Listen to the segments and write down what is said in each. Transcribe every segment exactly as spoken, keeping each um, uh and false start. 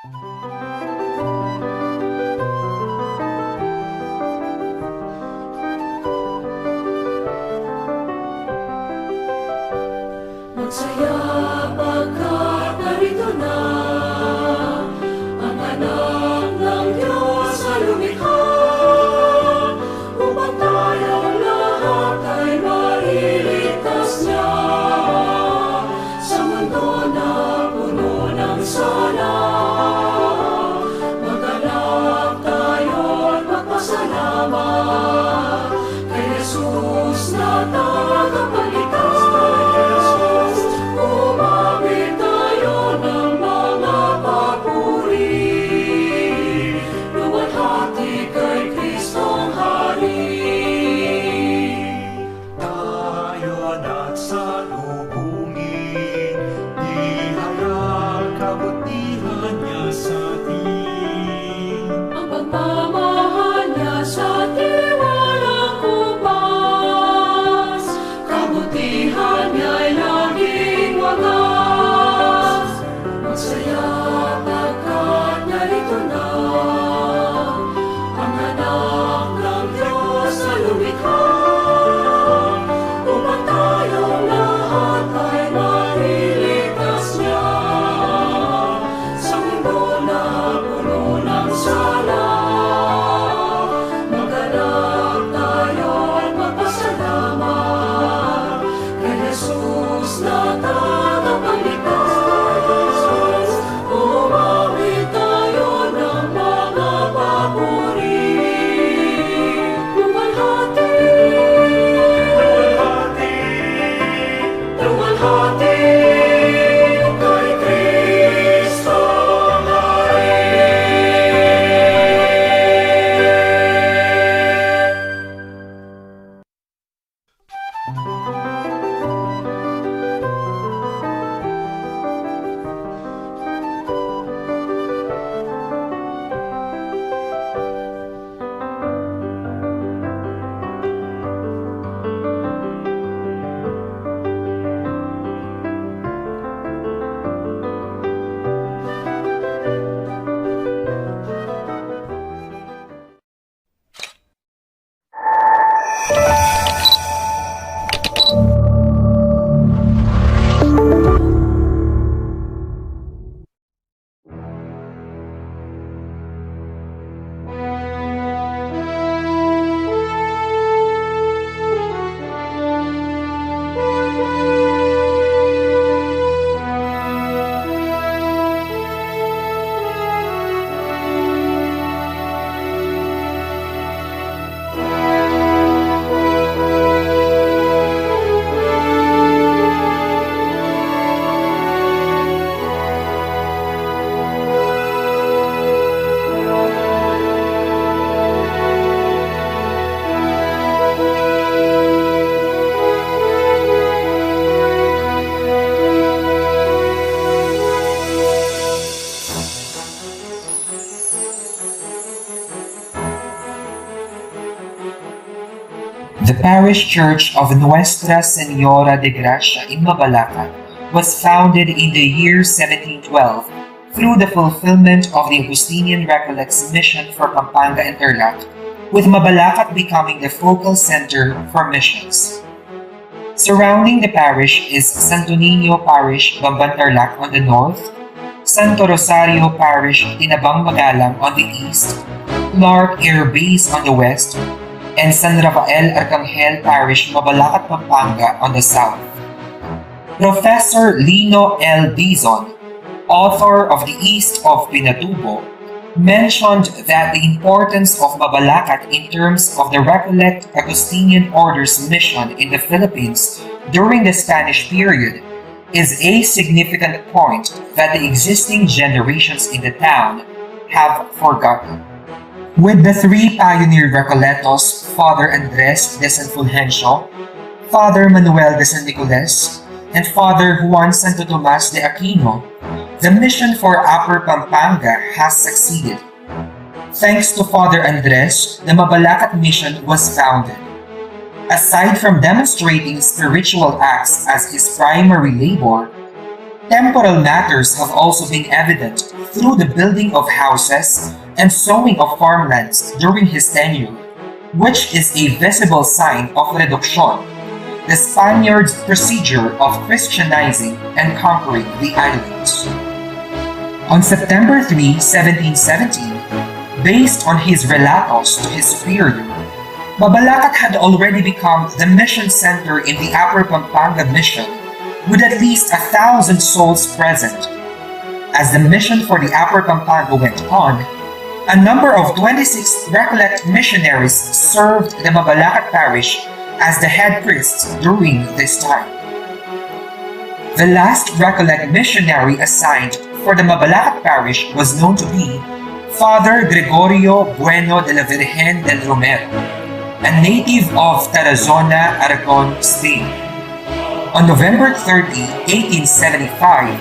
Magsaya pagkat narito na ang Anak ng Diyos na lumikha, upang tayong lahat ay mailigtas niya sa mundo na puno ng sala. Maganap tayo't magpasalamat kay Jesus na tagapagligtas. Umawit tayo ng mga papuri, luwalhati kay Kristong Hari. Tayo na't salubungin, ihayag kabutihan niya sa atin. Ang pagmamahal niya sa atin walang kupas, kabutihan niya'y laging wagas. Magsaya pagkat narito na ang Anak ng Diyos na lumikha, upang tayong lahat ay mailigtas niya sa mundo na puno ng sala. Maganap tayo't magpasalamat kay Jesus na tagapagligtas. Umawit tayo ng mga papuri, luwalhati, luwalhati, luwalhati kay Kristo Hari. The Parish Church of Nuestra Señora de Gracia in Mabalacat was founded in the year seventeen twelve through the fulfillment of the Augustinian Recollects' mission for Pampanga and Tarlac, with Mabalacat becoming the focal center for missions. Surrounding the parish is Santo Niño Parish, Bamban Tarlac on the north, Santo Rosario Parish, Tinabang Magalang on the east, Clark Air Base on the west, and San Rafael Arcangel Parish, Mabalacat, Pampanga on the south. Professor Lino L. Dizon, author of The East of Pinatubo, mentioned that the importance of Mabalacat in terms of the Recollect Augustinian Order's mission in the Philippines during the Spanish period is a significant point that the existing generations in the town have forgotten. With the three pioneer Recolletos, Father Andres de San Fulgencio, Father Manuel de San Nicolas, and Father Juan Santo Tomas de Aquino, the mission for Upper Pampanga has succeeded. Thanks to Father Andres, the Mabalacat mission was founded. Aside from demonstrating spiritual acts as his primary labor, Temporal matters have also been evident through the building of houses and sowing of farmlands during his tenure, which is a visible sign of reduction, the Spaniards' procedure of Christianizing and conquering the islands. On September three, seventeen seventeen, based on his relatos to his superior, Mabalacat had already become the mission center in the Upper Pampanga Mission, with at least a thousand souls present. As the mission for the Upper Pampanga went on, a number of twenty-six Recollect missionaries served the Mabalacat parish as the head priests during this time. The last Recollect missionary assigned for the Mabalacat parish was known to be Father Gregorio Bueno de la Virgen del Romero, a native of Tarazona, Aragon State. On November thirty, eighteen seventy-five,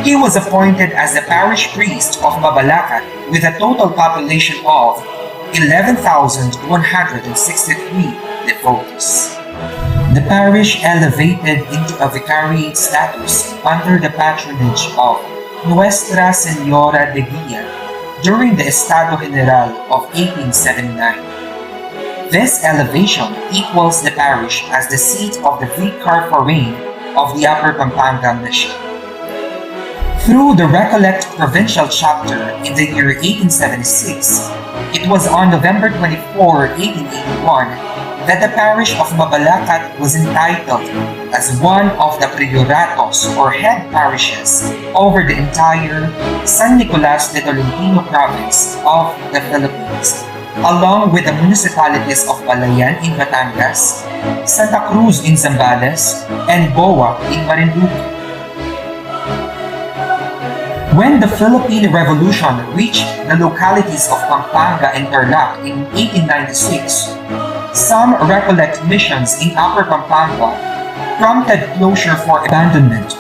he was appointed as the parish priest of Mabalacat with a total population of eleven thousand one hundred sixty-three devotees. The parish elevated into a vicariate status under the patronage of Nuestra Señora de Guia during the Estado General of eighteen seventy-nine. This elevation equals the parish as the seat of the Vicar Forain of the Upper Pampanga Mission. Through the Recollect Provincial Chapter in the year eighteen seventy-six, it was on November twenty-four, eighteen eighty-one, that the parish of Mabalacat was entitled as one of the prioratos or head parishes over the entire San Nicolas de Tolentino province of the Philippines, along with the municipalities of Balayan in Batangas, Santa Cruz in Zambales, and Boa in Marinduque. When the Philippine Revolution reached the localities of Pampanga and Tarlac in eighteen ninety-six, some Recollect missions in Upper Pampanga prompted closure for abandonment.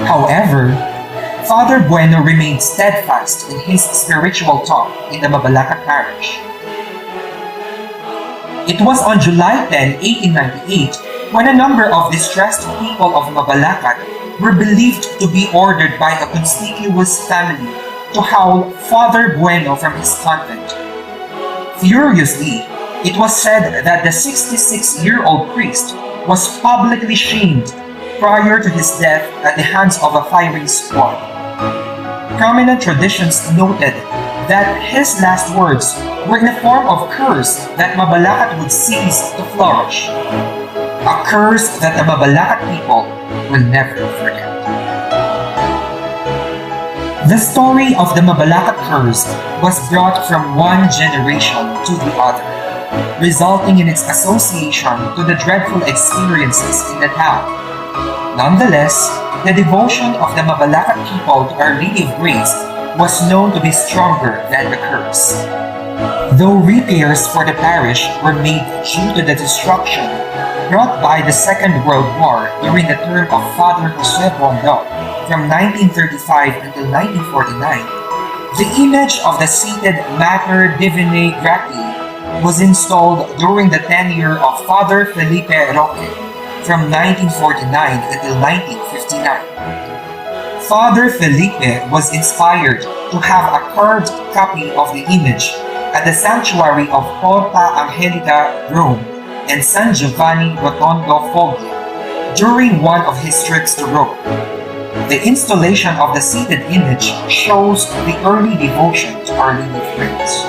However, Father Bueno remained steadfast in his spiritual talk in the Mabalacat parish. It was on July ten, eighteen ninety-eight, when a number of distressed people of Mabalacat were believed to be ordered by a conspicuous family to howl Father Bueno from his convent. Furiously, it was said that the sixty-six-year-old priest was publicly shamed prior to his death at the hands of a firing squad. Prominent traditions noted that his last words were in the form of curse that Mabalacat would cease to flourish, a curse that the Mabalacat people will never forget. The story of the Mabalacat curse was brought from one generation to the other, resulting in its association to the dreadful experiences in the town. Nonetheless, the devotion of the Mabalacat people to Our Lady of Grace was known to be stronger than the curse. Though repairs for the parish were made due to the destruction brought by the Second World War during the term of Father Jose Bondo from nineteen thirty-five until nineteen forty-nine, the image of the seated Mater Divinae Gratiae was installed during the tenure of Father Felipe Roque from nineteen forty-nine until nineteen fifty-nine. Father Felipe was inspired to have a carved copy of the image at the sanctuary of Porta Angelica, Rome, and San Giovanni Rotondo, Foggia, during one of his trips to Rome. The installation of the seated image shows the early devotion to Our Lady of Grace.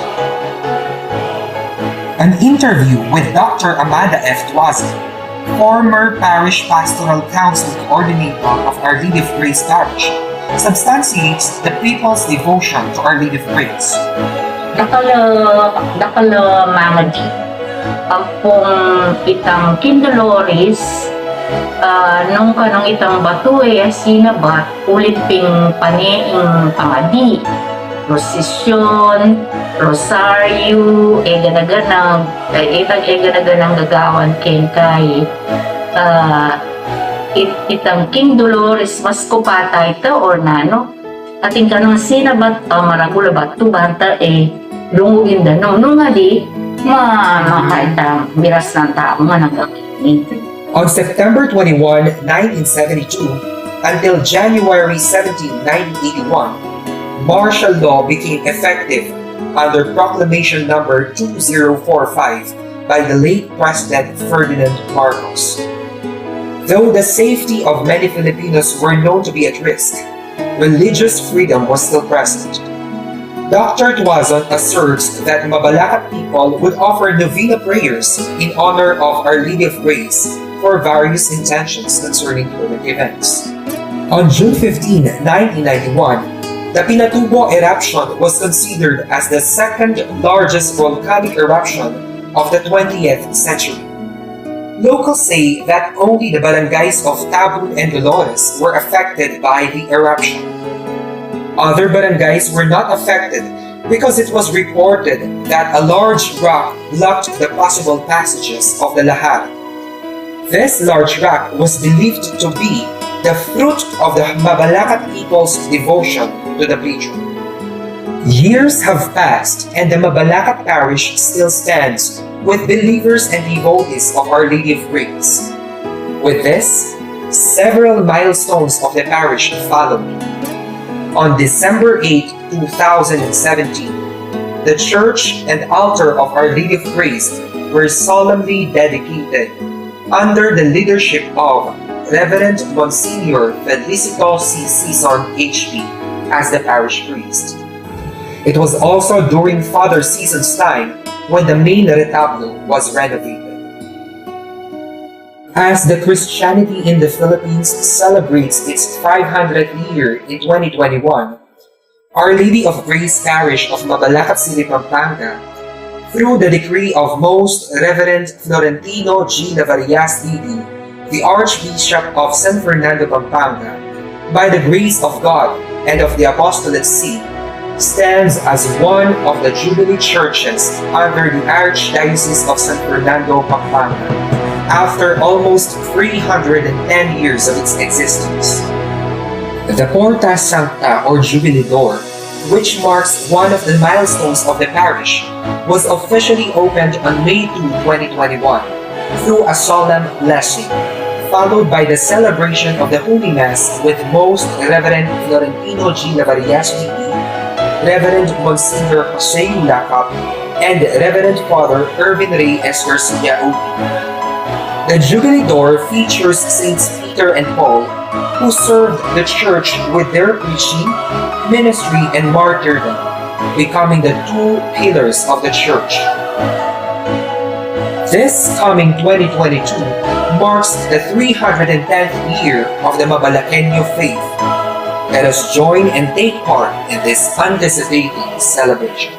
An interview with Doctor Amada F. Tuazo, former Parish Pastoral Council Coordinator of Our Lady of Grace Parish, substantiates the people's devotion to Our Lady of Grace. Dakal a, dakal a mangadi. Ampong itang King Dolores, ah, nung kanung itang batu e, sinabat, ulit ping pane ing pangadi. Prosesyon, rosaryo, e gana-ganang, e, itang e gana-ganang gagawan keng kai. Ah, it-, itang King Dolores, mas kupata ita or nanu? Atin kanung sinabat, ah, maragul a batu banta e, lungugin da nung, nung ali, ma-, mahal ta, miras na ta, mga nagkakini. On September twenty-one, nineteen seventy-two, Until January seventeen, nineteen eighty-one, martial law became effective under Proclamation Number two zero four five by the late President Ferdinand Marcos. Though the safety of many Filipinos were known to be at risk, religious freedom was still present. Doctor Tuazon asserts that Mabalacat people would offer novena prayers in honor of Our Lady of Grace for various intentions concerning current events. On June fifteenth, nineteen ninety-one, the Pinatubo eruption was considered as the second largest volcanic eruption of the twentieth century. Locals say that only the barangays of Tabun and Dolores were affected by the eruption. Other barangays were not affected because it was reported that a large rock blocked the possible passages of the lahar. This large rock was believed to be the fruit of the Mabalacat people's devotion to the patron. Years have passed and the Mabalacat parish still stands with believers and devotees of Our Lady of Grace. With this, several milestones of the parish followed. On December eighth, two thousand and seventeen, the church and altar of Our Lady of Grace were solemnly dedicated under the leadership of Reverend Monsignor Felicito C. Sison, H P, as the parish priest. It was also during Father Sison's time when the main retablo was renovated. As the Christianity in the Philippines celebrates its five hundredth year in twenty twenty-one, Our Lady of Grace Parish of Mabalacat City, Pampanga, through the decree of Most Reverend Florentino G. Lavarias D D, the Archbishop of San Fernando, Pampanga, by the grace of God and of the Apostolate See, stands as one of the Jubilee churches under the Archdiocese of San Fernando, Pampanga, after almost three hundred and ten years of its existence. The Porta Sancta, or Jubilee Door, which marks one of the milestones of the parish, was officially opened on May two, twenty twenty-one, through a solemn blessing, followed by the celebration of the Holy Mass with Most Reverend Florentino G. Lavarias D D, Reverend Monsignor Jose Ulacap, and Reverend Father Erwin Reyes Garcia Ubi. The Jubilee Door features Saints Peter and Paul, who served the church with their preaching, ministry, and martyrdom, becoming the two pillars of the church. This coming twenty twenty-two marks the three hundred and tenth year of the Mabalaqueño faith. Let us join and take part in this anticipated celebration.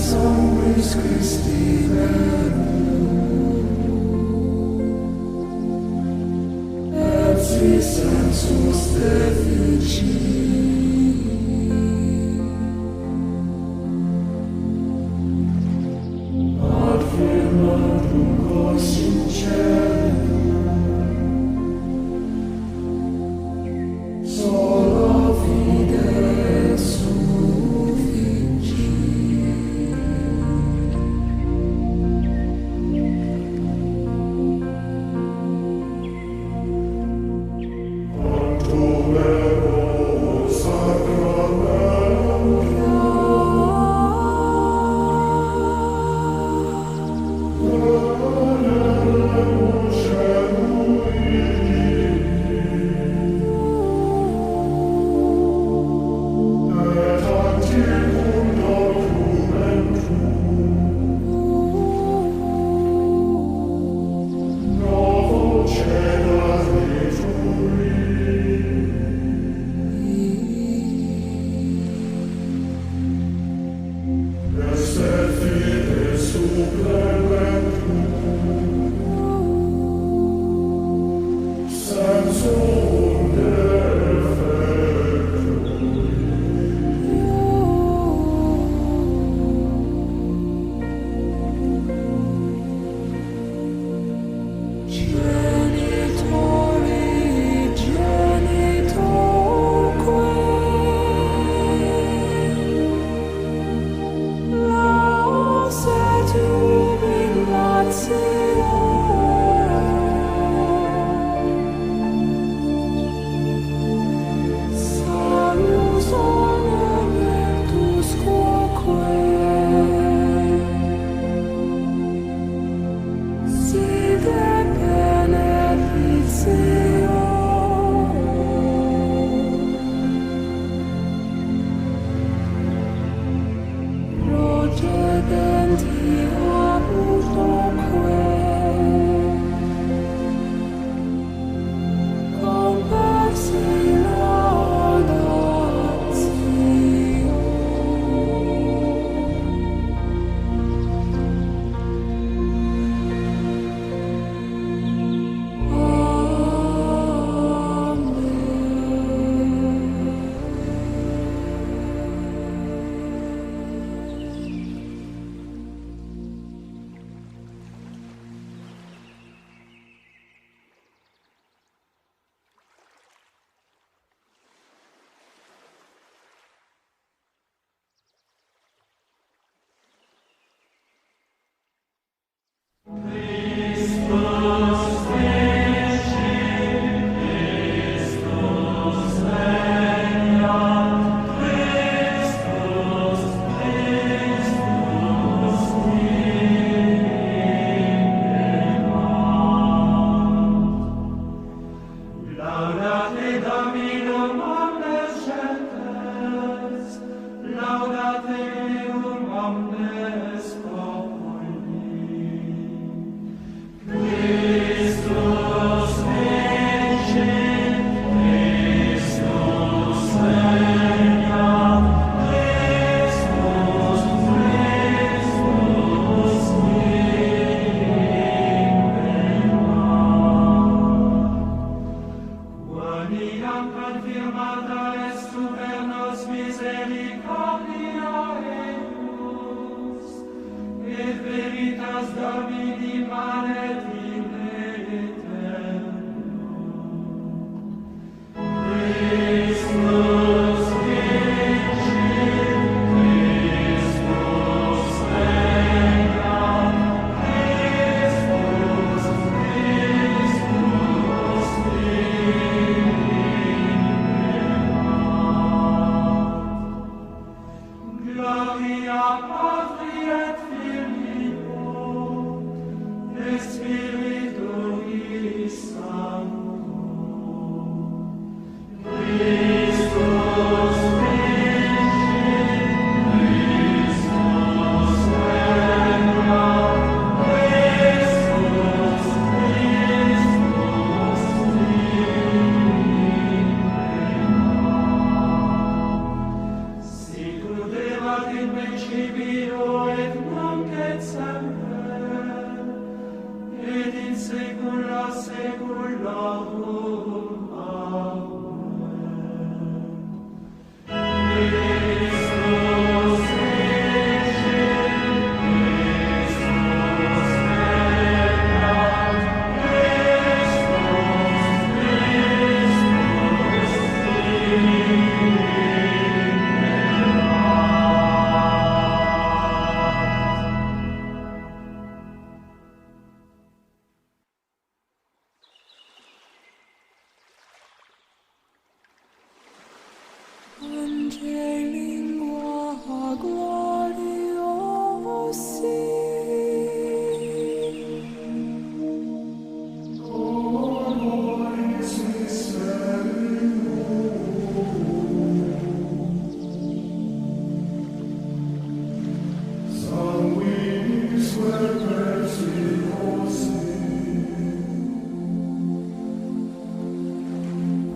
Sanctis Christi Verum, et si sensus deficit, ad firmandum quos in caelo, sola fide sufficit. Genitori, genitorque, laus et iubilatio, salus ornamentus quoque, si de benedictio procedenti apud quoque, compersi laudatio. Amen. Laudate Dominum omnes gentes, laudate eum omnes populi. Christus vincit, Christus regnat, Christus, Christus vivit. Quoniam confirmata est tubernos misericordia eius, et veritas Domini manet in aeternum. Christus vincit, Christus regnat, Christus, Christus vivit. Gloria Patri et Filio et Spiritui Sancto. Christus vincit, Christus regnat, Christus, Christus vivit. Sicut erat principio et nunc et semper et in saecula saeculorum. Amen. Angeli lingua gloriosi. Sanguinis vertersi nosi,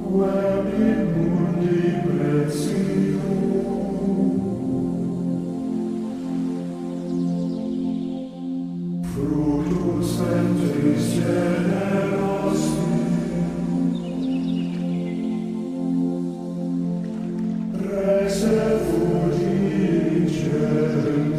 quem in mundi precium fructus ventris generosi, resefugi in caelum.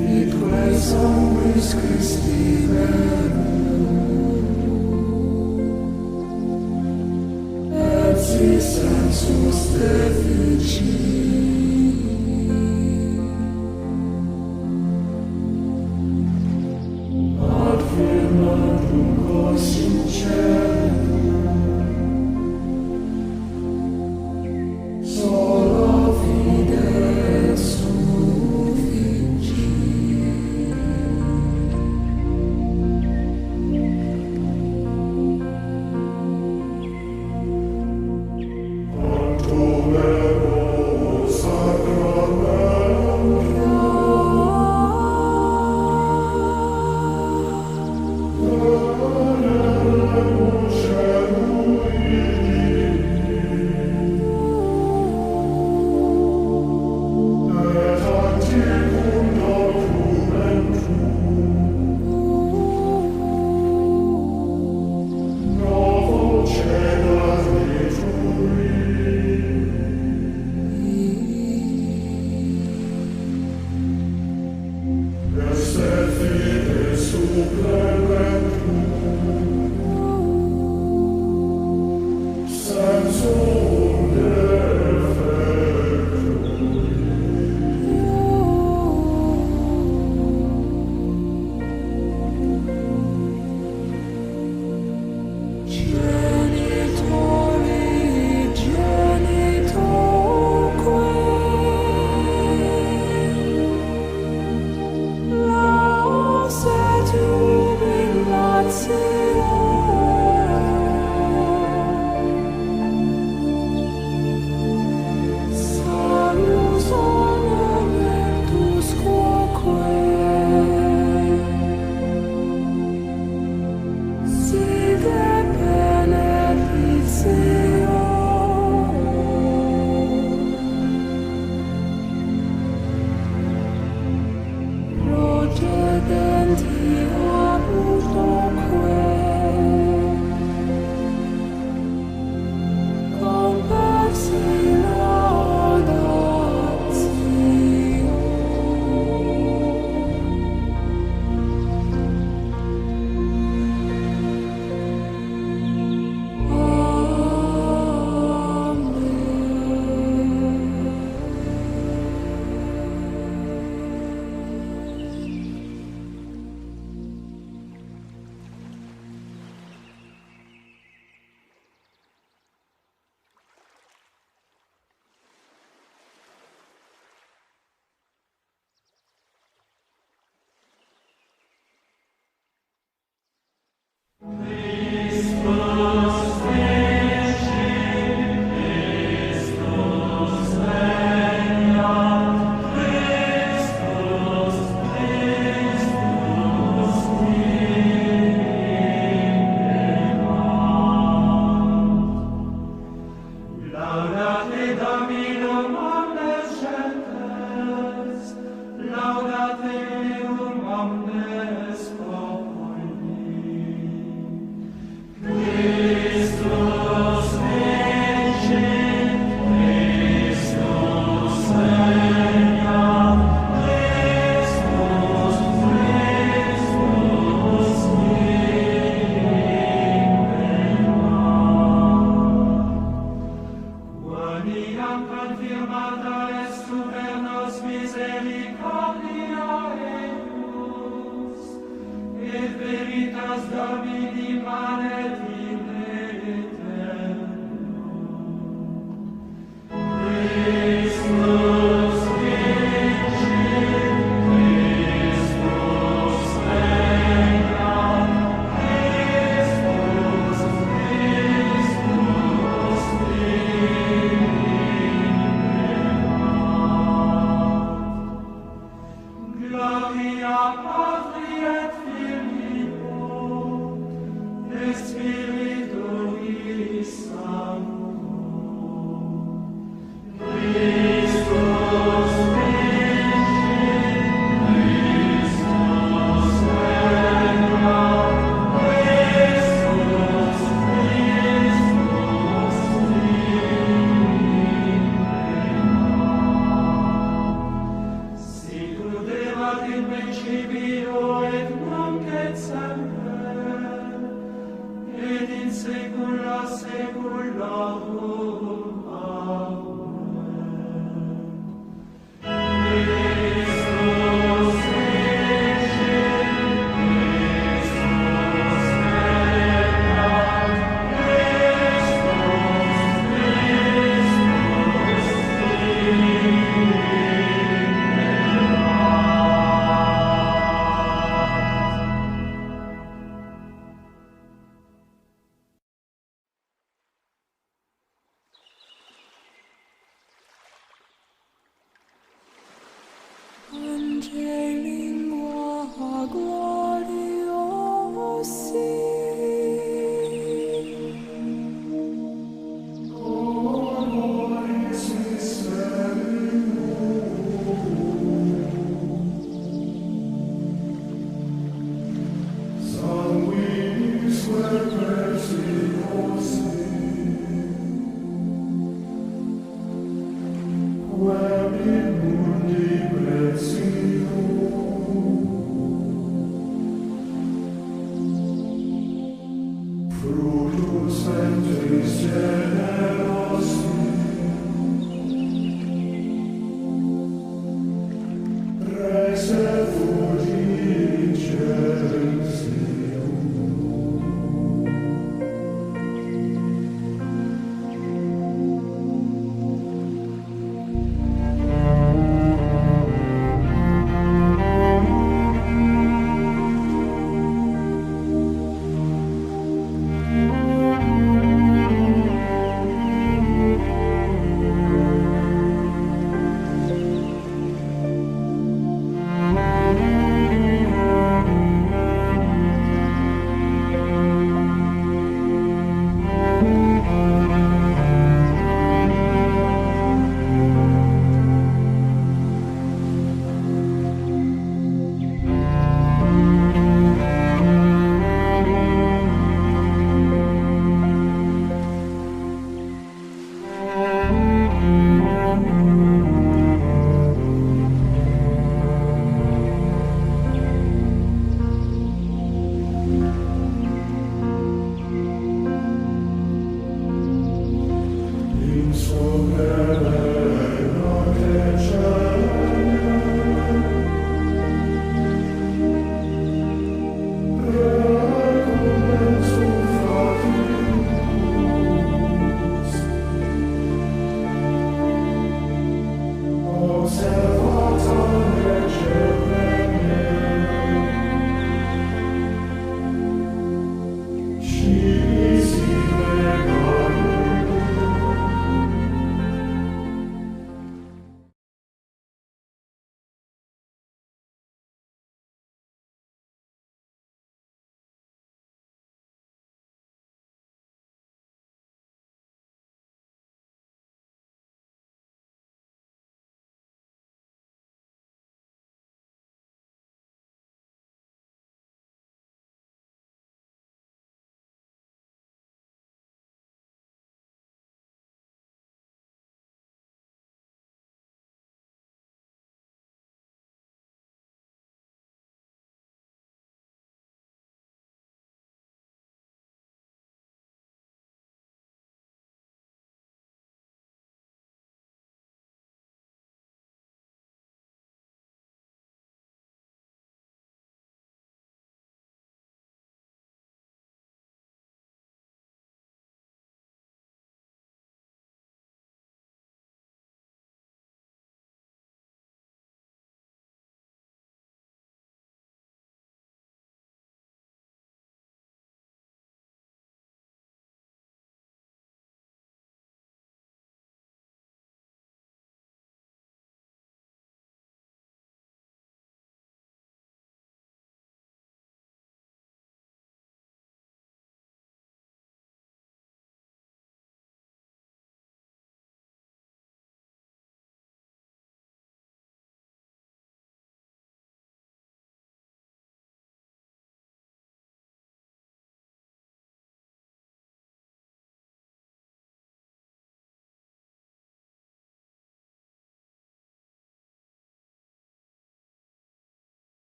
Fit quae sanguis Christi verum, et si sensus deficit, ad firmandum conscientiam, sola fide sufficit. Lingua gloriosi. Sanguinis vertersi nosi, quem in mundi precipitat, fructus ventris generosi, resefugi in caelum.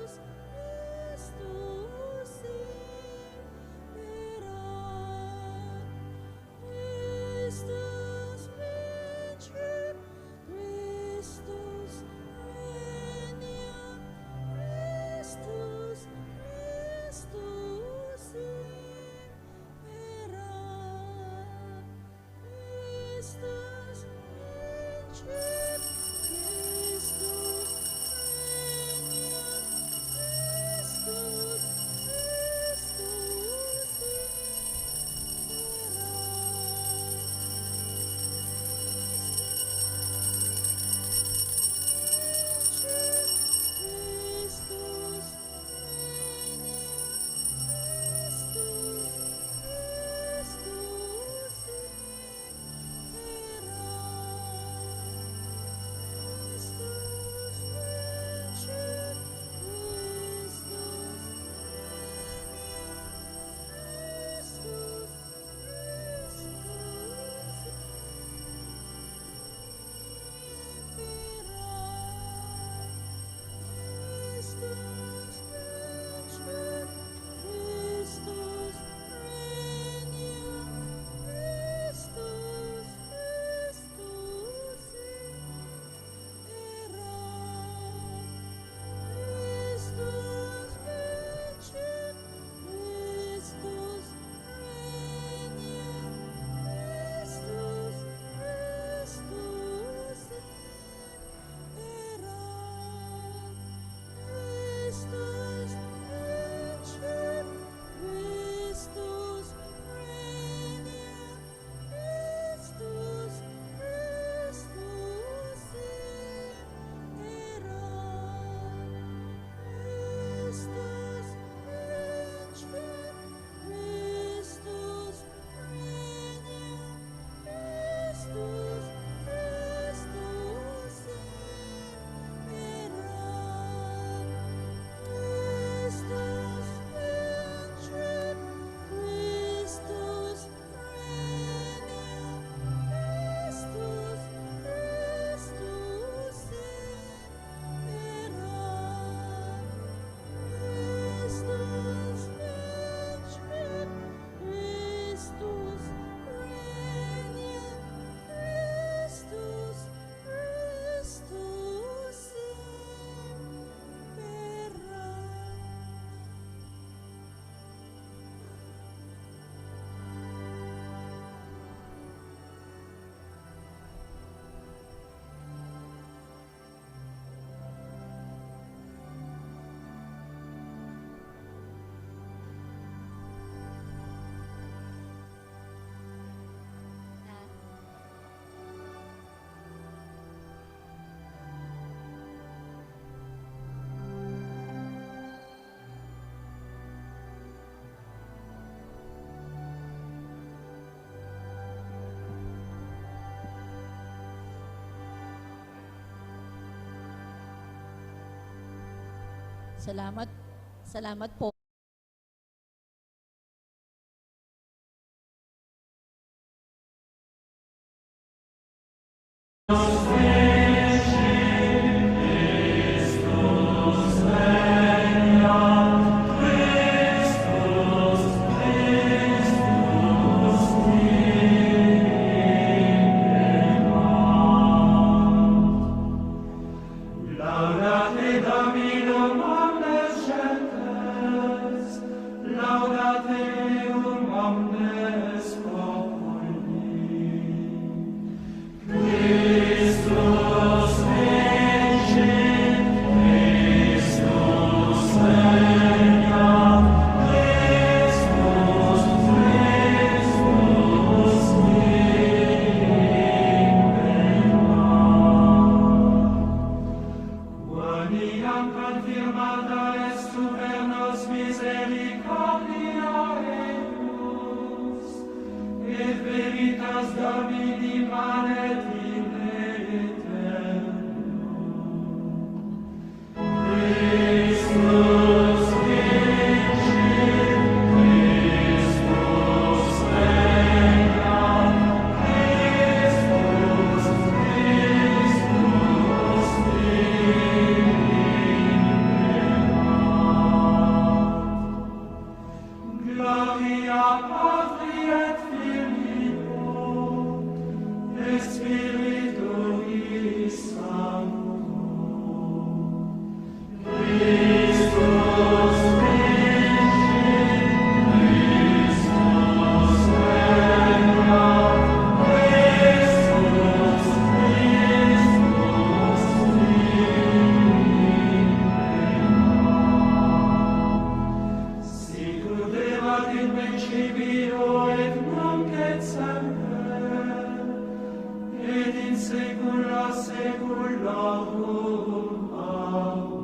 Christus imperat, Christus vincit, Christus regnat, Christus, Christus imperat, Christus vincit, Christus regnat, Christus, Christus imperat, Christus vincit, Christus regnat, Christus, Christus imperat, Christus vincit, Christus regnat, Christus, Christus imperat, Christus vincit, Christus regnat, Christus, Christus imperat, Christus vincit, Christus regnat, Christus, Christus imperat, Christus vincit, Christus regnat, Christus, Christus imperat, Christus vincit, Christus regnat, Christus, Christus imperat, Christus vincit, Christus regnat, Christus, Christus imperat, Christus vincit, Christus regnat, Christus, Christus imperat. Salamat, salamat po. Laudate Dominum omnes gentes, laudate Deum omnes populi. Christus vincit, Christus regnat, Christus, Christus imperat. Quoniam confirmata est tu per nos misericordia eius, et veritas Domini manet in aeternum. Christus vincit, Christus regnat, Christus, Christus imperat. Gloria Patri et Filii et Spiritui Sancto. Sicut erat in principio et nunc et semper et in saecula saeculorum. Amen.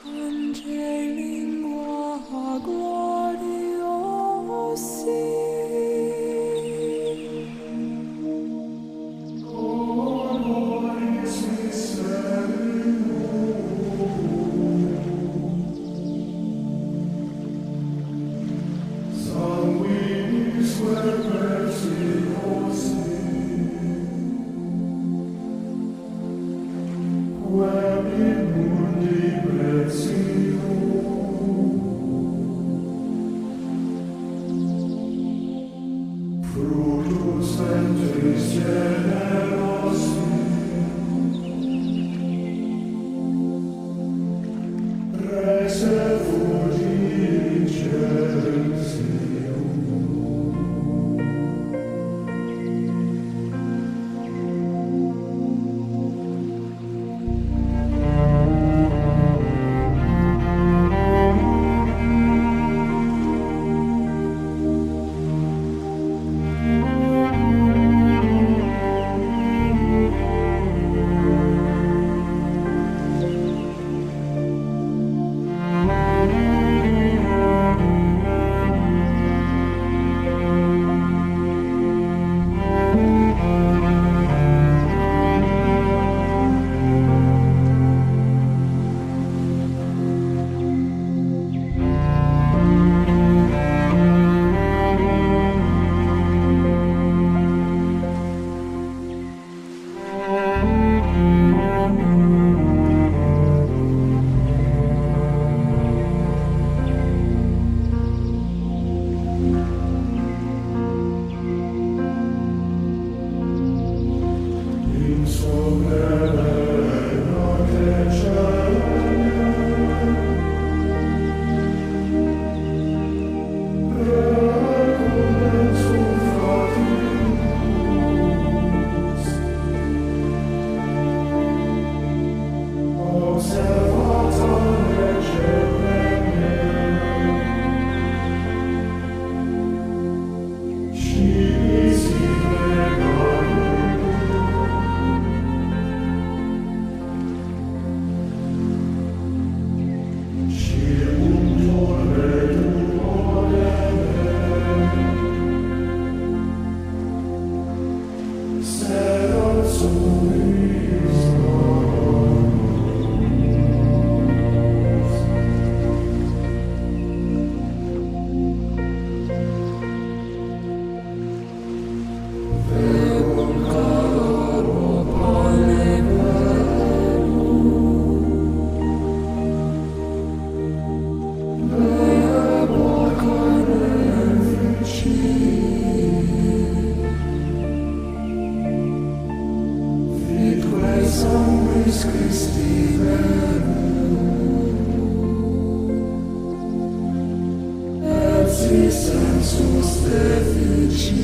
Angeli lingua gloriosi. Sanguinis versi. Quem in mundi precium fructus ventris generosi resefugirincensium. Vitae sanguis Christi verum, et si sensus deficit.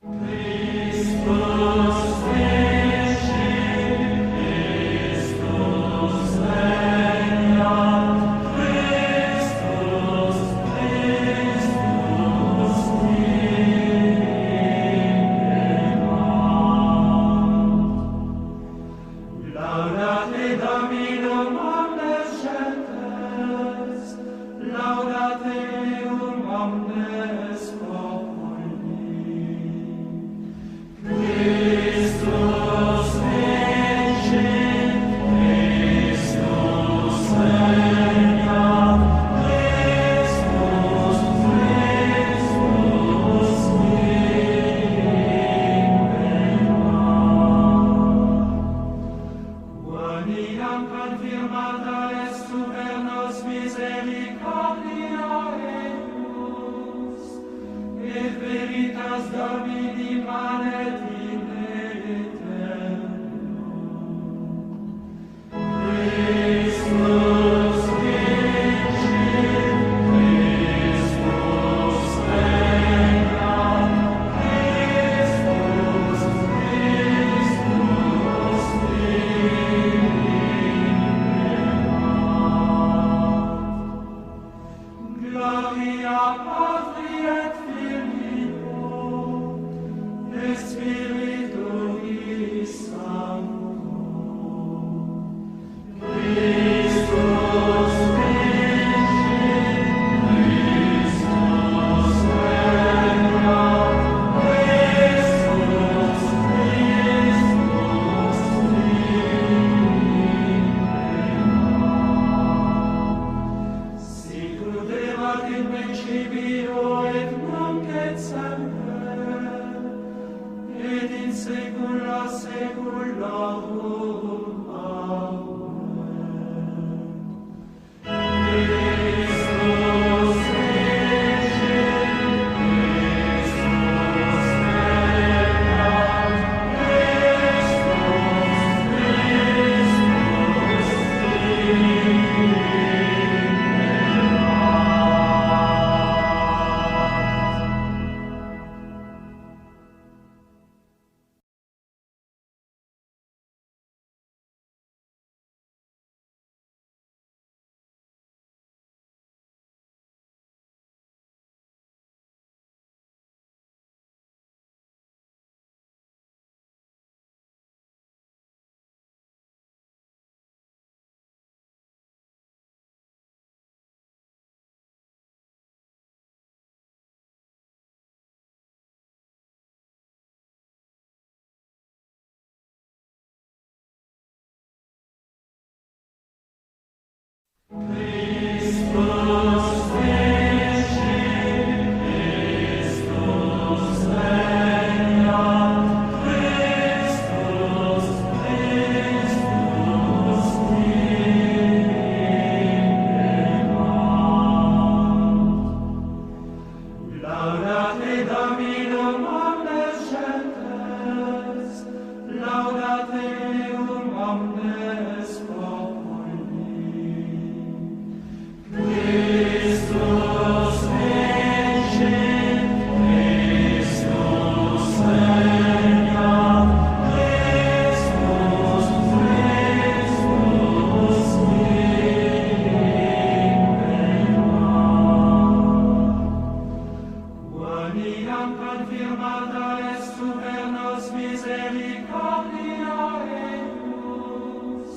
Laudate Dominum omnes gentes, laudate eum omnes populi. Christus vincit, Christus regnat, Christus, Christus imperat. Quam iam confirmata est super nos misericordia eius, et veritas Domini manet in aeternum. Christus vincit, Christus regnat, Christus, Christus imperat. Gloria Patri et Filio et Spiritui Sancto. Christus vincit, Christus regnat, Christus, Christus imperat. Sicut erat in principio et nunc et semper et in saecula saeculorum. Amen. Christus vincit, Christus regnat, Christus, Christus imperat. Laudate Dominum omnes gentes, laudate eum omnes populi. Christus vincit, Christus regnat, Christus, Christus imperat. Quam iam confirmata est super nos misericordia eius,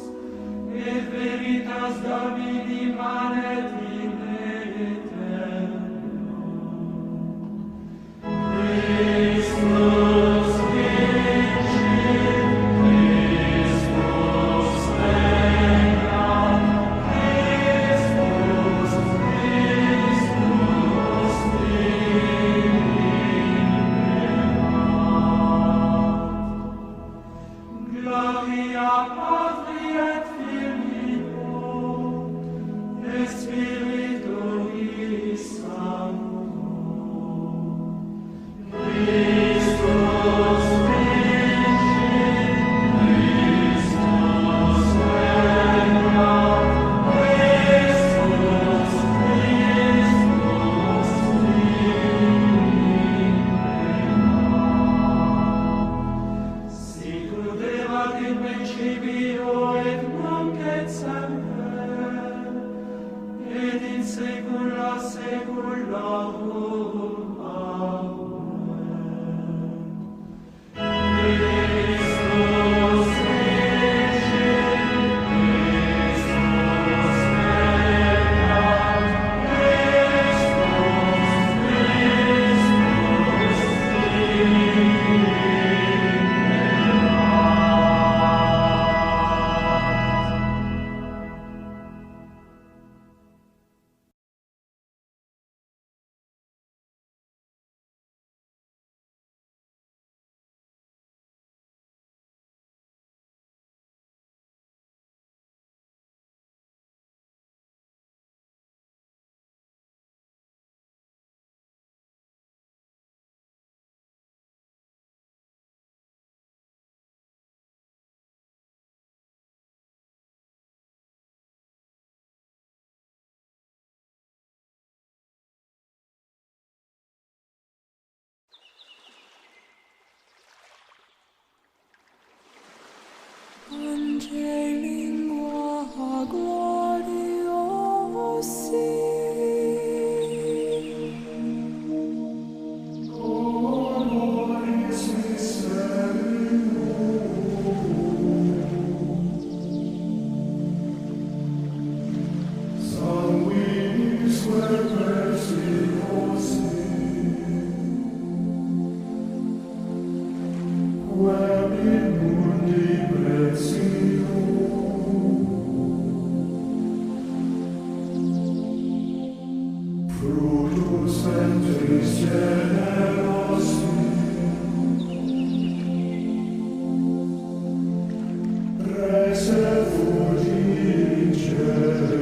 et veritas Domini manet in aeternum. Christus vincit, Christus regnat, Christus, Christus imperat. Gloria Patri et Filio et Spiritui Sancto. Christus vincit, Christus regnat, Christus, Christus imperat. De lingua gloriosi. Sanguinis versi nosi, quem in mundi precium, fructus ventris generosi, resefugi in censium.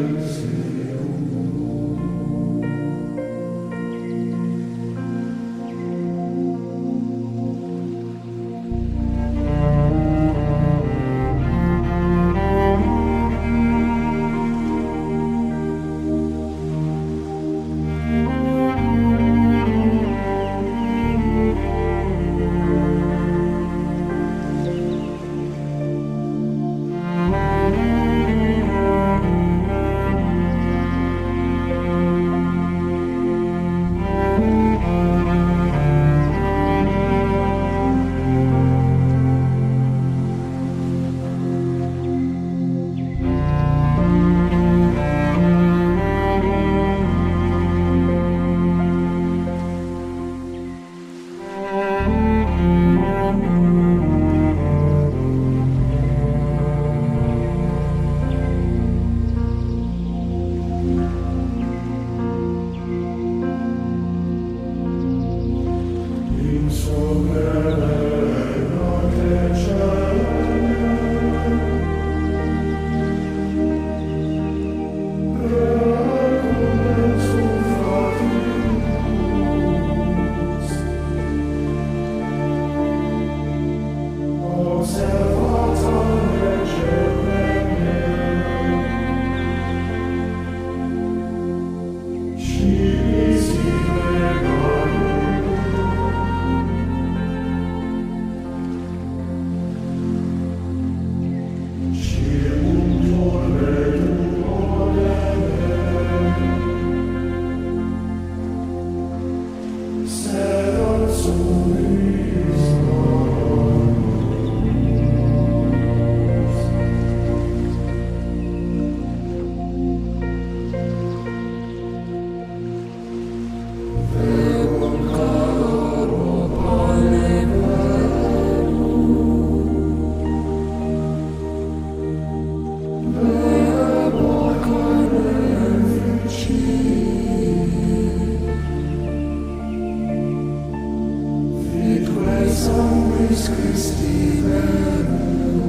Vitae sanguis Christi verum,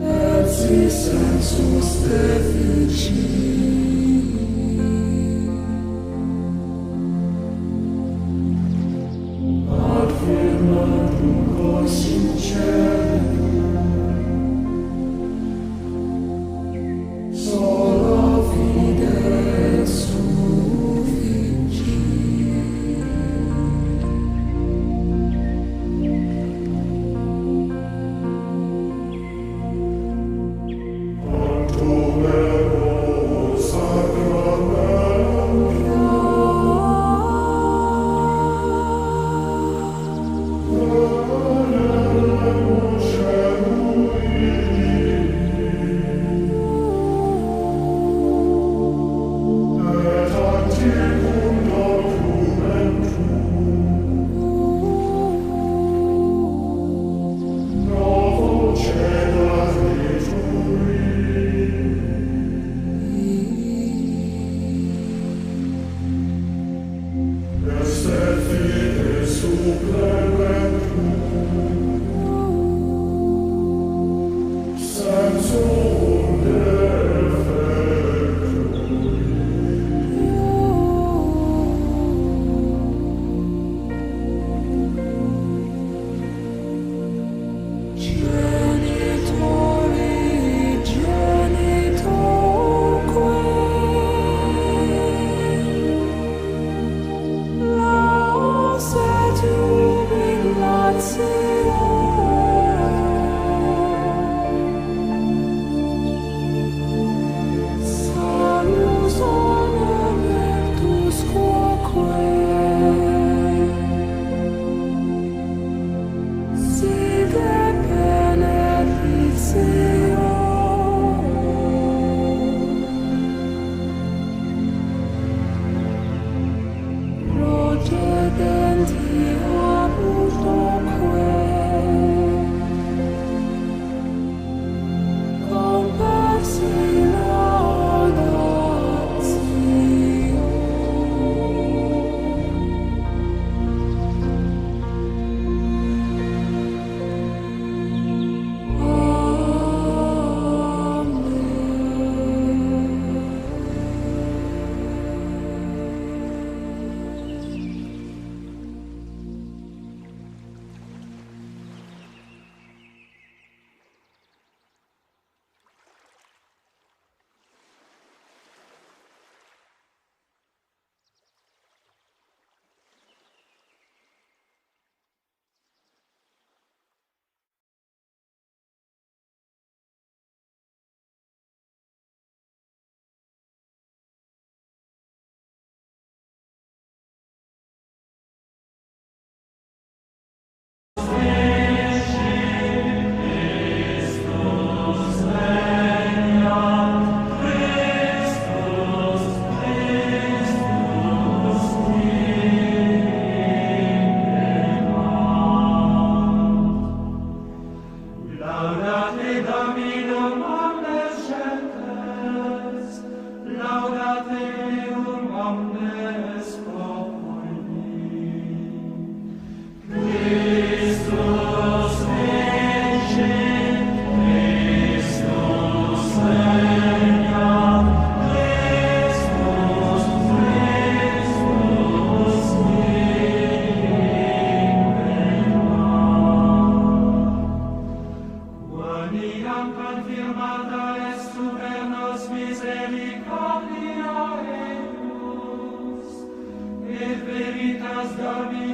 et si sensus deficit, ad firmandum conscientiam, sola fide sufficit. Genitori genitoque, laus et iubilatio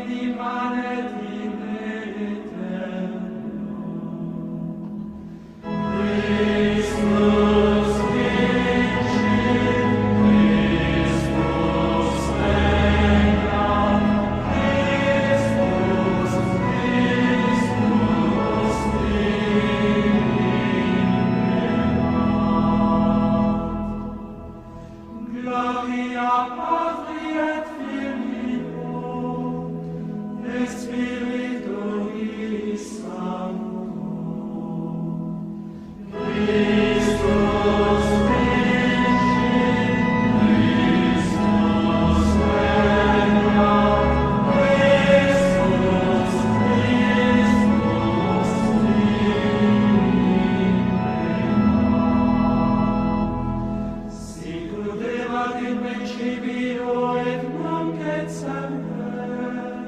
Dimane di me eterno. Gloria Patri et Filio et Spiritui Sancto. Sicut erat in principio et nunc et semper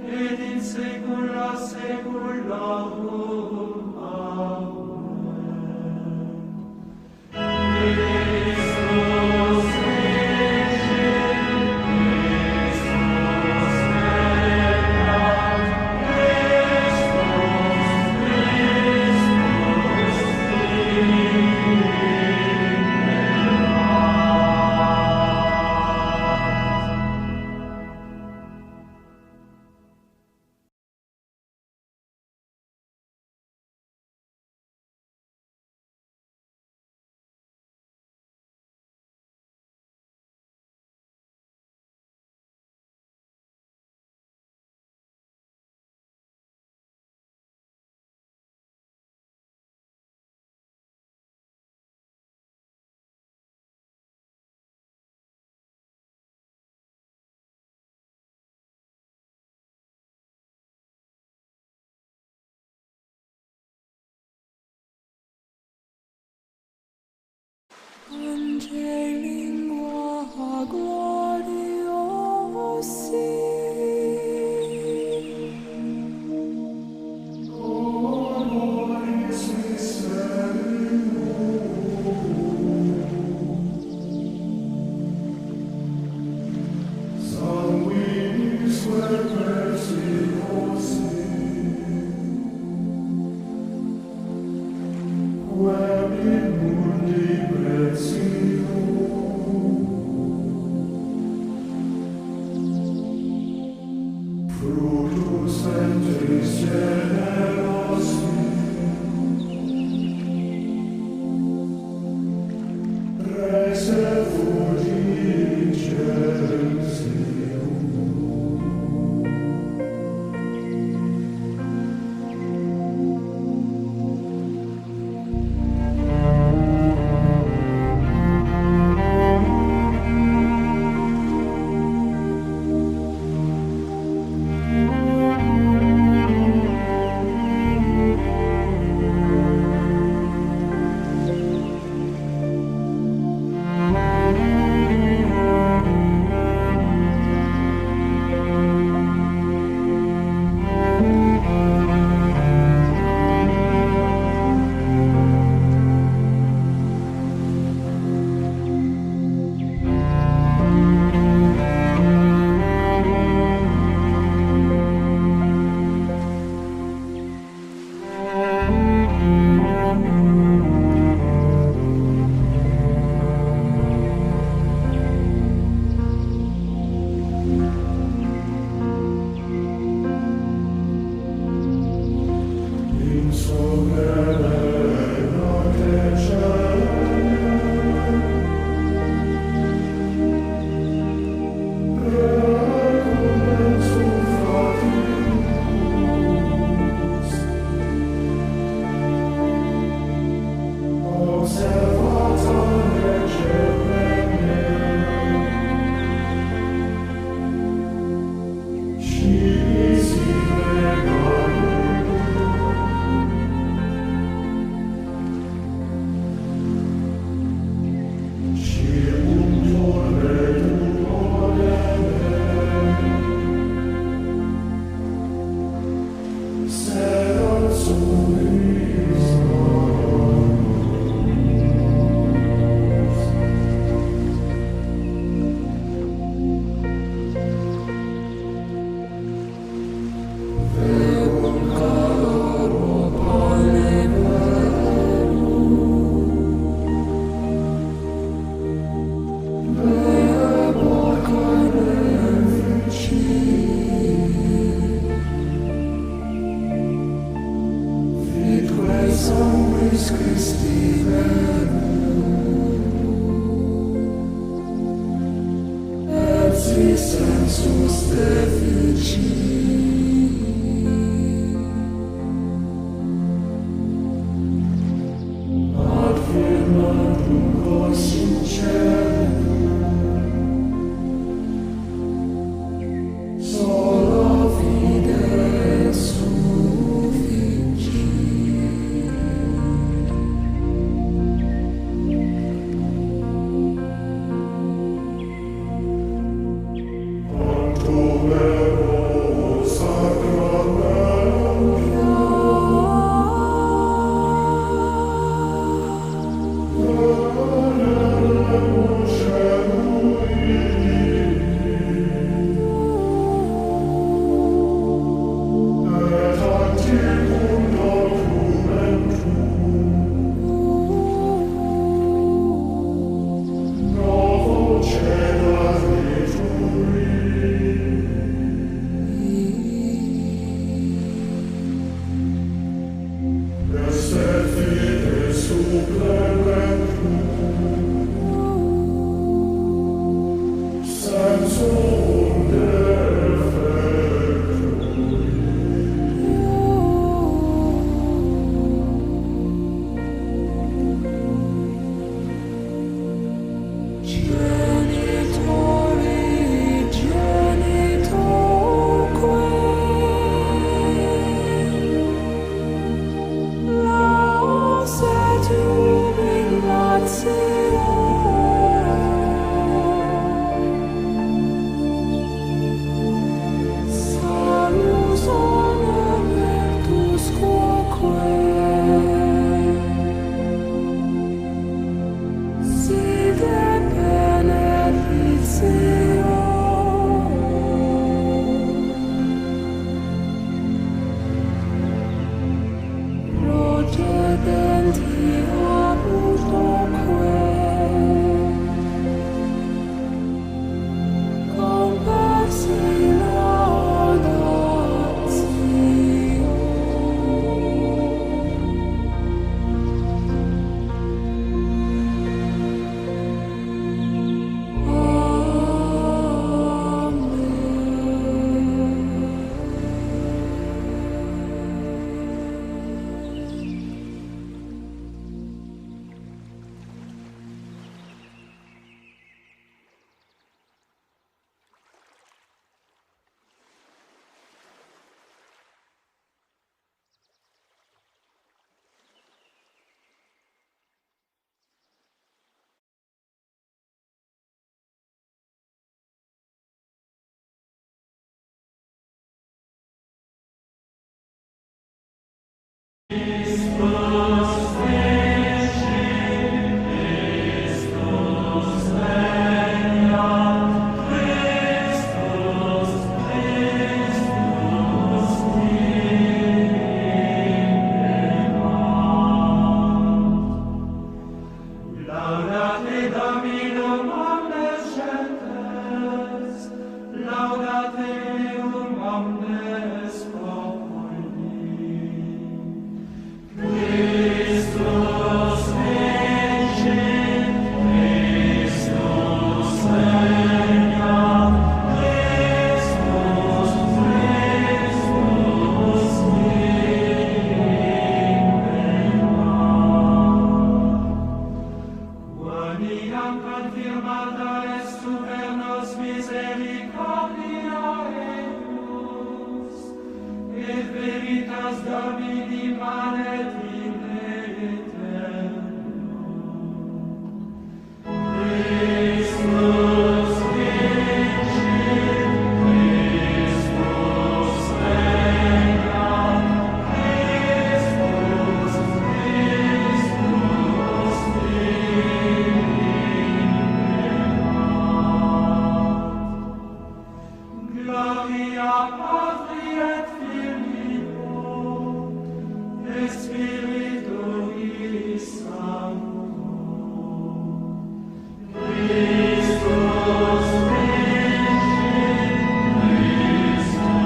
et in saecula saeculorum. Amen. Angeli gloriosi. Sanguinis vertersi nosi, quem in mundi precipitur, fructus ventris generosi, resefugi in caelum sium. Laudate Dominum omnes gentes, laudate Deum omnes populi. Christus vincit, Christus regnat, Christus, Christus vivit. Quoniam confirmata est tu per nos misericordia eius, et veritas Domini manet in aeternum. Christus vincit, Christus regnat, Christus, Christus vivit. Gloria Patri et Filii et Spiritui Sancto. Christus vincit, Christus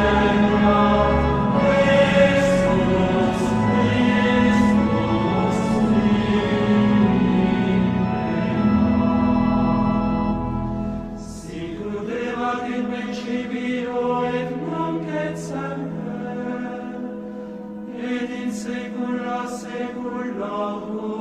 regnat, Christus, Christus vivit. Sicut erat in principio et nunc et semper et in saecula saeculorum. Amen.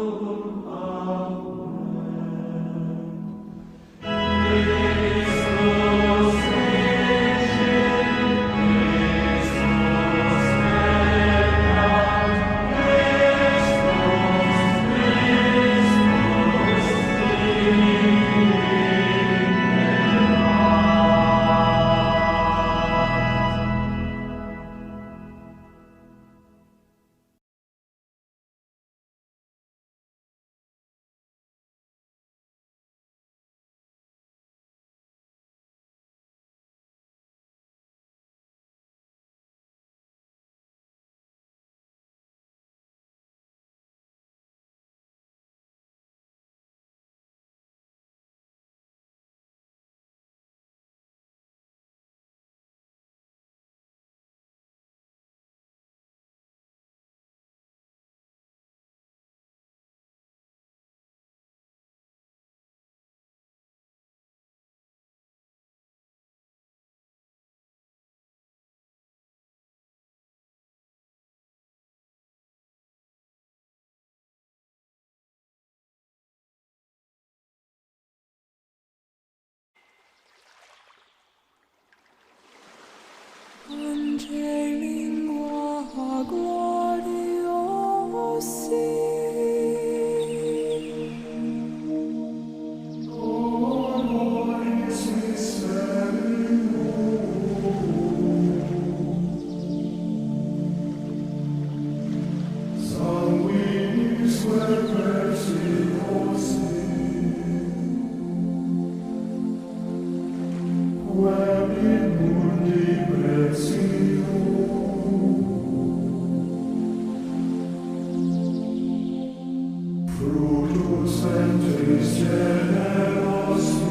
Angeli lingua gloriosi. Sanguinis vertigosi, quem in mundi precipium, fructus ventris generosi,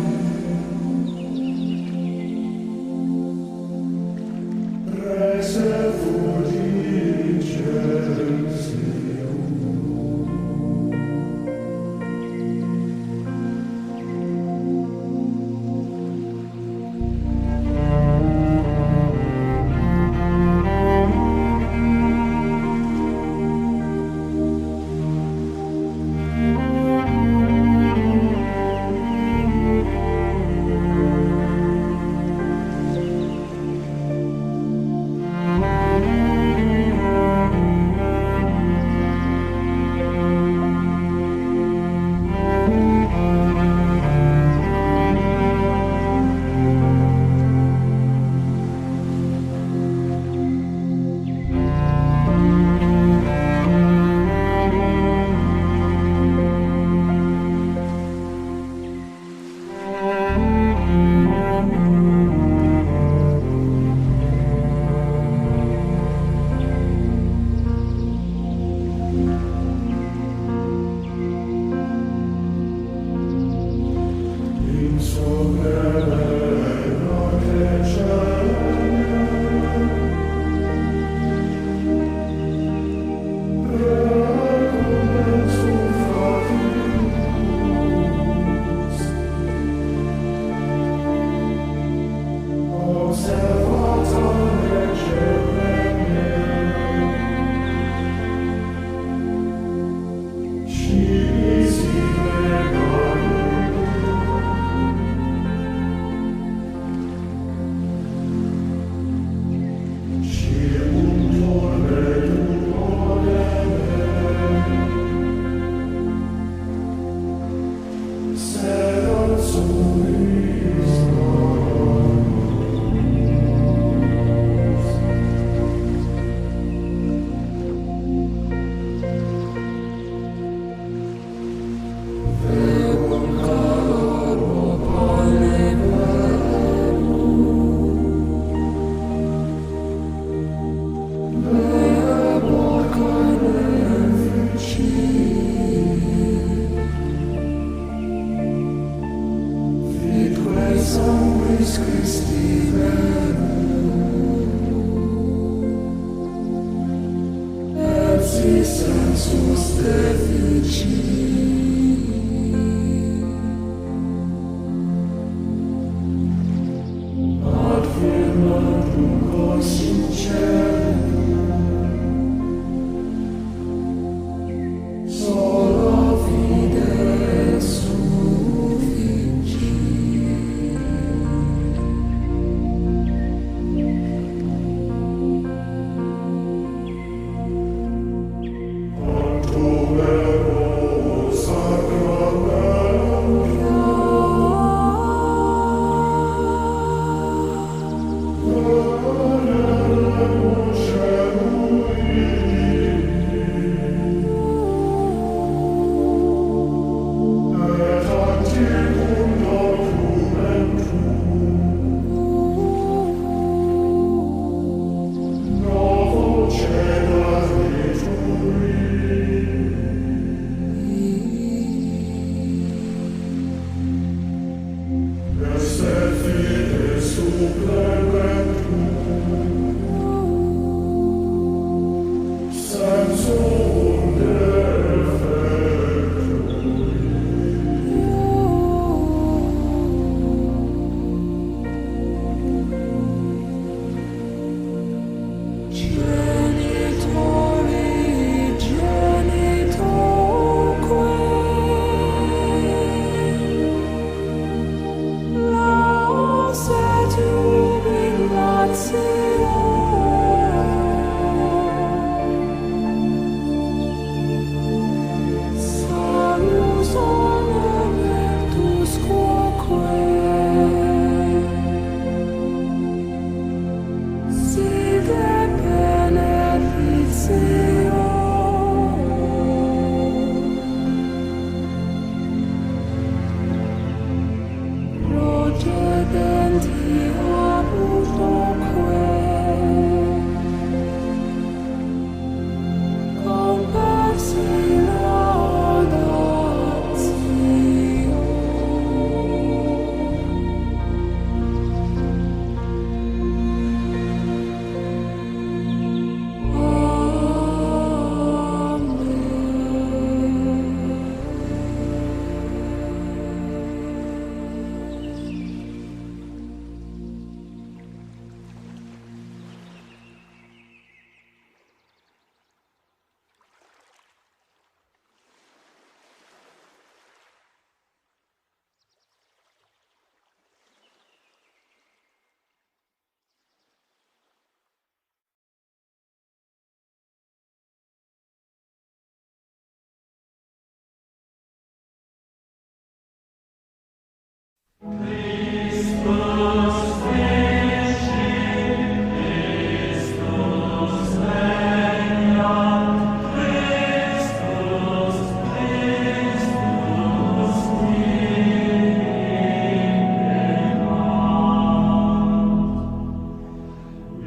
res effulgit in caelum.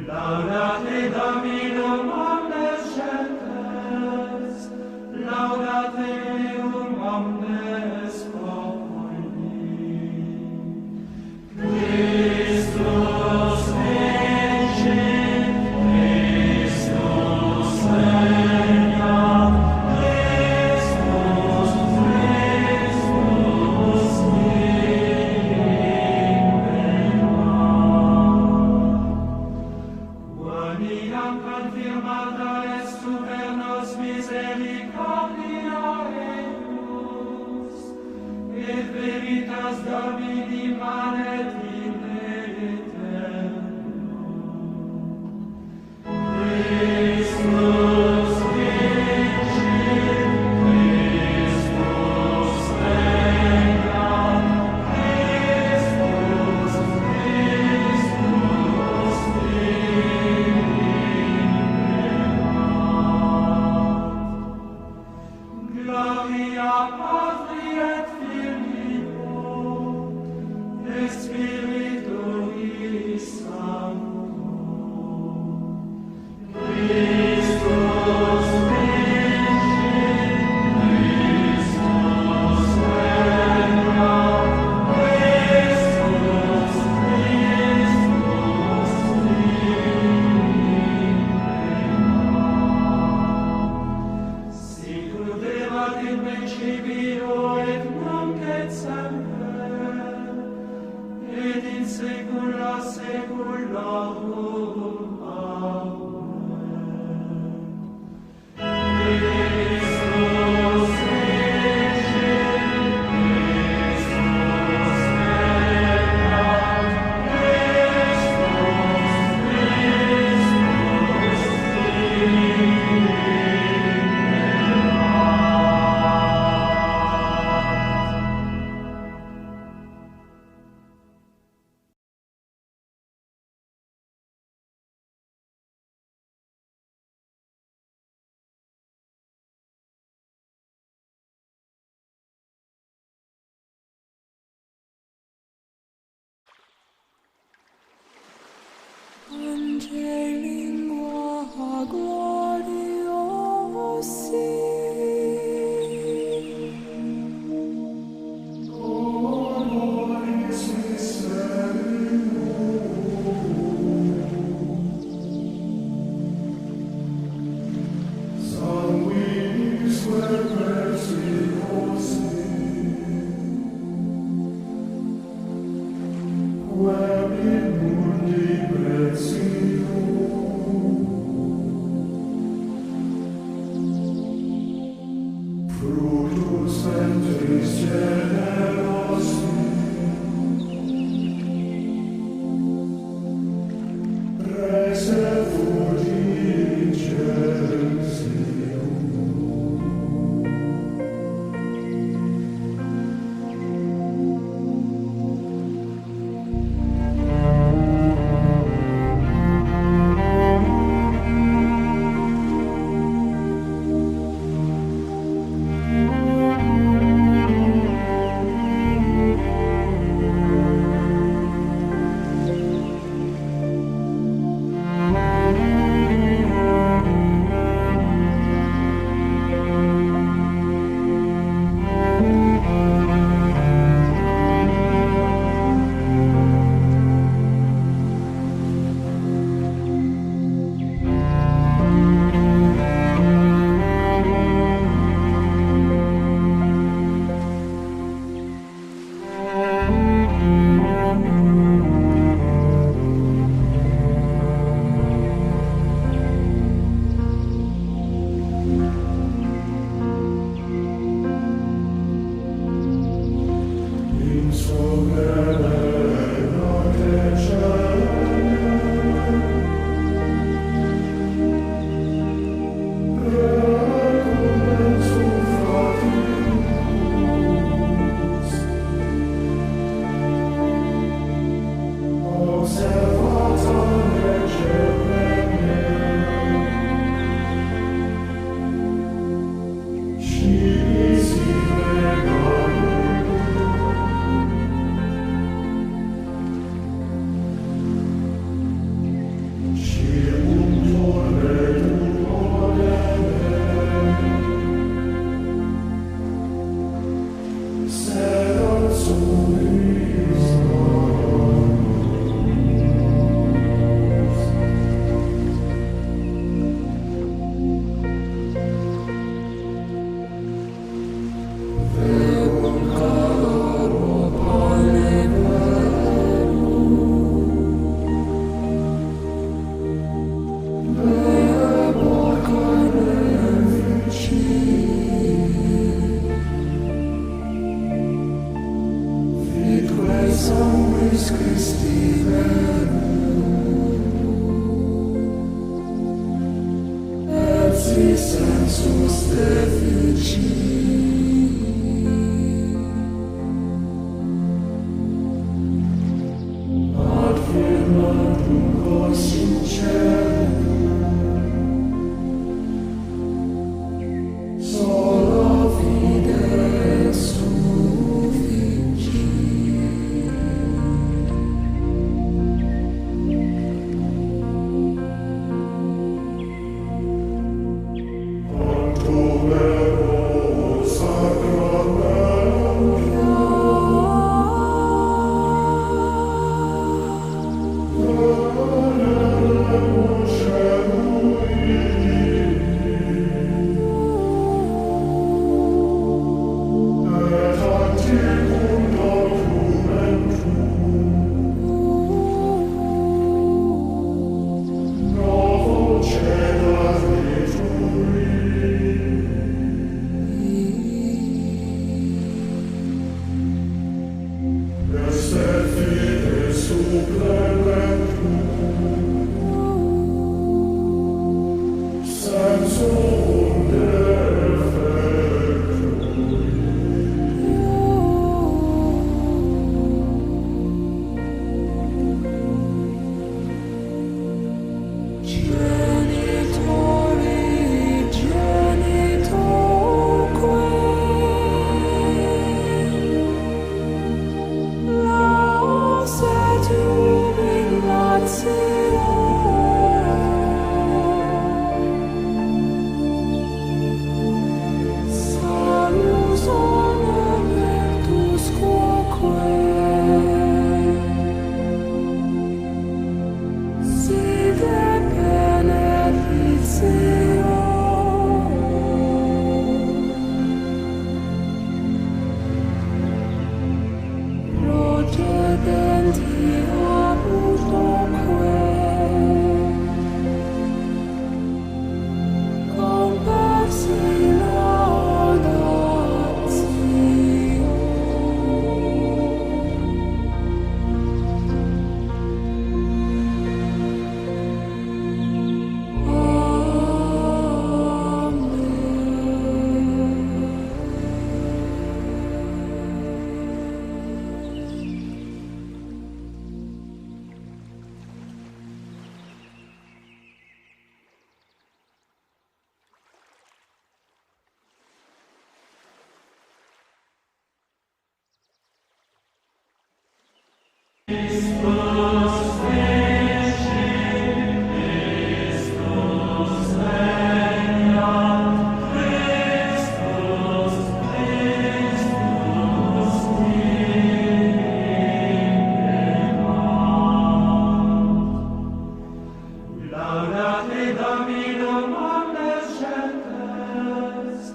Laudate Dominum omnes gentes, laudate Deum omnes populi. Christus vincit, Christus regnat, Christus, Christus vivit. Te lingua gloriosi. Sanguinis quae persicosi, quem in mundi precipiunt, fructus ventris generosi, resefuit in excelsis. Vit quae sanguis Christi verum, et si sensus deficit, ad firmandum conscientiam, sola fide sufficit. Laudate Dominum omnes gentes,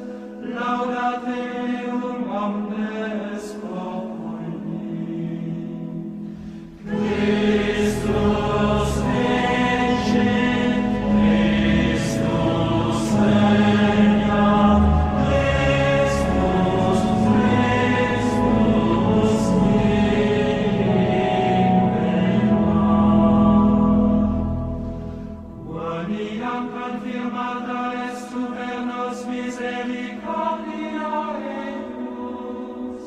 laudate eum omnes populi. Christus vincit, Christus regnat, Christus, Christus imperat. Quam iam confirmata est tuber nos misericordia eius,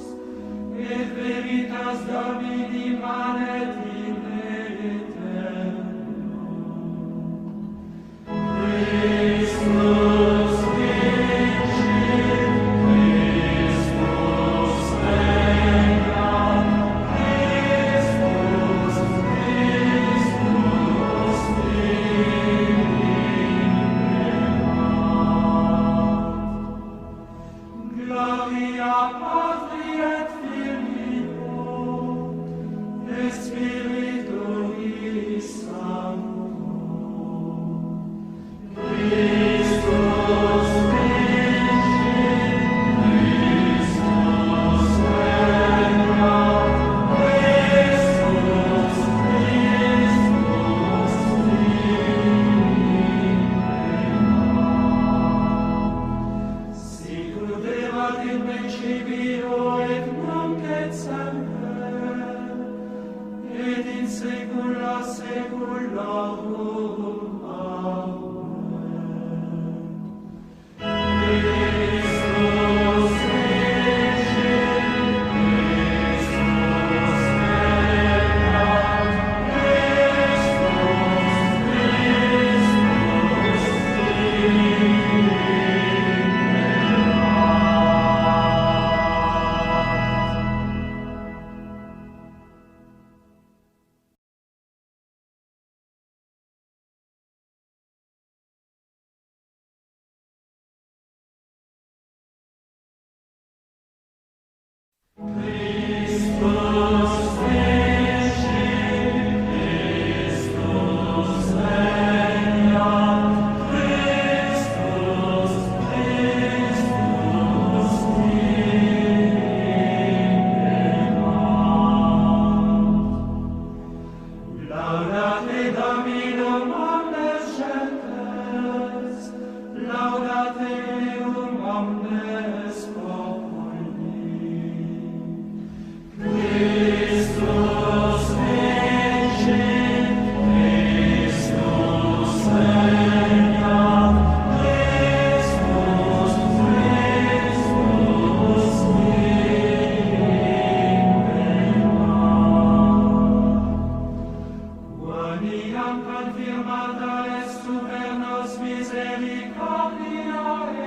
et veritas Domini manet in aeternum. Christus vincit, Christus regnat, Christus, Christus imperat. Gloria Patri et Filio et Spiritui Sancto. Christus vincit, Christus regnat, Christus, Christus imperat. Sicut erat in principio et nunc et semper, et in saecula saeculorum. Amen. Christus vincit, Christus regnat, Christus, Christus imperat. Laudate Dominum omnes gentes, laudate eum omnes populi. Christus vincit, Christus regnat, Christus, Christus imperat. Quam iam confirmata est tuber nos misericordia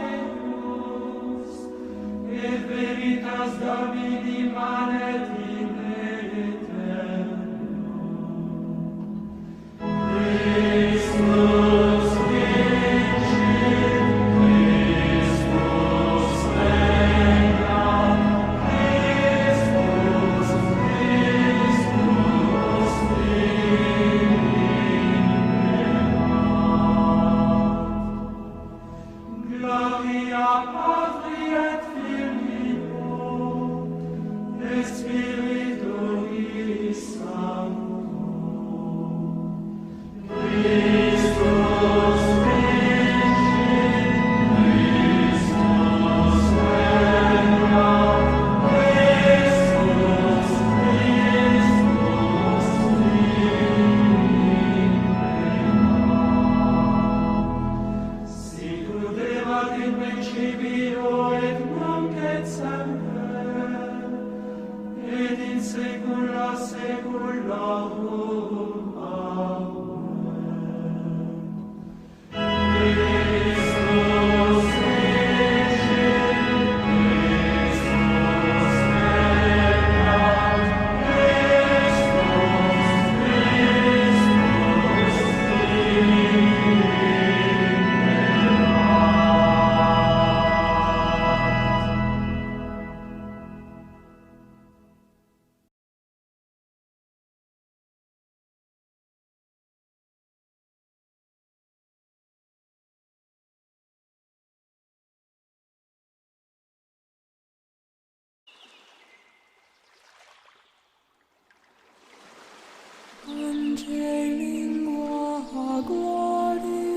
eius, et veritas Domini manet in aeternum. Christus vincit, Christus regnat, Christus, Christus imperat. Gloria Patri et Filio et Spiritu Te lingua gloriosi.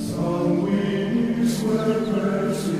Sanguinis versi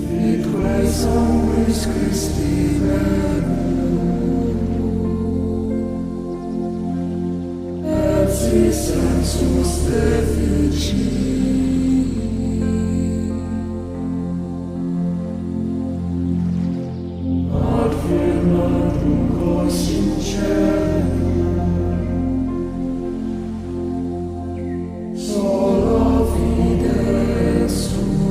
Vit quae sanguis Christi venit, et si sensus deficit, ad firmandum conscientiam, sola fide sufficit.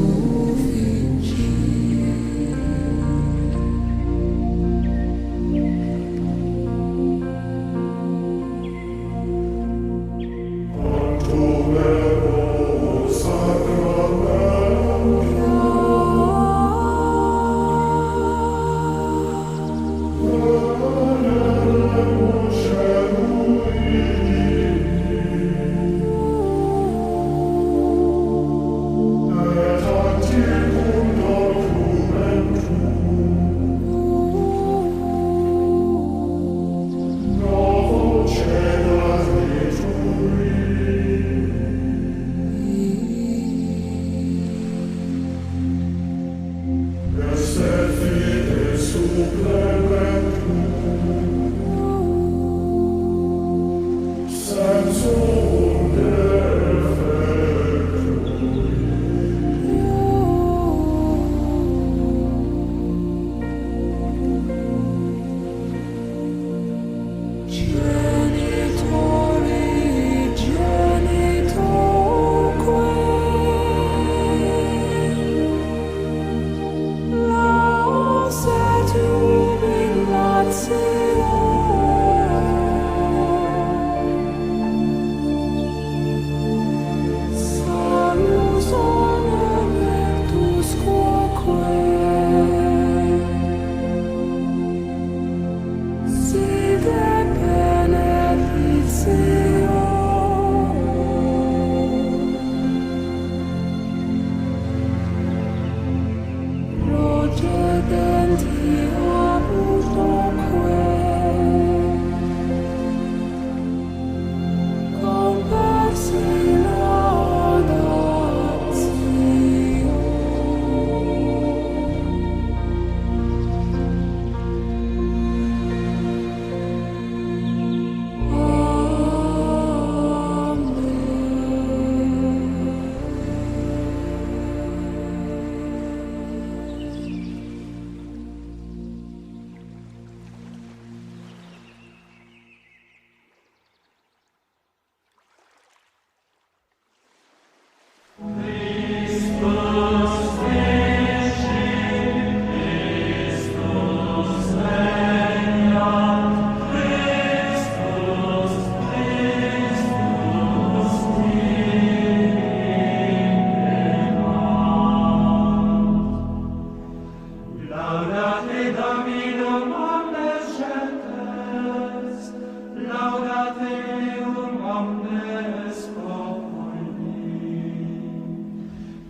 Omnes populi.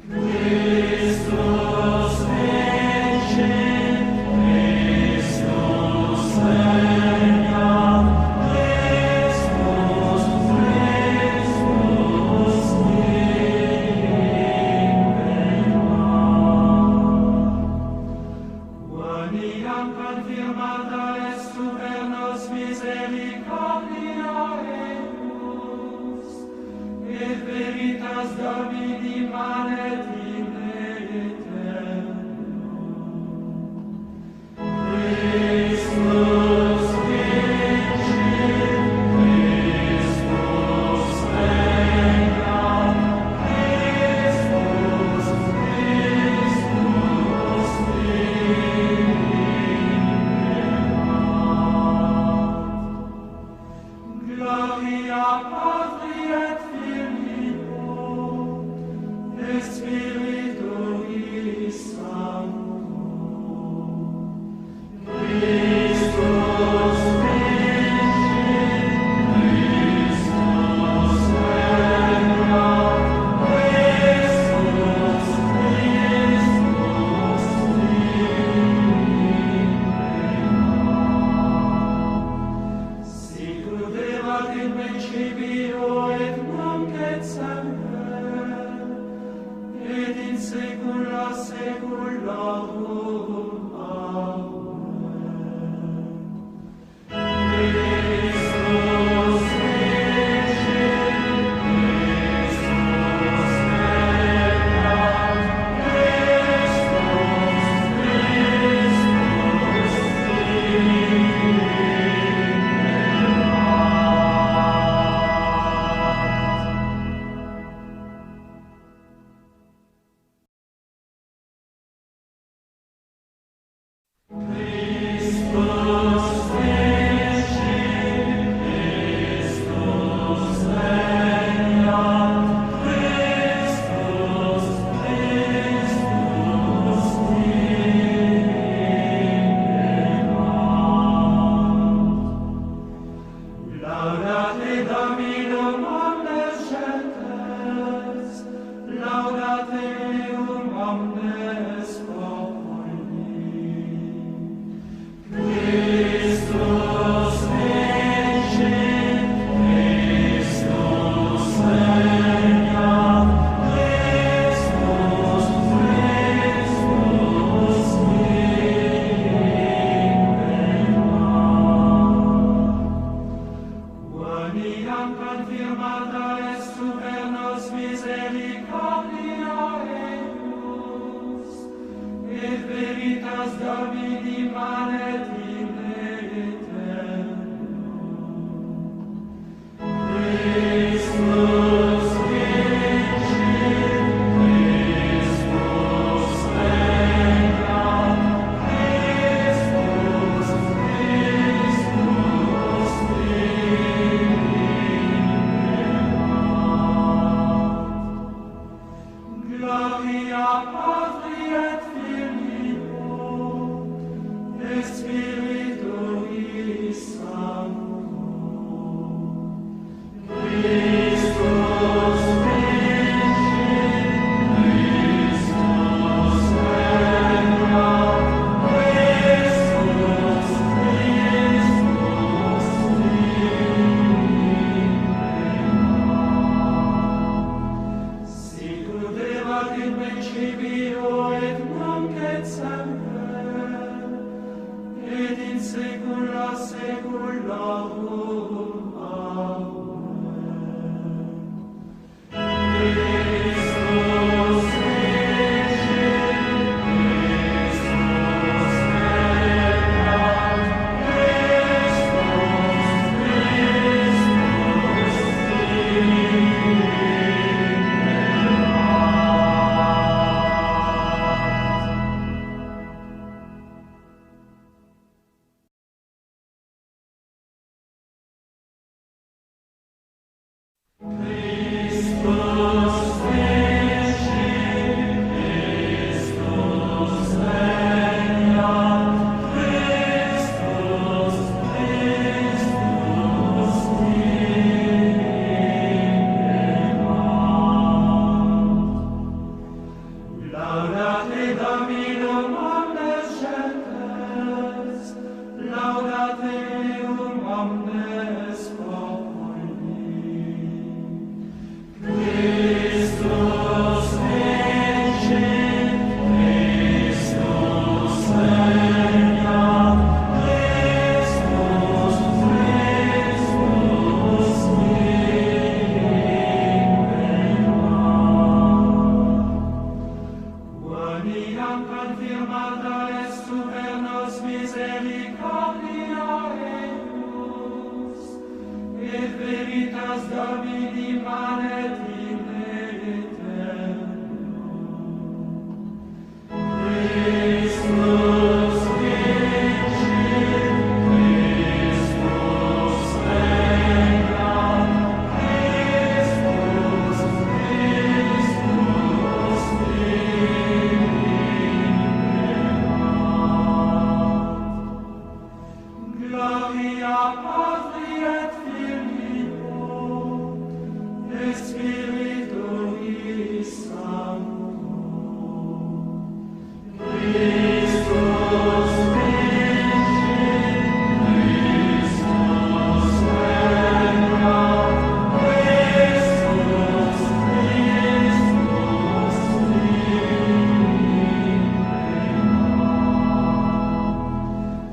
Christus vincit, Christus regnat, Christus, Christus imperat. Quoniam confirmata est tu per nos misericordia eius, et veritas Domini manet in aeternum. Christus vincit, Christus regnat, Christus, Christus imperat. Gloria Patri et Filio et Spiritui Sancto. Christus vincit, Christus regnat, Christus, Christus imperat. Sicut erat in principio, et nunc et semper, et in saecula saeculorum. Amen. Christus vincit, Christus regnat, Christus, Christus imperat. Christus vincit, Christus regnat, Christus, Christus imperat. Laudate Dominum omnes gentes, laudate eum omnes populi. Christus vincit, Christus regnat, Christus, Christus imperat. Quoniam confirmata est tu per nos misericordia eius, et veritas Domini manet in aeternum. Christus vincit, Christus regnat, Christus, Christus imperat. Gloria Patri et Filio et Spiritui Sancto. Christus vincit, Christus regnat, Christus, Christus imperat. Sicut erat in principio, et nunc et semper, et in saecula saeculorum. Amen. Christus vincit, Christus regnat, Christus, Christus imperat. Domini, mane tibi, aeterno. Gloria Patri et Filii et Spiritui Sancto.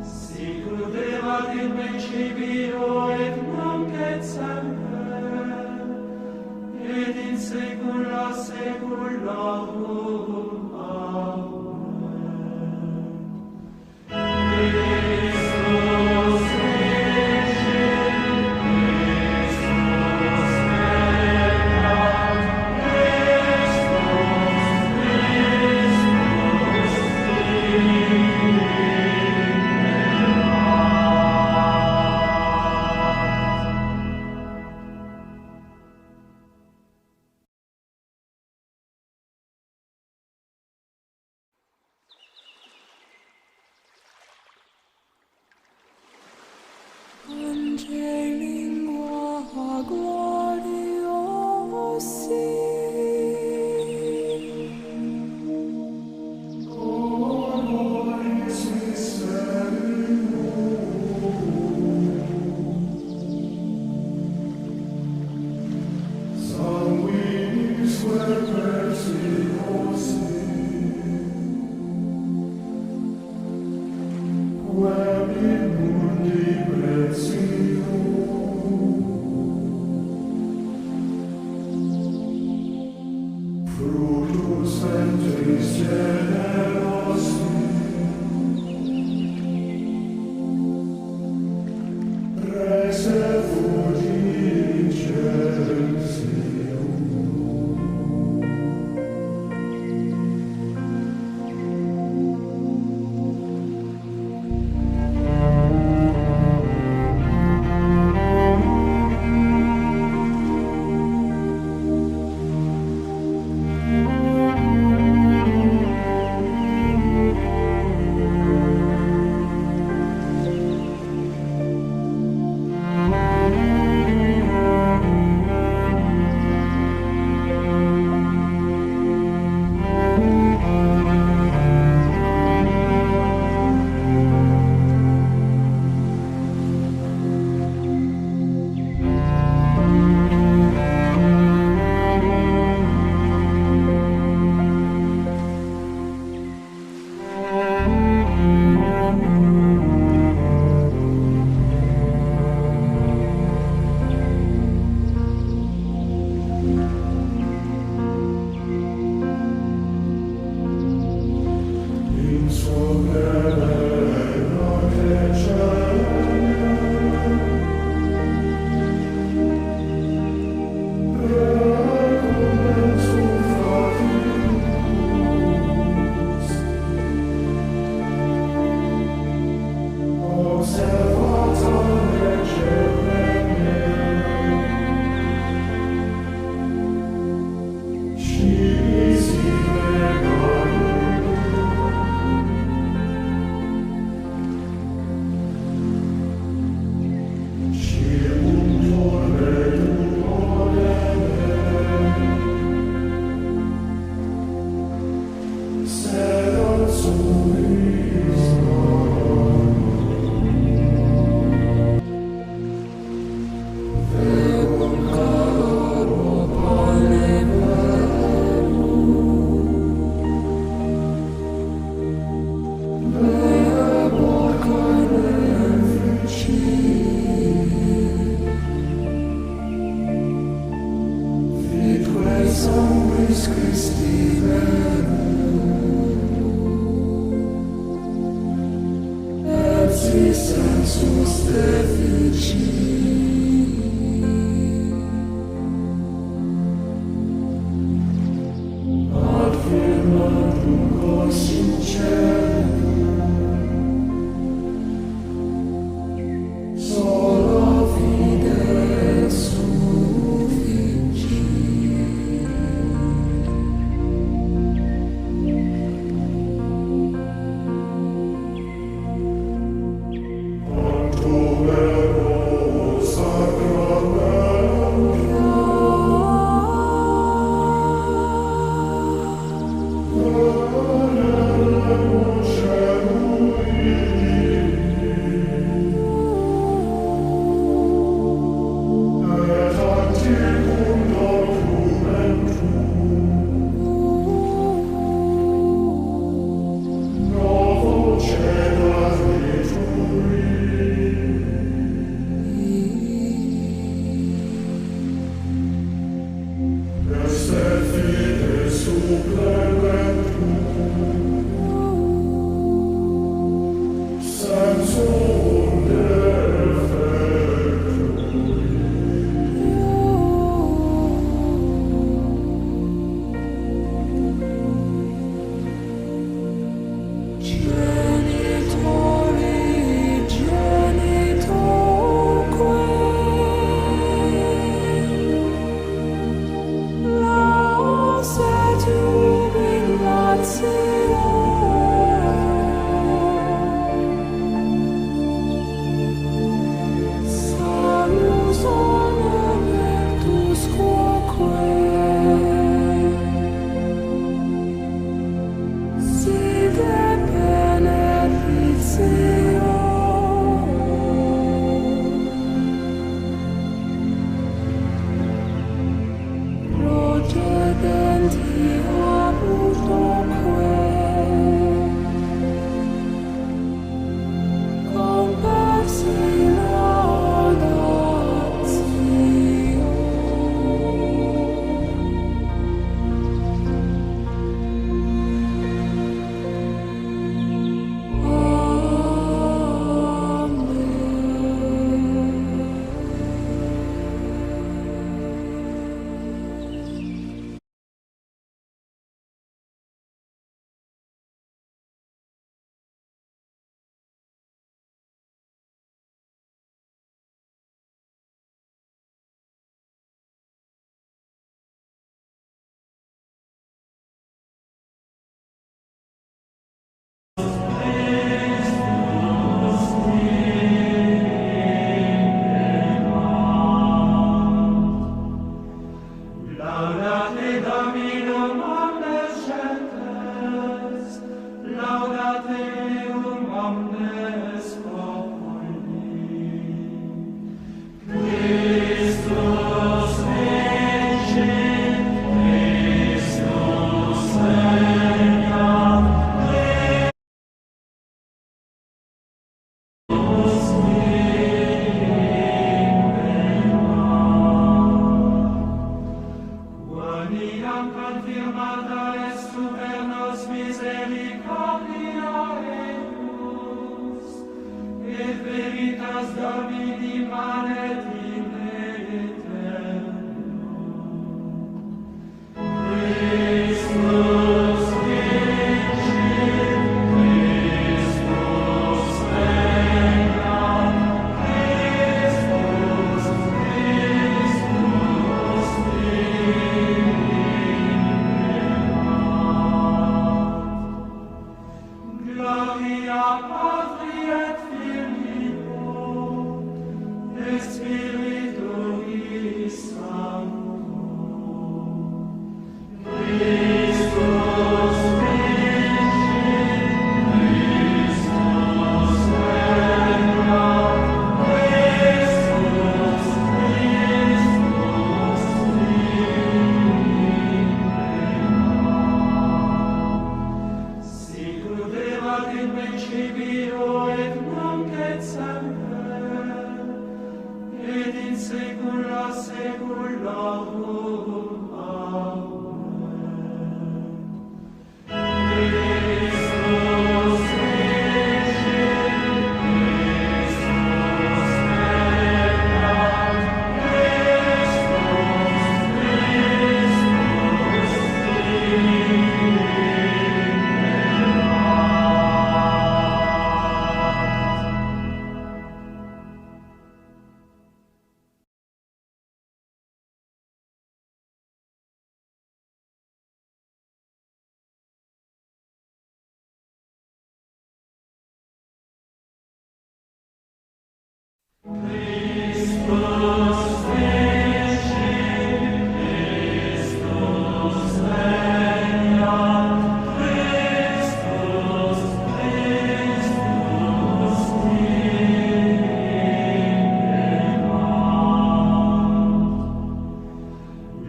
Sicut erat in principio, et nunc et semper, et in saecula saeculorum. Amen. Angeli lingua gloriosi. Sanguinis quae persicosi, quem in mundi precipium, fructus ventris generosi, Vitae sanctis Christi verum, et si sensus deficit, Sicut erat in principio, et nunc et semper, et in saecula saeculorum. Amen.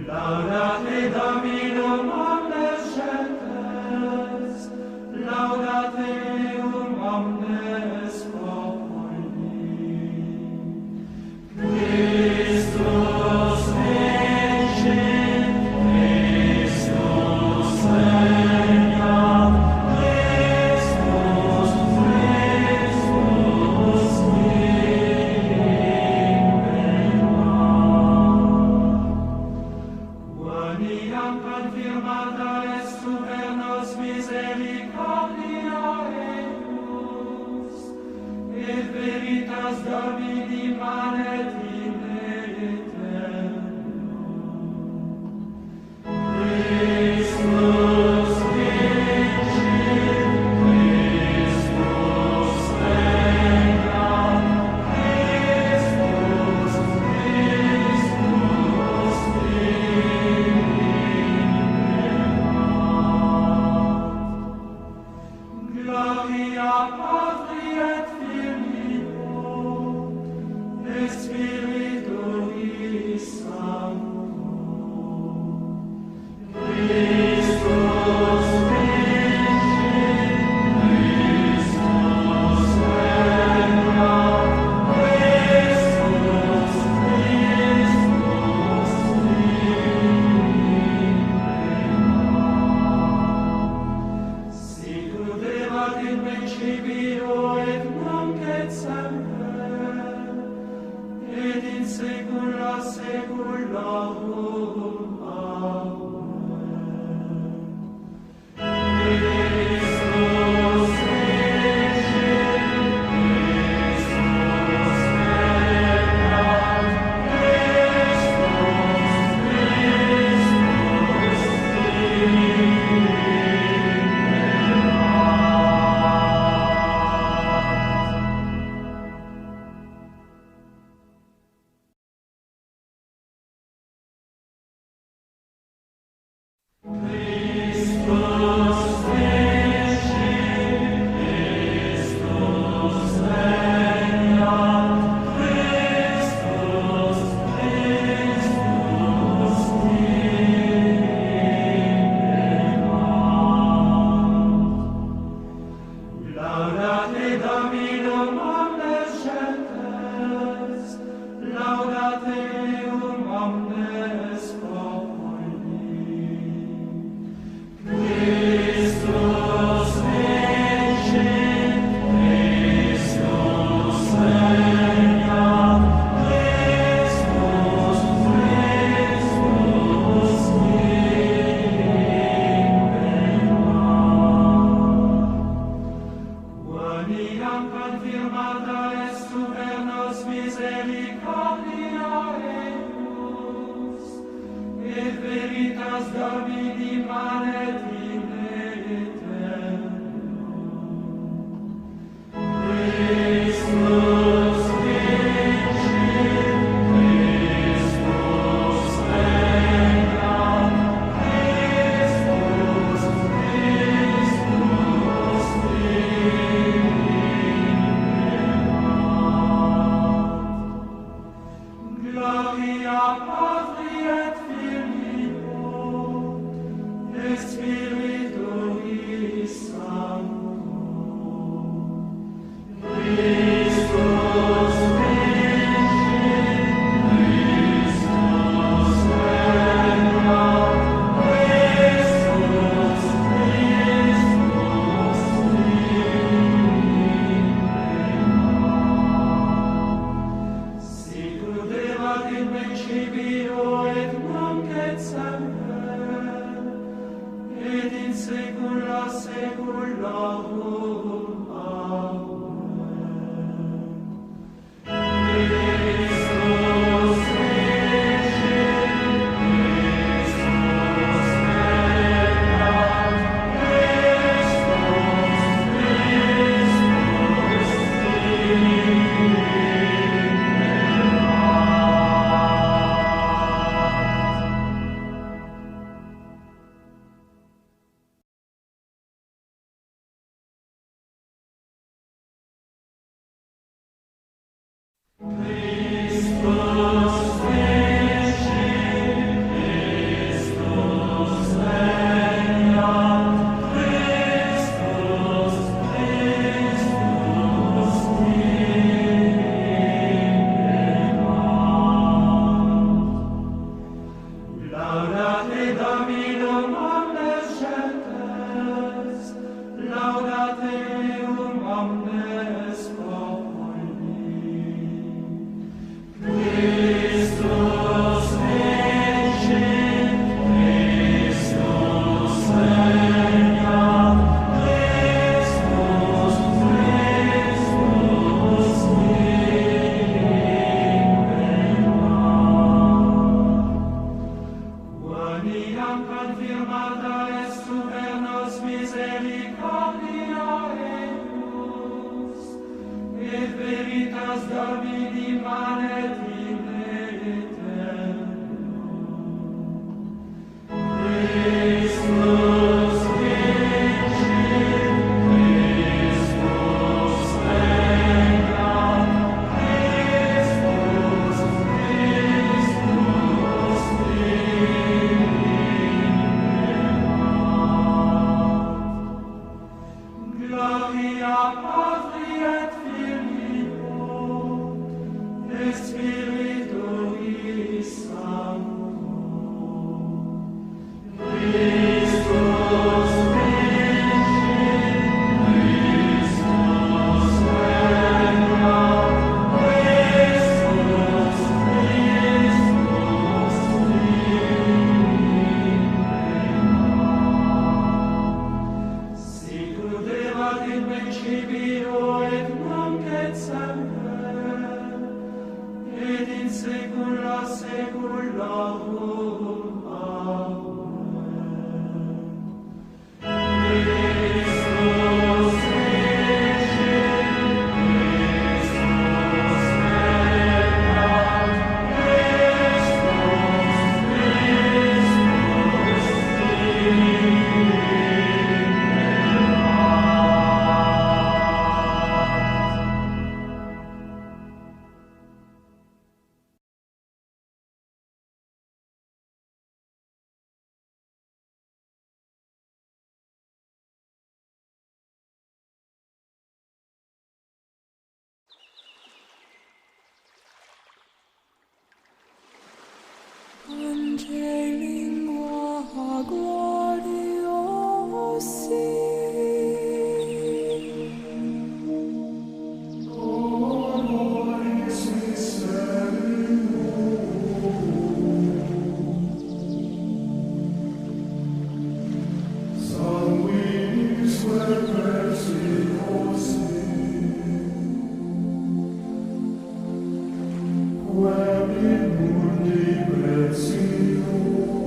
Laudate Dominum, omnes gentes, laudate eum, omnes populi. Christus vincit, Christus regnat, Christus, Christus vivit. Quam iam confirmata est tubernos misericordia eius, et veritas Domini manet in aeternum. Christus vincit, Christus regnat, Christus, Christus vivit. Gloria Patri et Filio et Spiritui Sancto. Christus vincit, Christus regnat, Christus, Christus vivit. Sicut erat in principio, et nunc et semper, et in saecula saeculorum. Amen. Christus vincit, Christus regnat, Christus, Christus vivit. Laudate Dominum, omnes gentes, laudate eum, omnes populi. Christus vincit, Christus regnat, Christus, Christus vivit. Quam iam confirmata est tubernos misericordia eius, et veritas Domini manet in aeternum. Christus vincit, Christus regnat, Christus, Laudate Dominum omnes gentes, laudate eum omnes populi. Christus vincit, Christus regnat, Christus, Christus vivit. Quam iam confirmata est tuber nos misericordia eius, et veritas Domini manet in aeternum. Christus vincit, Christus regnat, Christus, Christus vivit. Gloria Patri et Filii et Spiritui Sancto. Christus vincit, Christus regnat, Christus, Christus vivit. Sicut erat in principio et nunc et semper, et in saecula saeculorum. Amen. Christus vincit, Christus regnat, Christus, Christus vivit. Angeli lingua gloriosi. Sanguinis versi, quem in mundi precipitat.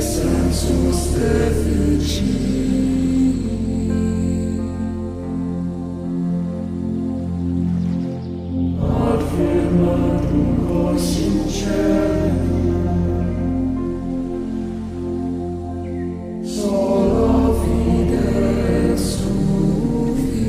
Sensus deficit, ad firmandum conscientiam, sola fide sufficit.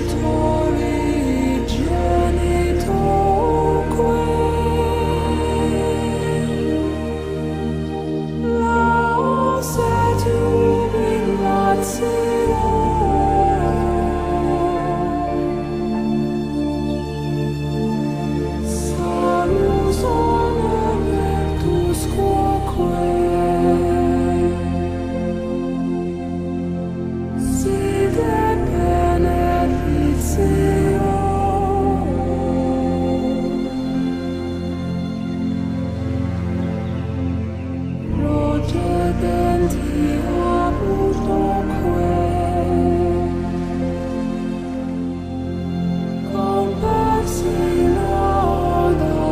Genitori, genitoque, laus et iubilatio, salus onem et usquoque. Si de benedictio procedenti habuit usque, compersi laudatio.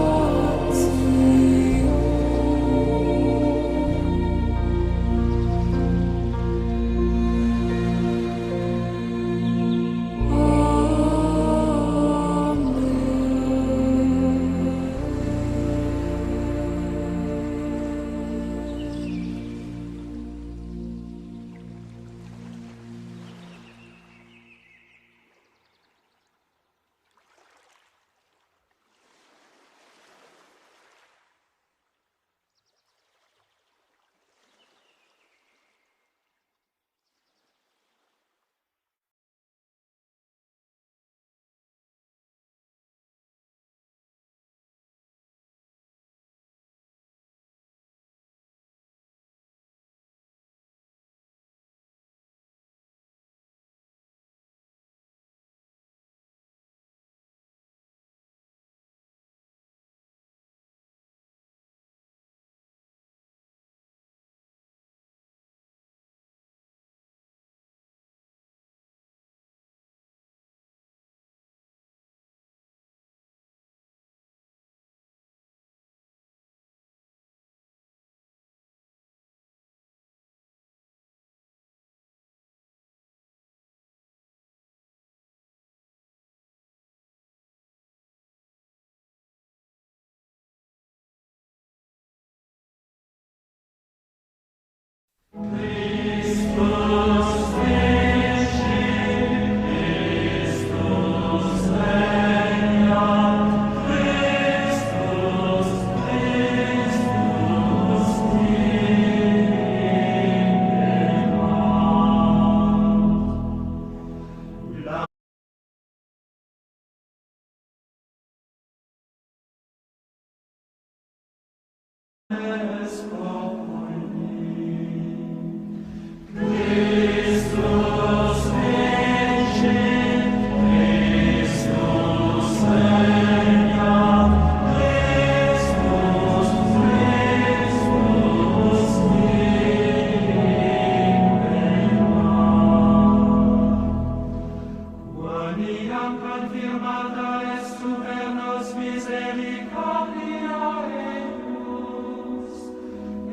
Quoniam confirmata est tu per nos misericordia eius,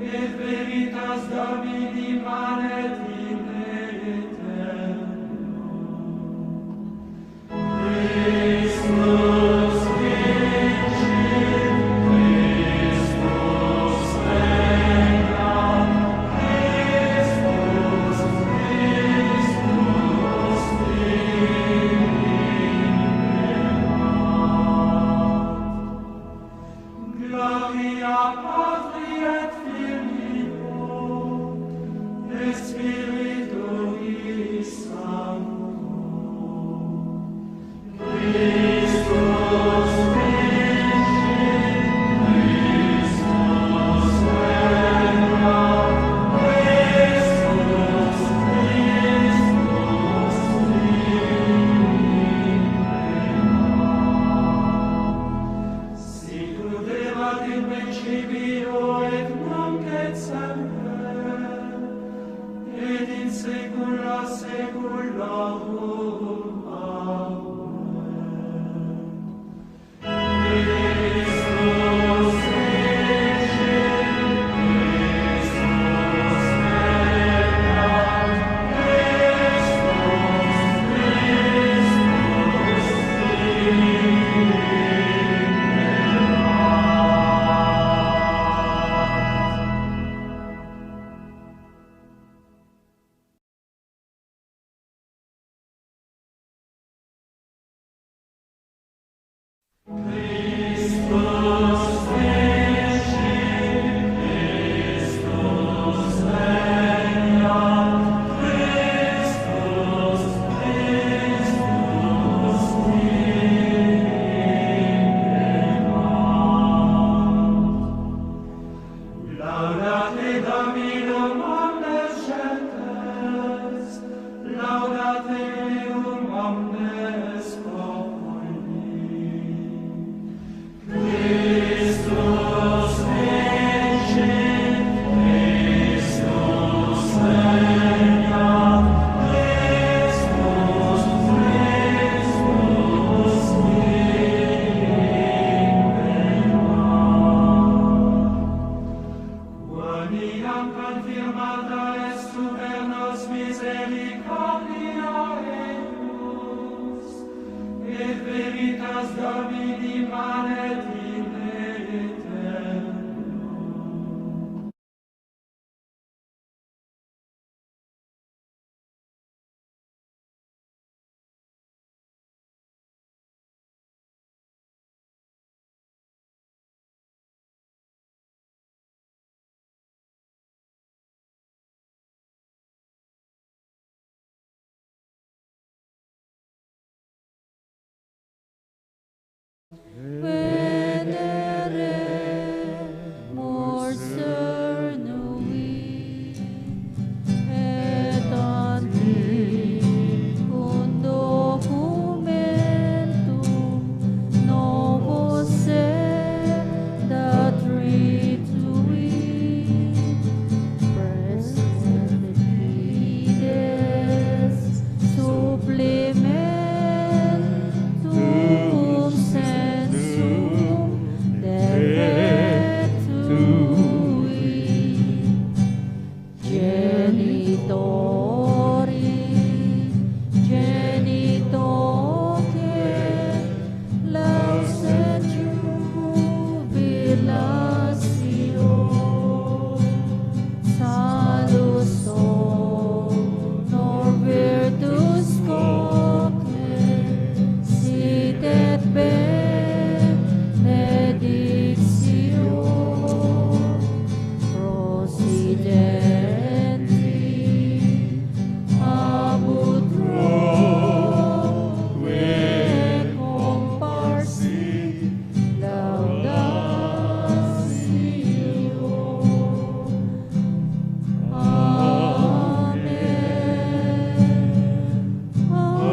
et veritas Domini manet in aeternum. Laudate Dominum omnes gentes, laudate eum omnes populi. Christus vincit, Christus regnat, Christus, Christus vincit. Quoniam confirmata est super nos misericordia eius, et veritas Domini manet in aeternum. Venere mor cernui, et antiquum documentum novo sedat ritui, praesente fides supplementum sensum defectui. Genitori, genitoque, laus et jubilatio, salus honor virtus quoque, sit et benedictio, procidenti ab utroque comparsit laudatio. Amen. Amen.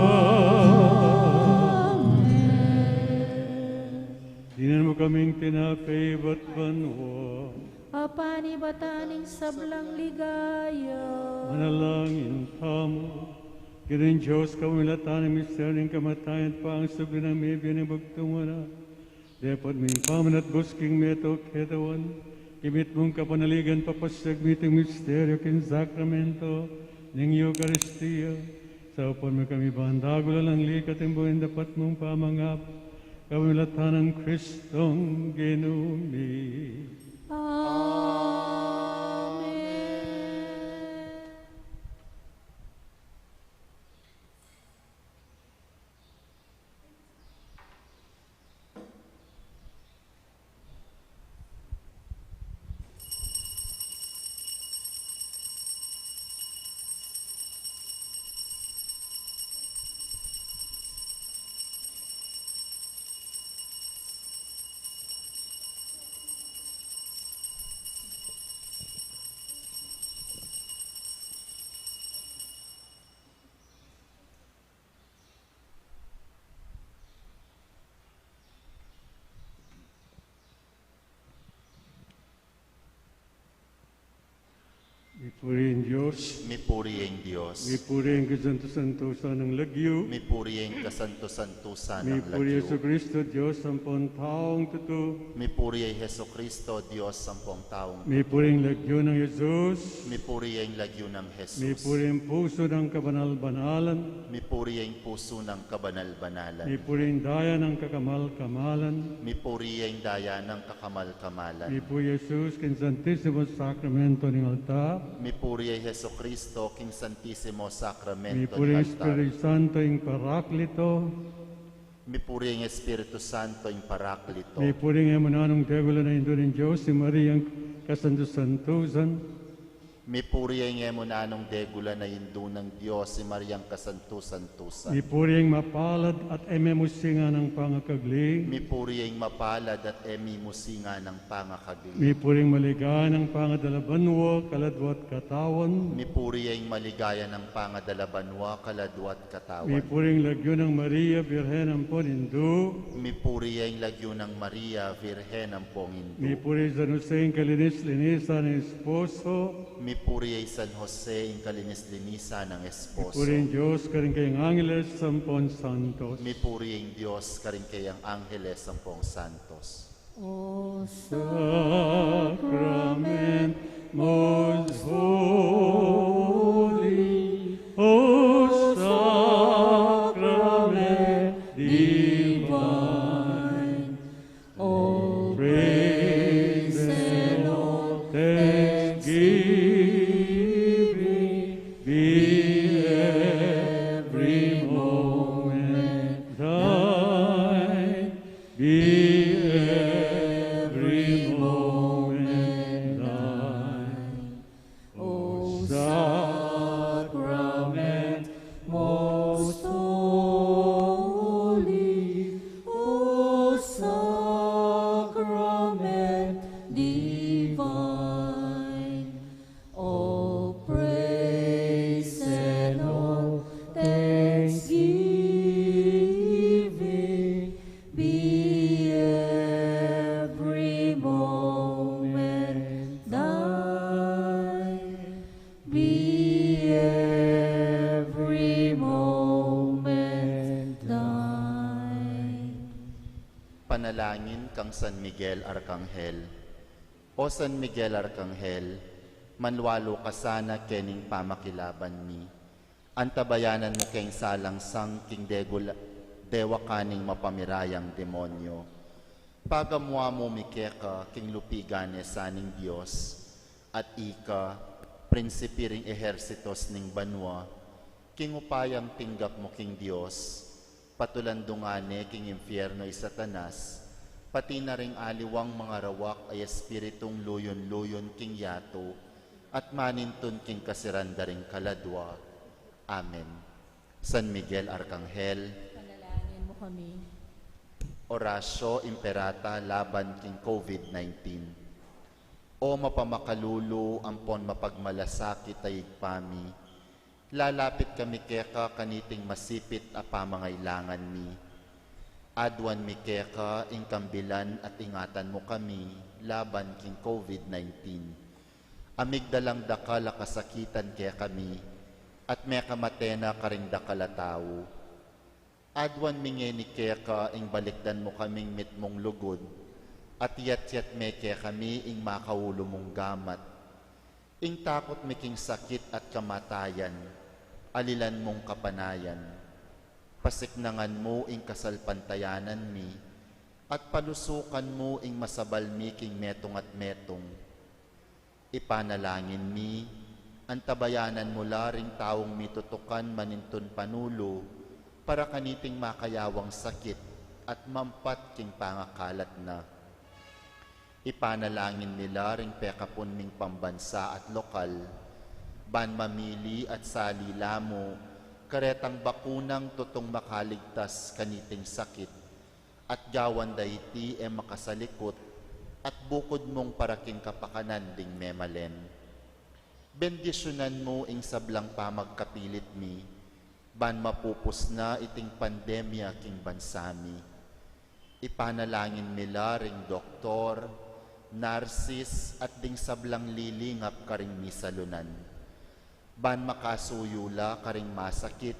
Dinan mu kaming tinape ibat banua. Apan ibatan ing sablang ligaya. Manalangin tamu. Ginu ming Dios, kapamilatan ning misteryu ning kamatayan at pangasubli nang mebie ning bugtung anak, depot ming pamanatbus king metung a katawan, kimit mung kapanaligan, papasiag mi iting misteryu king sakramento ning Eukaristia. Saupan mu kami ban dagul alang lika at ing bunga ning dapat mung pamangap, kapamilatan nang Kristong Ginu mi. Amen. Mipuri ing Dios. Mipuri ing Dios. Mipuri ing kasantu-santusan nang lagyu. Mipuri ing kasantu-santusan nang lagyu. Mipuri Jesucristo, Dios ampon taung tutu. Mipuri ing Jesucristo, Dios ampon taung tutu. Mipuri ing lagyu nang Jesus. Mipuri ing lagyu nang Jesus. Mipuri ing pusu nang kabanal-banalan. Mipuri ing pusu nang kabanal-banalan. Mipuri ing daya nang kakamal-kamalan. Mipuri ing daya nang kakamal-kamalan. Mipuri Jesus king Santisimo Sakramento ning altar. Mipuri ing Jesucristo king Santisimo Sakramento ning altar. Mipuri ing Espiritu Santo ing Paraklito. Mipuri ing Espiritu Santo, ing Paraklito. Mipuri ing e mu nanung degulan a Indu ning Dios, i Maria, ing kasantu-santusan. Mipuri ing e mu nanung degulan a Indu ning Dios, i Maria, ing kasantu-santusan. Mipuri ing mapalad at e mimusingan a pangakagli. Mipuri ing mapalad at e mimusingan a pangakagli. Mipuri ing maligaya nang pangadala banua, kaladua at katawan. Mipuri ing maligaya nang pangadala banua, kaladua at katawan. Mipuri ing lagyu nang Maria, Birhen ampon Indu. Mipuri ing lagyu nang Maria, Birhen ampon Indu. Mipuri San Jose, ing kalinis-linisan nang esposo. Mipuri i San Jose, ing kalinis-linisan nang esposo. Mipuri ing Dios karing kayang angeles ampon santos. Mipuri ing Dios karing kayang angeles ampon santos. O sacrament most holy, O sacrament divine, all praise and all thanksgiving be every moment thine, be every moment thine. O sacrament most holy, O sacrament divine, all praise and all thanksgiving be every moment thine, be every moment thine. Panalangin kang San Miguel Arkanghel. O San Miguel Arkanghel, manlualu ka sana kening pamakilaban mi. Antabayanan mu keng salangsang king degul-, dewakan ning mapamirayang demonyo. Pagamu-amu mi keka king lupigan ne sa ning Dios, at ika, prinsipi ring ehersitos ning banua, king upayang tinggap mu king Dios, patulandungan ne king impyerno i Satanas, pati na ring aliwang mangarawak a espiritung luyun-luyun king yatu, at manintun king kasiran da ring kaladua. Amen. San Miguel Arkanghel, panalangin mu kami. Oratio Imperata laban king COVID nineteen. O mapamakalulu ampon mapagmalasakit a Ibpa mi, lalapit kami keka kaniting masipit a pamangailangan mi. Aduan mi keka ing kambilan at ingatan mu kami laban king COVID nineteen. A migdalang dakal a kasakitan kekami, at mekamate na karing dakal a tau. Aduan mi ngeni keka ing balikdan mu kaming mitmung lugud, at iyatyat me kekami ing makaulu mung gamat. Ing takut mi king sakit at kamatayan, alilan mung kapanayan. Pasiknangan mu ing kasalpantayanan mi, at palusukan mu ing masabal mi king metung at metung. Ipanalangin mi, antabayanan mu la ring taung mitutukan manintun panulu para kaniting makayawang sakit at mampat king pangakalat na. Ipanalangin mi la ring pekapun ming pambansa at lokal, ban mamili at sali la mu karetang bakunang tutung makaligtas kaniting sakit, at gawan da iti e makasalikut at bukud mung para king kapakanan ding memalen. Bendisyunan mu ing sablang pamagkapilit mi, ban mapupus na iting pandemya king bansa mi. Ipanalangin mi la ring doktor, narsis, at ding sablang lilingap karing misalunan, ban makasuyu la karing masakit,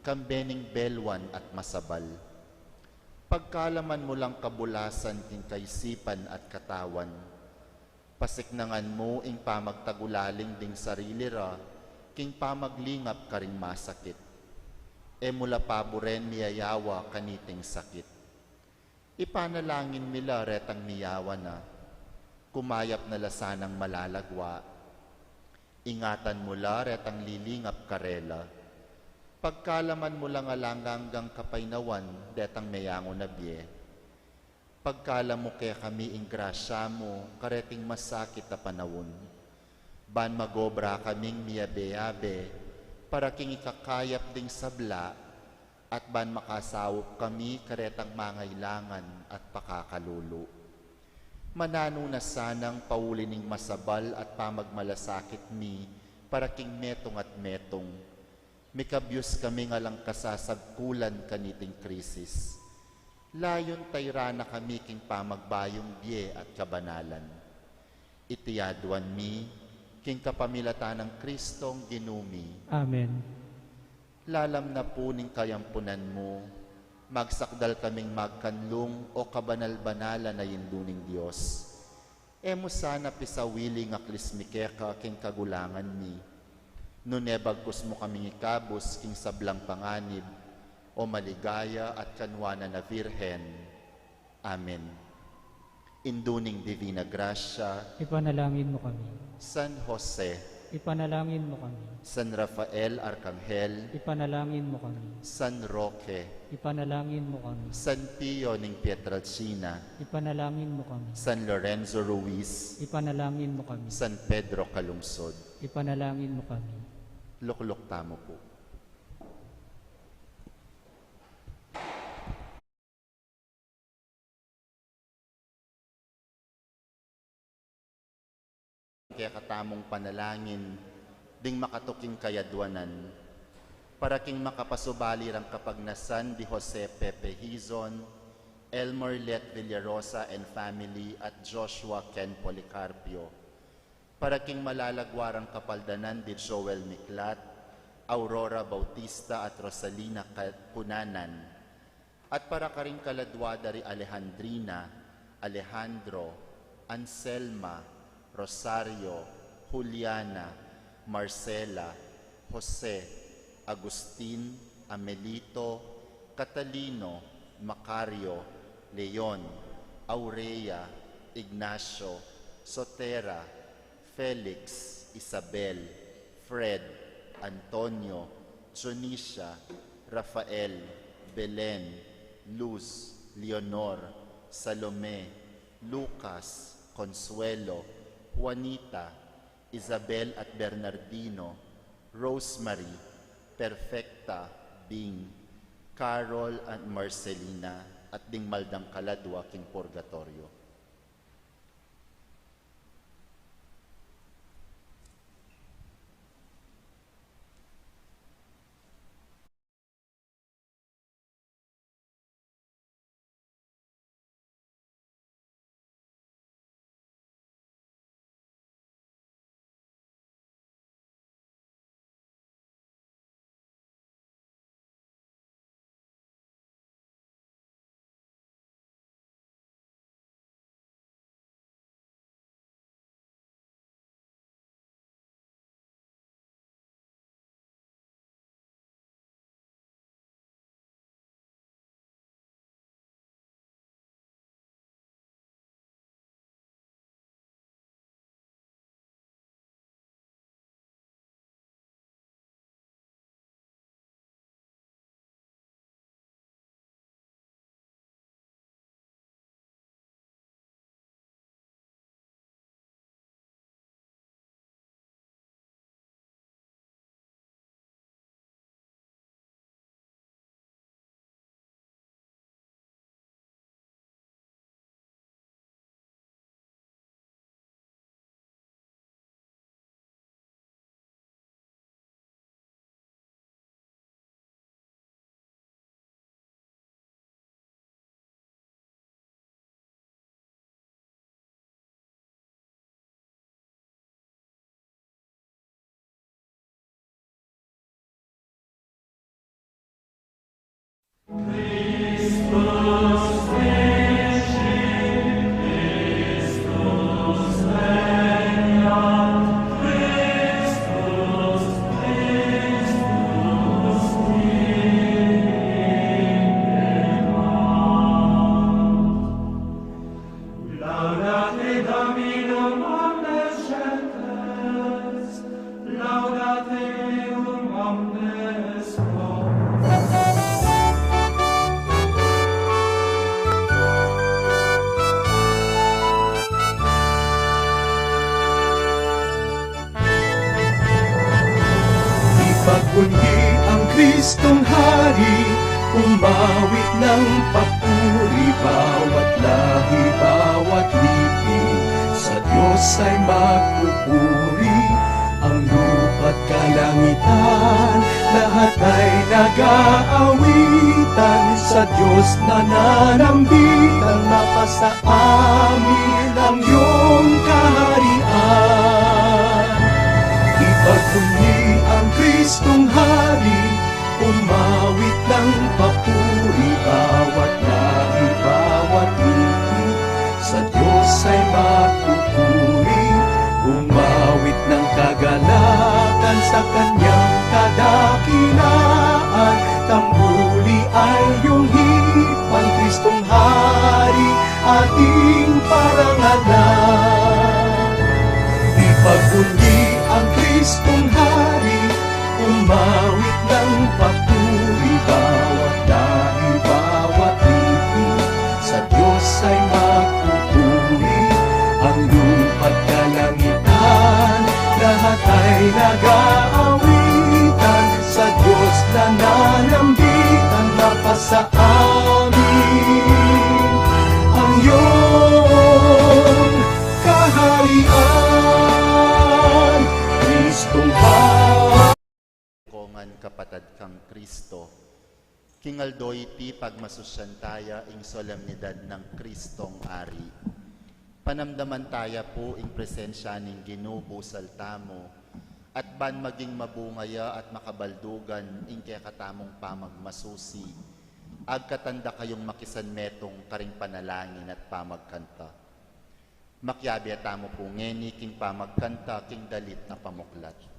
kambe ning belwan at masabal. Pagkalaman mu lang kabulasan king kaisipan at katawan. Pasiknangan mu ing pamagtagulaling ding sarili ra king pamaglingap karing masakit. E mu la paburen miyayawa kaniting sakit. Ipanalangin mi la retang miyawa na, kumayap na la sanang malalagwa. Ingatan mu la retang lilingap karela. Pagkalaman mu lang alang anggang kapainawan detang meyangu na bie. Pagkalaman mu kekami ing grasya mu kareting masakit a panaun. Ban magobra kaming miyabe-yabe para king ikakayap ding sabla at ban makasaup kami karetang mangailangan at pakakalulu. Mananu na sanang pauli ning masabal at pamagmalasakit mi para king metung at metung. Mikabyus kami ngan lang kasasagkulan kaniting krisis. Layun tayran na kami king pamagbayung bie at kabanalan. Iti aduan mi, king kapamilatan nang Kristong Ginu mi. Amen. Lalam na pu ning kayampunan mu, magsakdal kaming magkanlung, o kabanal-banalan a Indu ning Dios. E mu sana pisawili ing aklis mi keka king kagulangan mi. Nune bagkus mu kaming ikabus king sablang panganib, o maligaya at kanwanan a Virgen. Amen. Indu ning Divina Gracia. Ipanalangin mu kami. San Jose. Ipanalangin mu kami. San Rafael Arkanghel. Ipanalangin mu kami. San Roque. Ipanalangin mu kami. San Pio ning Pietrelcina. Ipanalangin mu kami. San Lorenzo Ruiz. Ipanalangin mu kami. San Pedro Calungsod. Ipanalangin mu kami. Lukluk tamu pu. Kekatamung panalangin ding makatuking kayaduanan, para king makapasubali rang kapagnasan di Jose Pepe Hizon, Elmer Let Villarosa and family, at Joshua Ken Policarpio. Para king malalagwa rang kapaldanan di Joel Miklat, Aurora Bautista at Rosalina Ka-, Cunanan. At para karing kaladwa da ri Alejandrina, Alejandro, Anselma, Rosario, Juliana, Marcela, Jose, Agustin, Amelito, Catalino, Macario, Leon, Aurea, Ignacio, Sotera, Felix, Isabel, Fred, Antonio, Dionisia, Rafael, Belen, Luz, Leonor, Salome, Lucas, Consuelo, Juanita, Isabel at Bernardino, Rosemary, Perfecta, Bing, Carol at Marcelina, at ding maldang kaladwa king purgatoryo. Laudate Dominum omnes gentes, laudate eum omnes pro Awit ng papuri, bawat lahi, bawat lipi, sa Diyos ay magpupuri. Ang lupa't kalangitan, lahat ay nag-aawitan, sa Diyos nananambitan, mapasa amin ang iyong kaharian. Ipagbunyi ang Kristong Hari, umawit ng papuri, bawat lahi, bawat lipi, sa Diyos ay magpupuri. Umawit ng kagalakan sa kanyang kadakilaan, tambuli ay iyong hipan, Kristong Hari, ating parangalan. Ipagbunyi ang Kristong Hari, umawit ng papuri, bawat lahi, bawat lipi, sa Diyos ay magpupuri. Ang lupa't kalangitan, lahat ay nag-aawitan, sa Diyos nananambitan, mapasa amin ang iyong kaharian, Kristong Hari. Kongan kapatad kang Kristo, king aldo iti pagmasusyan taya ing solemnidad nang Kristong Ari. Panamdaman taya pu ing presensya ning Ginu busal tamu, at ban maging mabunga ya at makabaldugan ing kekatamung pamagmasusi, agkatan da kayung makisanmetung karing panalangin at pamagkanta. Makiabe tamu pu ngeni king pamagkanta king dalit a pamuklat.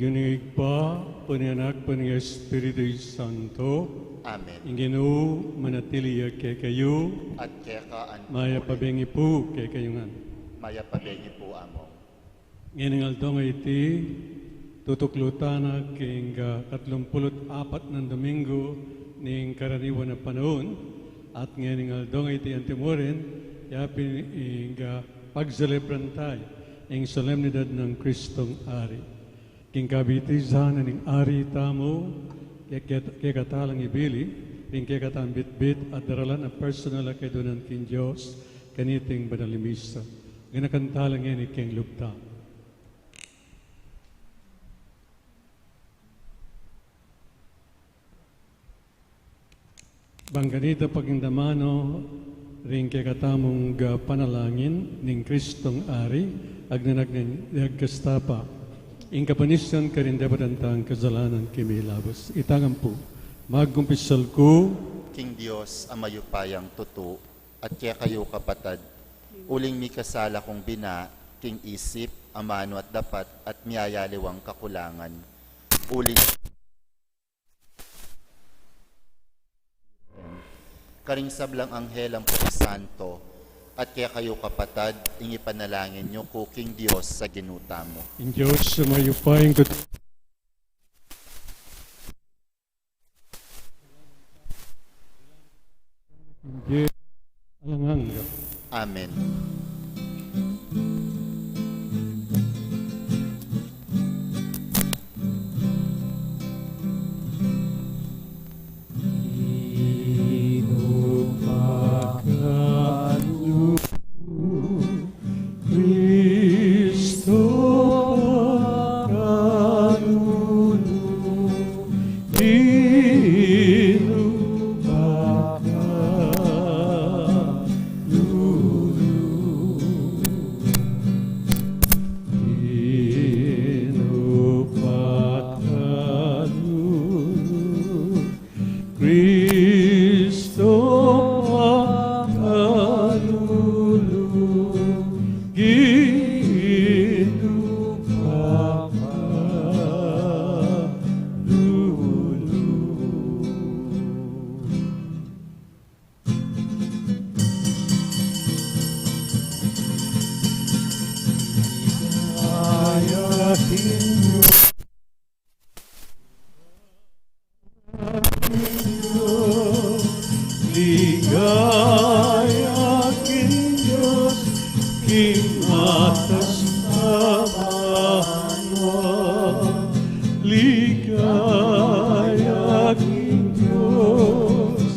King Ibpa, king Anak, king Espiritu Santo. Amen. Ing Ginu manatili ya kekayu. At keka naman. Mayap a bengi pu kekayu ngan. Mayap a bengi pu, Among. Ngening aldo ngeni, tutuklu tana king, ah, katlumpulu't apat nang Domingo ning karaniwan a panaun, at ngening aldo ngeni antimurin, yapin ing, ah, pagselebran tamu ing solemnidad nang Kristong Ari. King kabitisan na ning Ari tamu, ke-, ke-, kekatamu lang ibili ring kekatamung bitbit at daralan a personal a kayadwanan king Dios, kaniting banal a misa. Ganakan tala ngeni king lub tamu. Bang kanita pakindamanu ring kekatamung, ah, panalangin ning Kristong Ari, agnanakan ning agkasta pa. Ing kapanisyan karing dapatan tang kasalanan kimilabus. Ita ngan pu, magkumpisal ku king Dios a mayupayang tutu, at kekayu kapatad, uling mikasala kung bina, king isip, amanu at dapat, at miyayaliwang kakulangan. Uling karing sablang anghel ampong santo, at kekayu kapatad, ing ipanalangin yu ku king Dios a Ginu tamu. Ing Dios a mayupayang tutu. Alang angga. Amen. Kristo pakalulu, Ginu pakalulu, Ginu pakalulu. Kristo pakalulu, Ginu pakalulu. Ligaya king Dios. Ligaya king Dios, king matas a banua. Ligaya king Dios,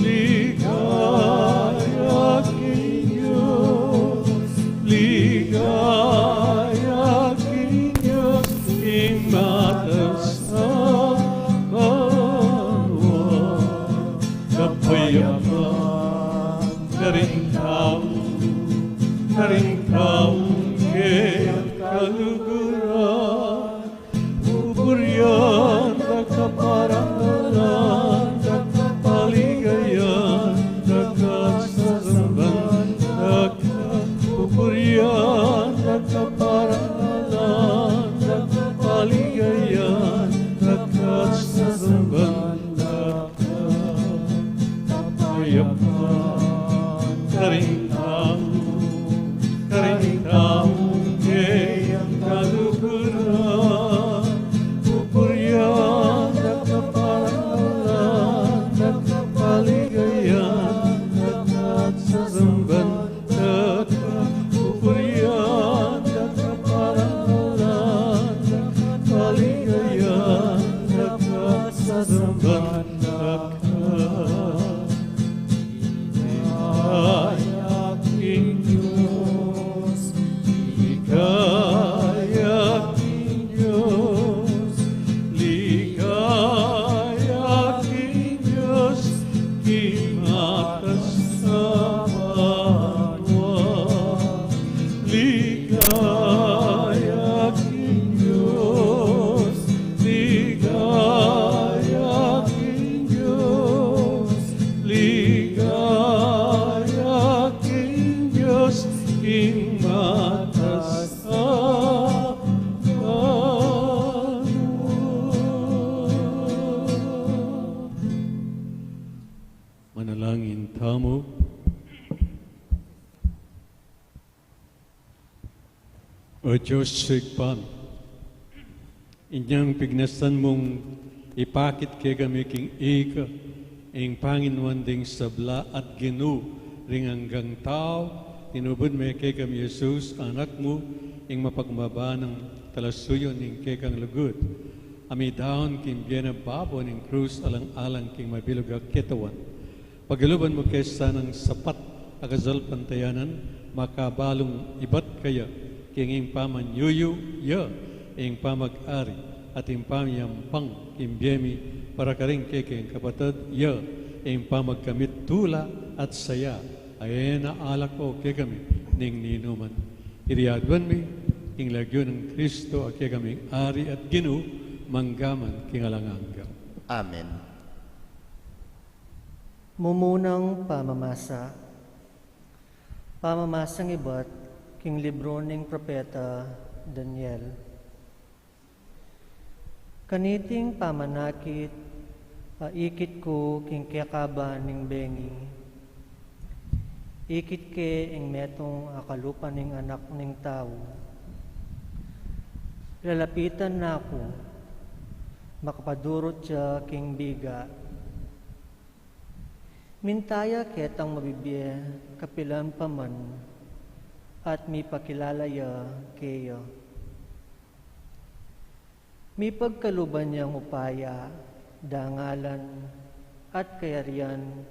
ligaya king Dios, ligaya king Dios, king matas a banua. Kapayapan karing tau, karing taung kayang kaluguran, pupurian O Dios, Ibpa mi, inyang pignasan mung ipakit kekami king ika ing panginuan ding sabla at Ginu ring anggang tau, tinubud me kekami Jesus, Anak mu, ing mapagmabanang talasuyu ning kekang lugud, a midaun king bie na babo ning krus alang-alang king mabilug a ketawan. Pagaluban mu ke sanang sapat a kasalpantayanan, makabalung ibat kaya king ing pamanyuyu ya ing pamag-ari at ing pamyampang king bie mi para karing kekeng kapatad ya ing pamagkamit tula at saya, a e na alako kekami ning ninuman. Iri aduan mi king lagyu nang Kristo a kekaming Ari at Ginu, mangga man king alang angga. Amen. Mumunang pamamasa. Pamamasang ibat king libru ning propeta Daniel. Kaniting pamanakit a ikit ku king kekaban ning bengi, ikit ke ing metung a kalupa ning anak ning tau. Lalapitan na ku, makapadurut ya king biga. Minta ya ketang mabibie kapilan pa man at mipakilala ya keya. Mipagkaluban yang upaya, dangalan, at kayarian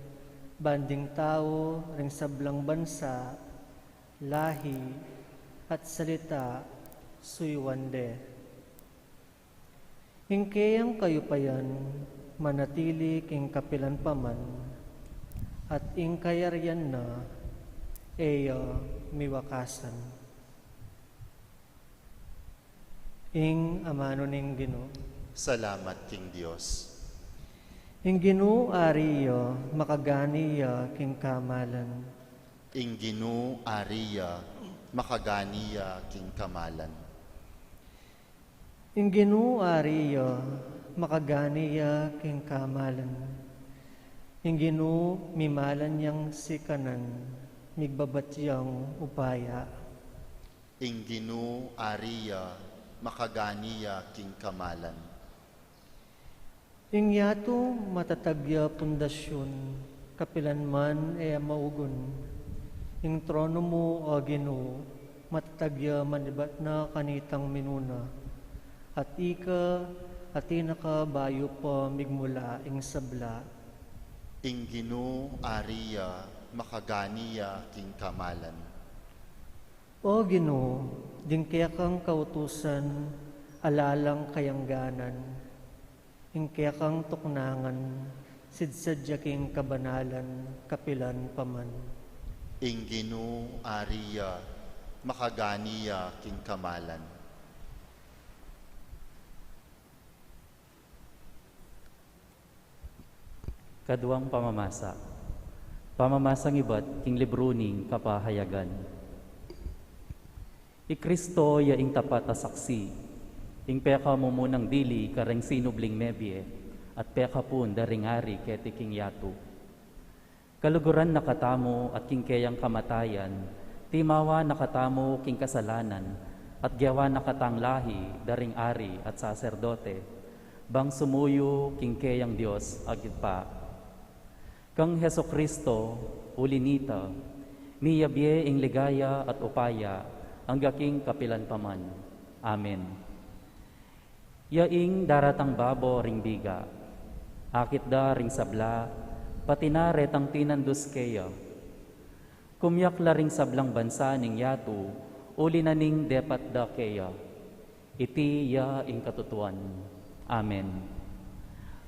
banding tau ring sablang bansa, lahi, at salita, suyuan de. Ing keyang kayupayan manatili king kapilan pa man, at ing kayarian na e ya miwakasan. Ing amanu ning Ginu. Salamat king Dios. Ing Ginu ari ya, makagani ya king kamalan. Ing Ginu ari ya, makagani ya king kamalan. Ing Ginu ari ya, makagani ya king kamalan. Ing Ginu mimalan yang sikanan, migbabat yang upaya. Ing Ginu ari ya, makagani ya king kamalan. Ing yatu matatag ya pundasyun, kapilan man e maugun. Ing tronu mu, O Ginu, matatag ya manibat na kanitang minuna. At ika, atin na ka bayu pa migmula ing sabla. Ing Ginu ari ya, makagani ya king kamalan. O Ginu, ding kekang kautusan ala lang kayangganan, ing kekang tuknangan sidsed ya king kabanalan kapilan pa man. Ing Ginu ari ya, makagani ya king kamalan. Kaduang pamamasa. Pamamasang ibat king libru ning Kapahayagan. I Kristo ya ing tapat a saksi, ing pekamumunang dili kareng sinubling mebie, at pekapun da ring ari keti king yatu. Kaluguran na katamu at king keyang kamatayan, timawa na katamu king kasalanan, at gewa na katang lahi da ring ari at saserdote, bang sumuyu king keyang Dios a Ibpa. Kang Jesucristo, uli nita, miyabie ing ligaya at upaya, angga king kapilan pa man. Amen. Ya ing daratang babo ring biga, akit da ring sabla, pati na retang tinandus keya. Kumyak la ring sablang bansa ning yatu, uli na ning depat da keya. Iti ya ing katutuan. Amen.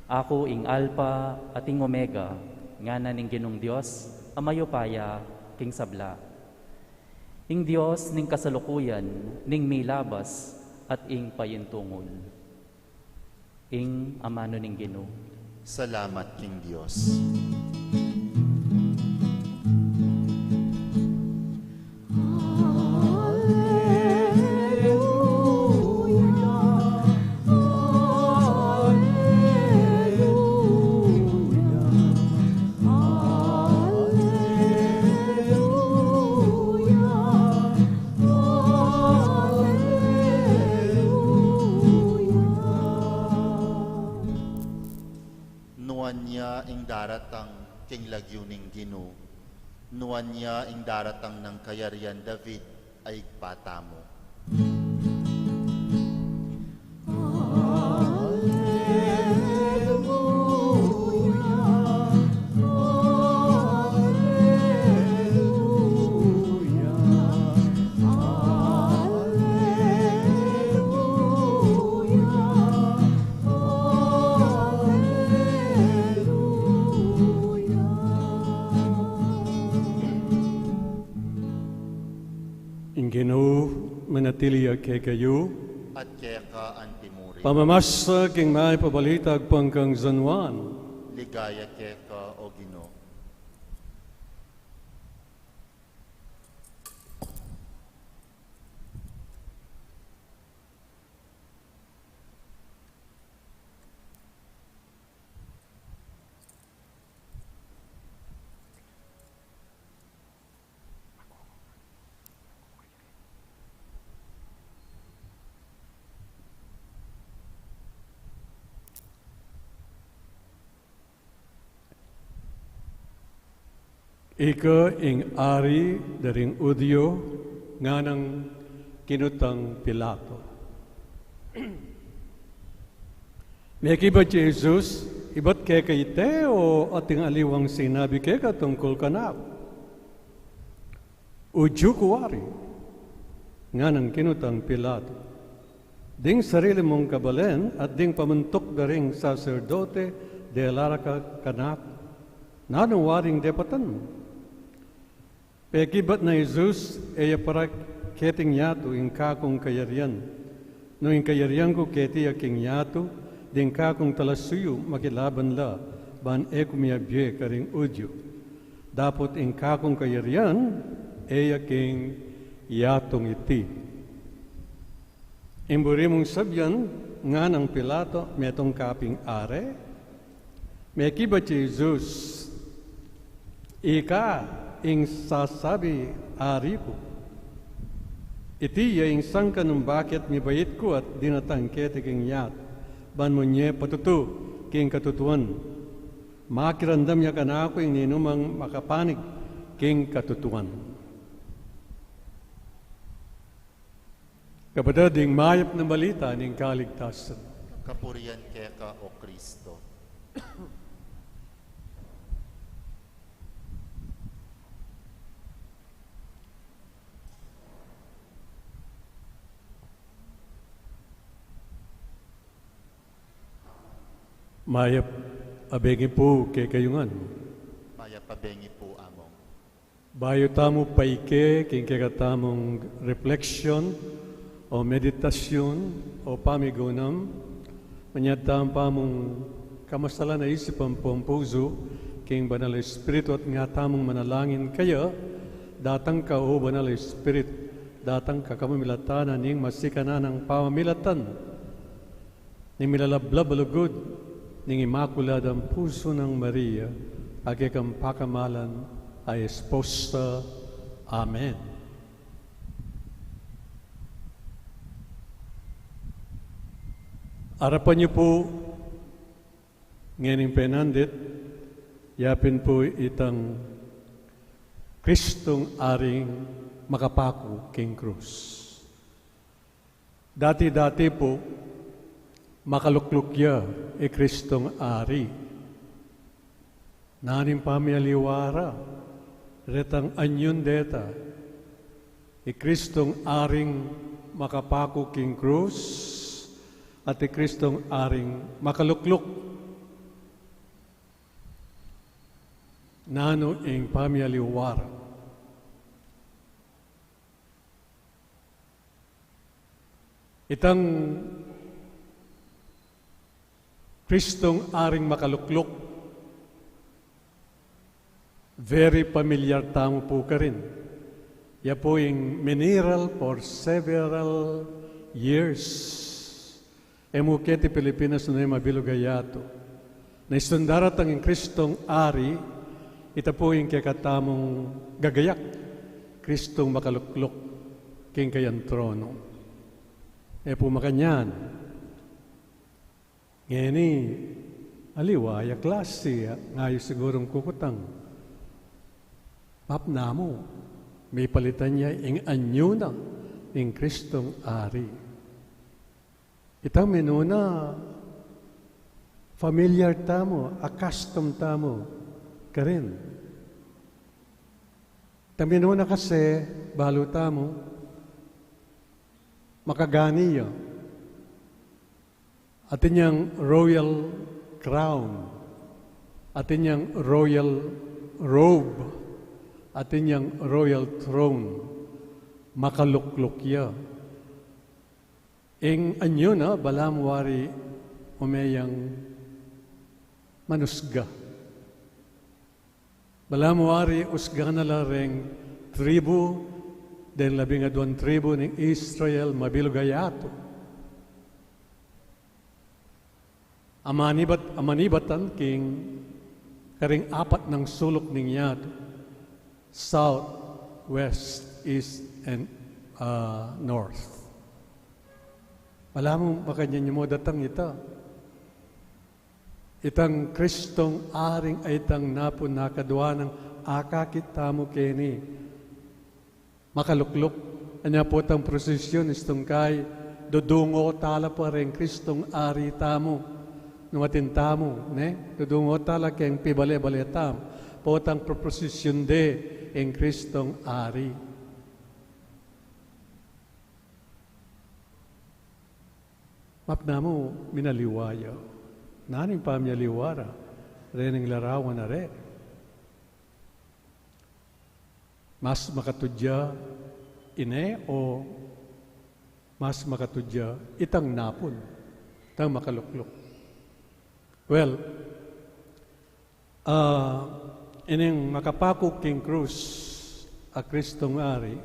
Aku ing Alpha at ing Omega, ngana ning Ginung Dios a mayupaya king sabla. Ing Dios ning kasalukuyan, ning milabas, at ing payintungul. Ing amanu ning Ginu. Salamat king Dios. Nuan ya ing daratang king lagyu ning Ginu, nuan ya ing daratang nang kayarian David a ibpa tamu. Ing Ginu manatili ya kekayu. At keka antimurin. Pamamasa king mayap a balita agpang kang San Juan. Ligaya keka, O Ginu. Ika ing ari da ring Judio. Nganang kinutang Pilato. Mekibat ya i Jesus, Ibat keka ite o ating aliwang sinabi keka tungkul kanaku? Judio ku wari? Nganang kinutang Pilato. Ding sarili mung kabalen at ding pamuntuk da ring saserdote, dela ra ka kanaku? Nanu waring depatan mu? Pekibat na i Jesus, E ya para keting yatu ing kakung kayarian. Nung ing kayarian ku keti ya king yatu, ding kakung talasuyu makilaban la, ban e ku miyabie karing Judio. Dapot ing kakung kayarian e ya king yatung iti. Ing buri mung sabian, nganang Pilato, metung ka ping ari? Mekibat ya i Jesus, Ika ing sasabi ari ku. Iti ya ing sangkan nung bakit mibait ku at dinatang keti king yatu, ban munye patutu king katutuan. Makiramdam ya kanaku ing ninumang makapanig king katutuan. Kapatad, ing mayap a balita ning kaligtasan. Kapurian keka, O Kristo. Mayap a bengi pu kekayu ngan. Mayap a bengi pu, Among. Bayu tamu paike king kekatamung reflection o meditasyun o pamigunam, manyad tamu pamung kamasalan a isip ampong pusu king Banal a Espiritu at nga tamung manalangin kaya, datang ka, O Banal a Espiritu, datang ka kapamilatan na ning masikan a pamamilatan ning milalablab a lugud ning Imakuladang Pusu nang Maria, a kekang pakamalan a Esposa. Amen. Arapan yu pu ngening penandit, yapin pu itang Kristung Aring makapaku king krus. Dati-dati pu, makalukluk ya i Kristung Ari. Nanu ing pamialiwa ra retang anyun deta, i Kristung Aring makapaku king krus at i Kristung Aring makalukluk? Nanu ing pamialiwa ra? Itang Kristung Aring makalukluk, very familiar tamu pu karin. Ya pu ing miniral for several years. E mu keti Pilipinas nune mabilug a yatu. Na istung daratang ing Kristung Ari, ita pu ing kekatamung gagayak, Kristung makalukluk king kayang tronu. E pu makanyan. Ngeni, Aliwa ya klasi, ngayu sigurung kukutang. Mapnamu, mipalitan ya ing anyu na ning Kristong Ari. Itang minuna, familiar tamu, accustomed tamu karin. Itang minuna kasi, balu tamu, makagani ya. Atin yang royal crown, atin yang royal robe, atin yang royal throne, makalukluk ya. Ing anyu na, balamu wari umeyang manusga. Balamu wari usgan na la reng tribu, deng labing aduang tribu ning Israel, mabilug a yatu. Amanibat, amanibatan king karing apat nang suluk ning yatu, south, west, east, and, ah, north. Balamu makanyan ya mu datang ita. Itang Kristong Aring a itang napun na kadua nang akakit tamu keni. Makalukluk, anya potang prosesyon, istung kai, dudungo tala pa reng Kristong Ari tamu, nung atin tamu, ne? Dudungo tala keng pibale-bale tamu, potang proprosesyon de ing Kristong Ari. Mapnamu, minaliwa ya. Nanu ing pamialiwa ra rening larawan a re? Mas makatud ya ine o mas makatud ya itang napun, itang makalukluk? Well, ah, ining makapaku king krus a Kristong Ari,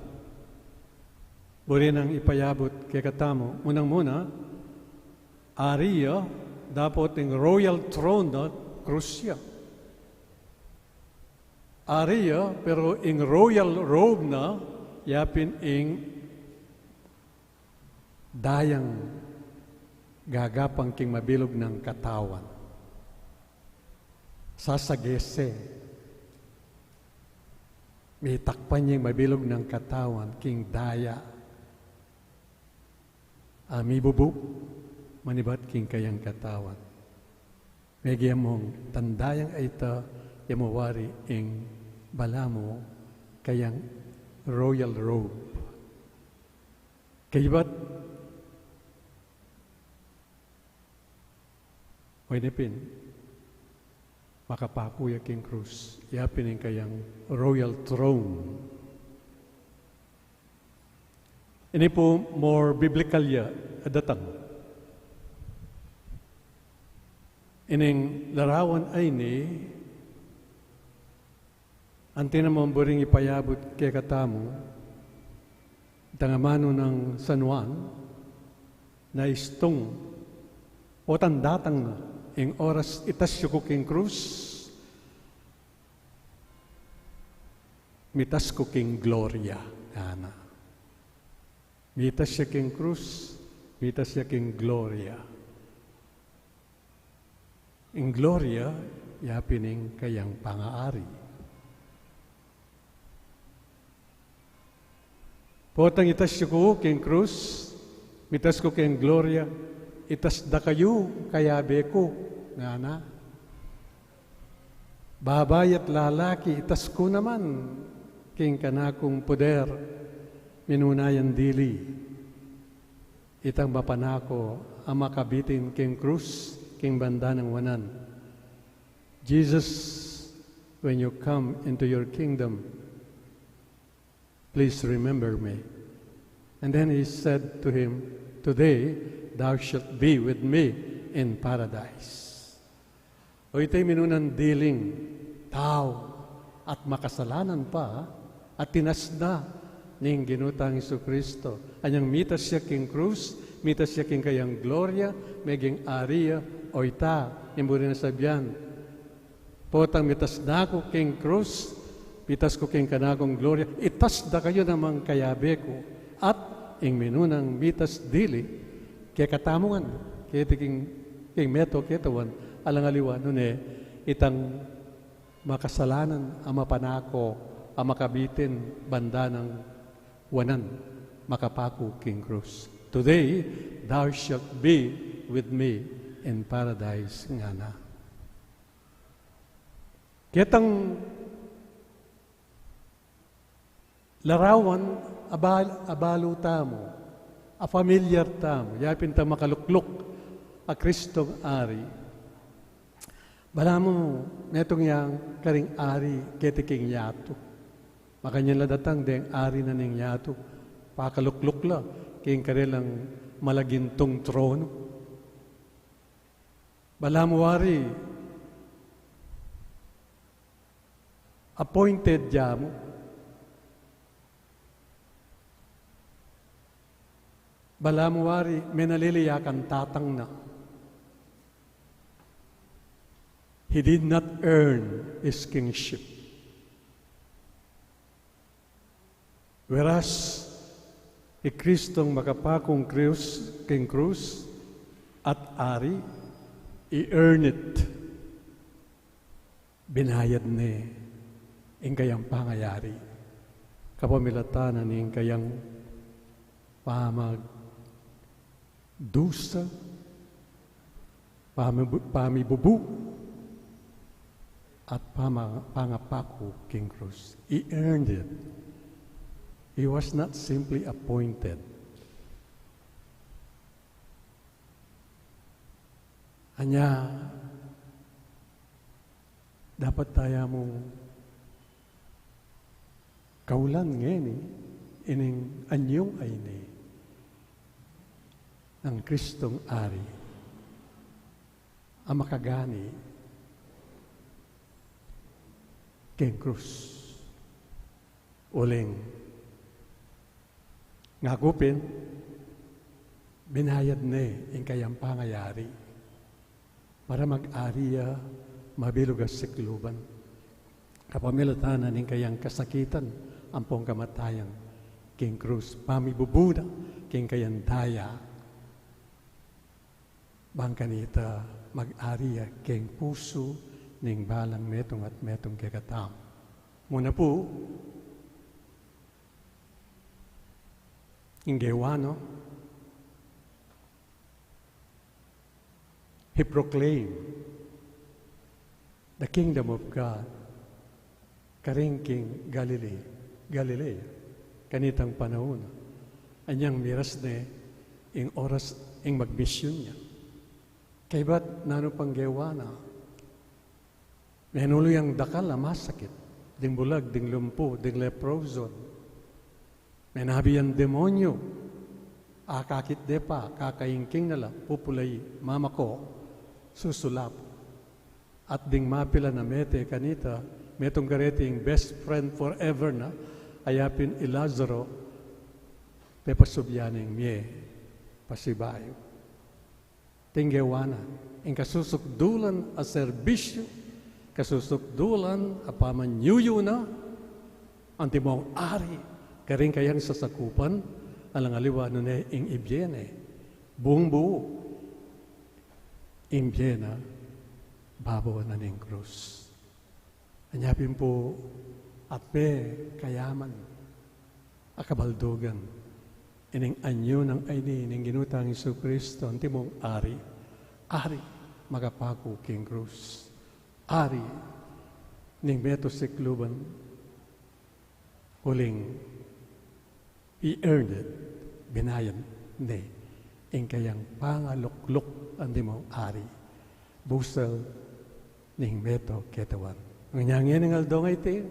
buri nang ipayabut kekatamu, munang-muna, Ari ya, dapot ing royal throne na, krus ya. Ari ya, pero ing royal robe na, yapin ing dayang gagapang king mabilug nang katawan. Sasagese. Mitakpan ya ing mabilug nang katawan king daya a mibubu manibat king kayang katawan. Megia mung tanda yang a ita, ya mu wari ing balamu kayang royal robe. Kaybat, o ini pin, makapaku ya king krus, yapin ing kayang royal throne. Ini pu more biblical ya a datang. Ining larawan a ini, anti na mung buring ipayabut kekatamu, itang amanu nang San Juan, na istung, o tandatang na, ing oras itas yu ku king krus, mitas ku king gloria, ngana. Mitas ya king krus, mitas ya king gloria. Ing gloria, yapin ing kayang pangaari. Potang itas yu ku king krus, mitas ku king gloria, itas da kayu kayabe ku, ngana. Babai at lalaki, itas ku naman king kanakung poder, minuna yang dili. Itang mapanaku a makabitin king krus, king banda nang wanan, "Jesus, when you come into your kingdom, please remember me." And then he said to him, "Today thou shalt be with me in paradise." O iti minunang diling tau at makasalanan pa, at tinasna ning Ginu tang Jesucristo. Anyang mitas ya king krus, mitas ya king kayang gloria, meging ari ya, o ita, ing buri nang sabian, "Potang mitas na ku king krus, mitas ku king kanakung gloria, itas da kayu namang kayabe ku." At ing minunang mitas dili, kekatamu ngan, keti king, king meto ketawan, Alang aliwa nune itang makasalanan a mapanako a makabitin banda nang wanan, makapaku king krus. "Today thou shalt be with me in paradise," ngana. Ketang larawan a bal-, a balu tamu, a familiar tamu, yapin ta makalukluk a Kristong Ari. Balamu metung yang karing ari keti king yatu. Makanyan la datang deng ari na ning yatu, pakalukluk la king karelang malagintung trono. Balamu wari appointed ya mu. Balamu wari menalili ya kang tatang na. He did not earn his kingship. Whereas i Kristong makapakung krus, king krus at ari, he earned it. Binayad ne ing kayang pangayari kapamilatan na ning kayang pamagdusa, pamibu-, pamibubu, at pama-, pangapaku king krus. He earned it. He was not simply appointed. Anya, dapat taya mung kaulan ngeni ining anyung ayni nang Kristong Ari a makagani king krus. Uling ngaku pin, binayad ne ing kayang pangayari para mag-ari ya mabilug a sikluban kapamilatan na ning kayang kasakitan ampong kamatayan king krus, pamibubu na king kayang daya. Bang kanita mag-ari ya king pusu ning balang metung at metung kekatamu. Muna pu, ing gewa na, he proclaimed the kingdom of God karin king Galilee, Galilea, kanitang panaun. Anyang miras ne ing oras ing magmisyun ya. Kaybat nanu pang gewa na, menulu yang dakal a masakit, ding bulag, ding lumpu, ding leproso. Menabi yang demonyo, akakit de pa, kakaingking na la, pupulai, mamako, susulap. At ding mapilan a mete kanita, metung kareti ing best friend forever na, a yapin i Lazaro, pepasubyan ing mie pasibayu. Tinggewa na ing kasusukdulan a serbisyu, kasusukdulan a pamanyuyu na, antimong ari karing kayang sasakupan, alang aliwa nune ing ibie ne, buung buu ing bie na babo na ning krus. Anya pin pu, atbe kayaman a kabaldugan ining anyu nang ayni ning Ginu tang Jesucristo, antimong ari, ari makapaku king krus, ari ning metung sikluban, uling he earned it, binayad ne ing kayang pangalukluk, antimong ari, busal ning metung ketawan. Ngening aldo ngeni,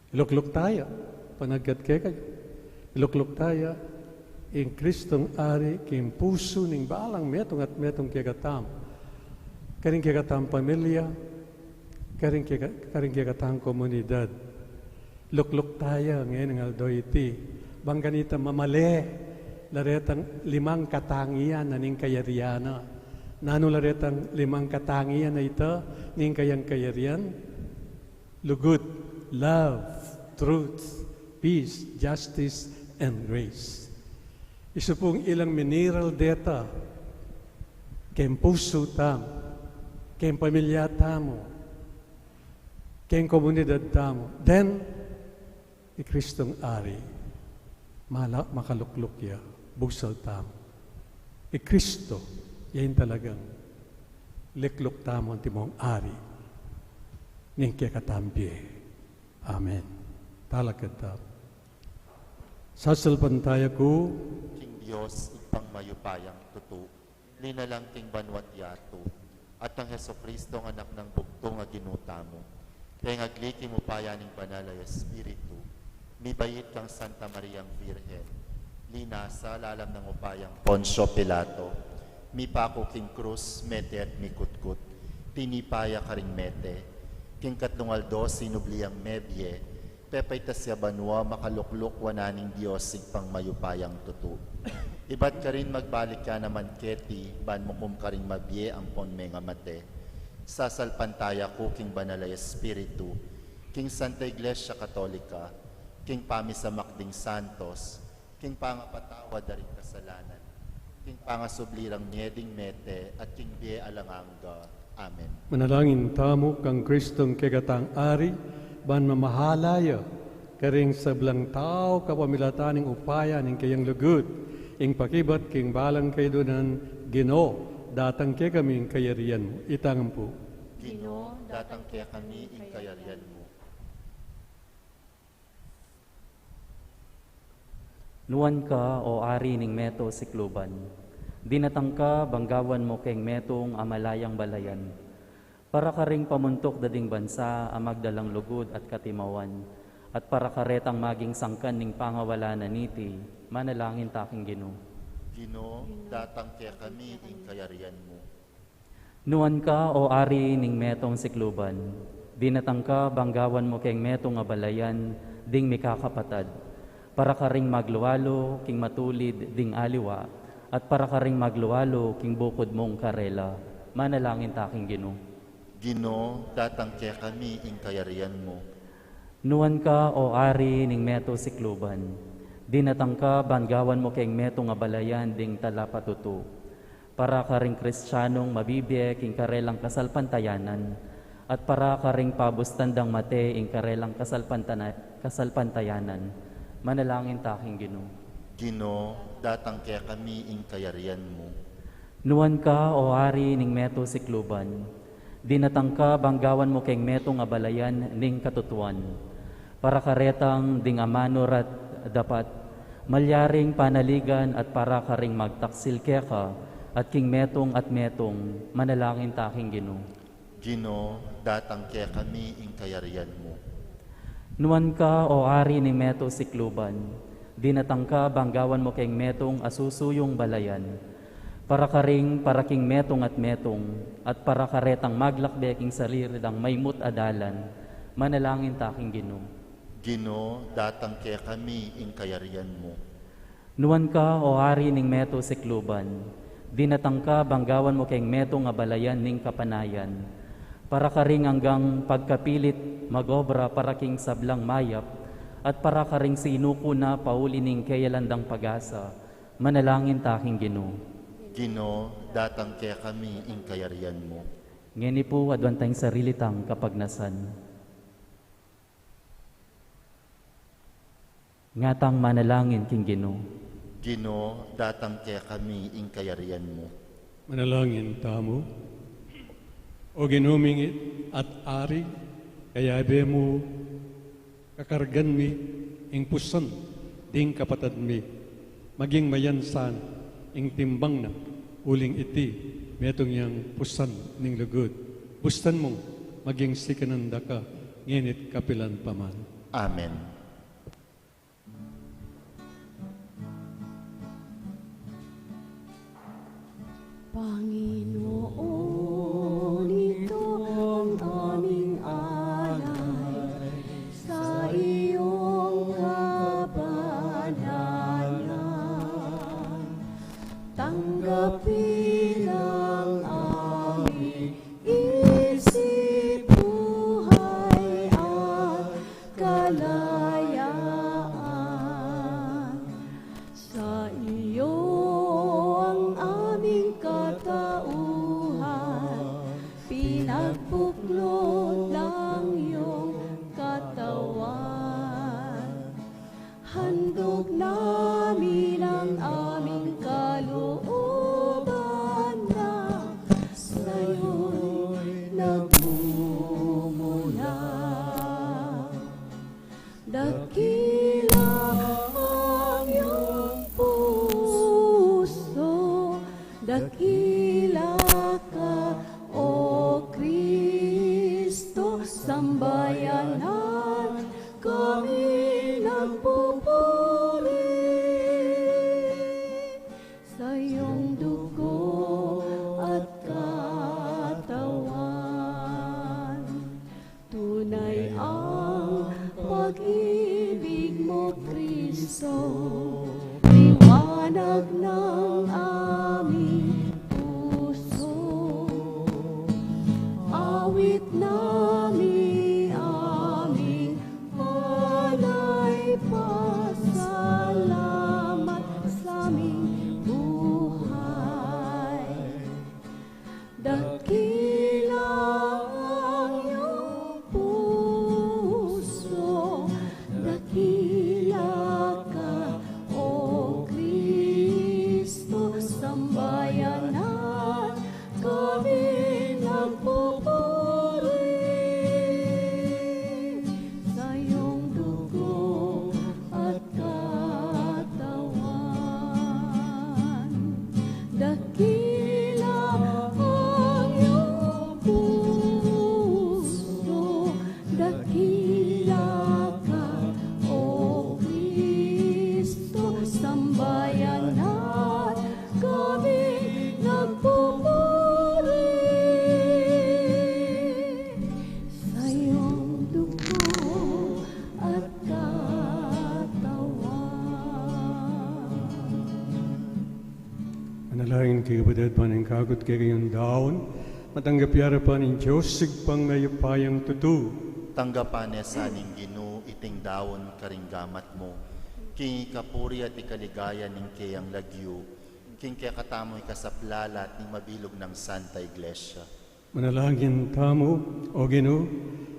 ilukluk taya, panagkat kekayu, ilukluk taya ing Kristong Ari king pusu ning balang metung at metung kekatamu, karing kekatamung pamilya, karing keka-, karing kekatamung komunidad. Lukluk taya ngening aldo iti, bang kanita mamale la retang limang katangian na ning kayarian na. Nanu la retang limang katangian a ita ning kayang kayarian? Lugud, love, truth, peace, justice, and grace. Isu pung ilang mineral deta king pusu tamu, keng pamilya tamu, keng komunidad tamu, then i Kristong Ari, mala-, makalukluk ya, busal tamu. I Kristo, ya ing talagang likluk tamu, antimong Ari ning kekatang bie. Amen. Talakad tamu. Sasalpantaya ku king Dios, Ibpang mayupayang tutu, linalang king banua't yatu, at kang Jesucristo, a Anak nang bugtung a Ginu tamu, pengagli king upaya ning Banal a Espiritu, mibait kang Santa Mariang Birhen, linasa lalam nang upayang Poncio Pilato, mipaku king krus, mete at mikutkut, tinipa ya karing mete, king katlung aldo sinubli yang mebie, pepaitas ya banua, makalukluk wanan ning Dios, Ibpang mayupayang tutu. Ibat karin magbalik ya naman keti, ban mukum karing mabie ampon mengamate. Sasalpantaya ku king Banal a Espiritu, king Santa Iglesia Katolika, king pamisamak ding santos, king pangapatawad da ring kasalanan, king pangasubli rang mie ding mete, at king bie alang angga. Amen. Manalangin tamu kang Kristong kekatang Ari, ban mamahala ya karing sablang tau kapamilatan ning upaya ning keyang lugud, ing pakibat king balang kaidunan. Ginu, datang kekami ing kayarian mu. Itang ampu. Ginu, datang kekami ing kayarian mu. Nuan ka, o Ari ning meto sikluban. Dinatang ka bang gawan mu keng metung a malayang balayan, para karing pamuntuk da ding bansa a magdalang lugud at katimawan, at para karetang maging sangkan ning pangawala na niti. Manalangin ta king Ginu. Ginu, datang kekami ing kayarian mu. Nuan ka, o Ari ning metung sikluban, dinatang ka bang gawan mu keng metung a balayan ding mikakapatad, para karing maglualu king matulid ding aliwa, at para karing maglualu king bukud mung karela. Manalangin ta king Ginu. Ginu, datang kekami ing kayarian mu. Nuan ka, o Ari ning meto sikluban, dinatang ka bang gawan mu keng metung a balayan ding talapatutu, para karing Kristianung mabibie king karelang kasalpantayanan, at para karing pabustan dang mate ing karelang kasalpantana-, kasalpantayanan. Manalangin ta king Ginu. Ginu, datang kekami ing kayarian mu. Nuan ka, o Ari ning meto sikluban, dinatang ka bang gawan mu keng metung a balayan ning katutuan, para karetang ding amanu rat dapat malyaring panaligan at para karing magtaksil keka at king metung at metung. Manalangin ta king Ginu. Ginu, datang kekami ing kayarian mu. Nuan ka, o Ari ning meto sikluban, dinatang ka bang gawan mu keng metung a susuyung balayan, para karing, para king metung at metung, at para karetang maglakbe king sarili dang maimut a dalan. Manalangin ta king Ginu. Ginu, datang kekami ing kayarian mu. Nuan ka, o Ari ning meto sikluban, dinatang ka bang gawan mu keng metung a balayan ning kapanayan, para karing anggang pagkapilit magobra para king sablang mayap, at para karing sinuku na pauli ning keya landang pag-asa. Manalangin ta king Ginu. Ginu, datang kekami ing kayarian mu. Ngeni pu, aduan tang sarili tang kapagnasan. Ngatang manalangin king Ginu. Ginu, datang kekami ing kayarian mu. Manalangin tamu. O Ginu ming at Ari, kayabe mu kakargan mi ing pusan ding kapatad mi, maging mayansan ing timbang na, uling iti metung yang pusan ning lugud. Bustan mung maging sikanan da ka, ngeni't kapilan pa man. Amen. Panginoon, ito ang aming alay sa iyong kabanalan. Tanggapin ang aming isip, buhay at kalayaan. Sa iyo ang aming katauhan. nagmumula. Dakila ang iyong puso, dakila ka, O Kristo, sambayanan kami nagpupuri sa iyong dugo at katawan. Tunay ang pag-ibig mo, Kristo, liwanag ng aming puso. Awit nami aming panay, pasalamat sa aming buhay. Dakila ang iyong puso, dakila ka, O Kristo, sambayanan kami nagpupuri sa iyong dugo at katawan. Dakila ang iyong puso, dakila ka, O Kristo, sambayanan kami nagpupuri sa iyong dugo at katawan. Manalangin kayu, kapatad, ban ing kagut kekayung daun matanggap ya arapan ning Dios Ibpang mayupayang tutu. Tanggapan na sa ning Ginu iting daun karing gamat mu, king ikapuri at ikaligaya ning keyang lagyu, king kekatamung ikasaplala at ning mabilug nang Santa Iglesia. Manalangin tamu. O Ginu,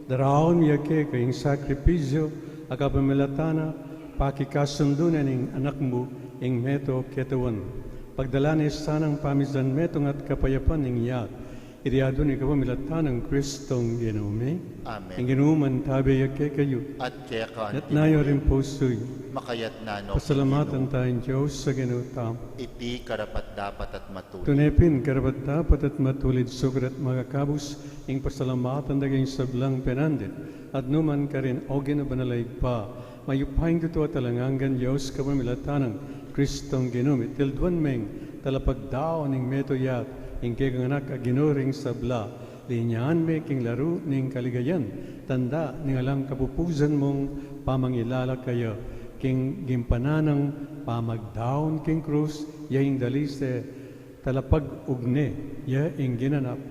daraun mi ya keka ing sakripisyu a kapamilatan na pakikasundu ne ning Anak mu ing metung a ketawan. Pagdalan ne sanang pamizan metung at kapayapan ning yat. Iti adwan ning kapamilatan nang Kristong Ginu mi. Amen. Ing Ginu mantabe ya kekayu. At keka naman. Itas yu ring pusu yu. Makaitas no king Ginu. Pasalamatan taya ing Dios a Ginu tamu. Iti karapat-dapat at matulid. Tune pin karapat-dapat at matulid, sukat at makakabus ing pasalamatan da kang sablang penandit at nu man karin, O Ginu, banal a Ibpa, mayupayang tutu at alang anggang Dios, kapamilatan nang Kristong Ginu mi. Tilduan meng talapagdaun ning metung a yat ing kekang Anak a Ginu ring sabla. Linyahan me king laru ning kaligayan, tanda ning alang kapupusan mung pamangilala kaya, king gimpanan nang pamagdaun king krus, ya ing dalise, talapag-ugne, ya ing ginanap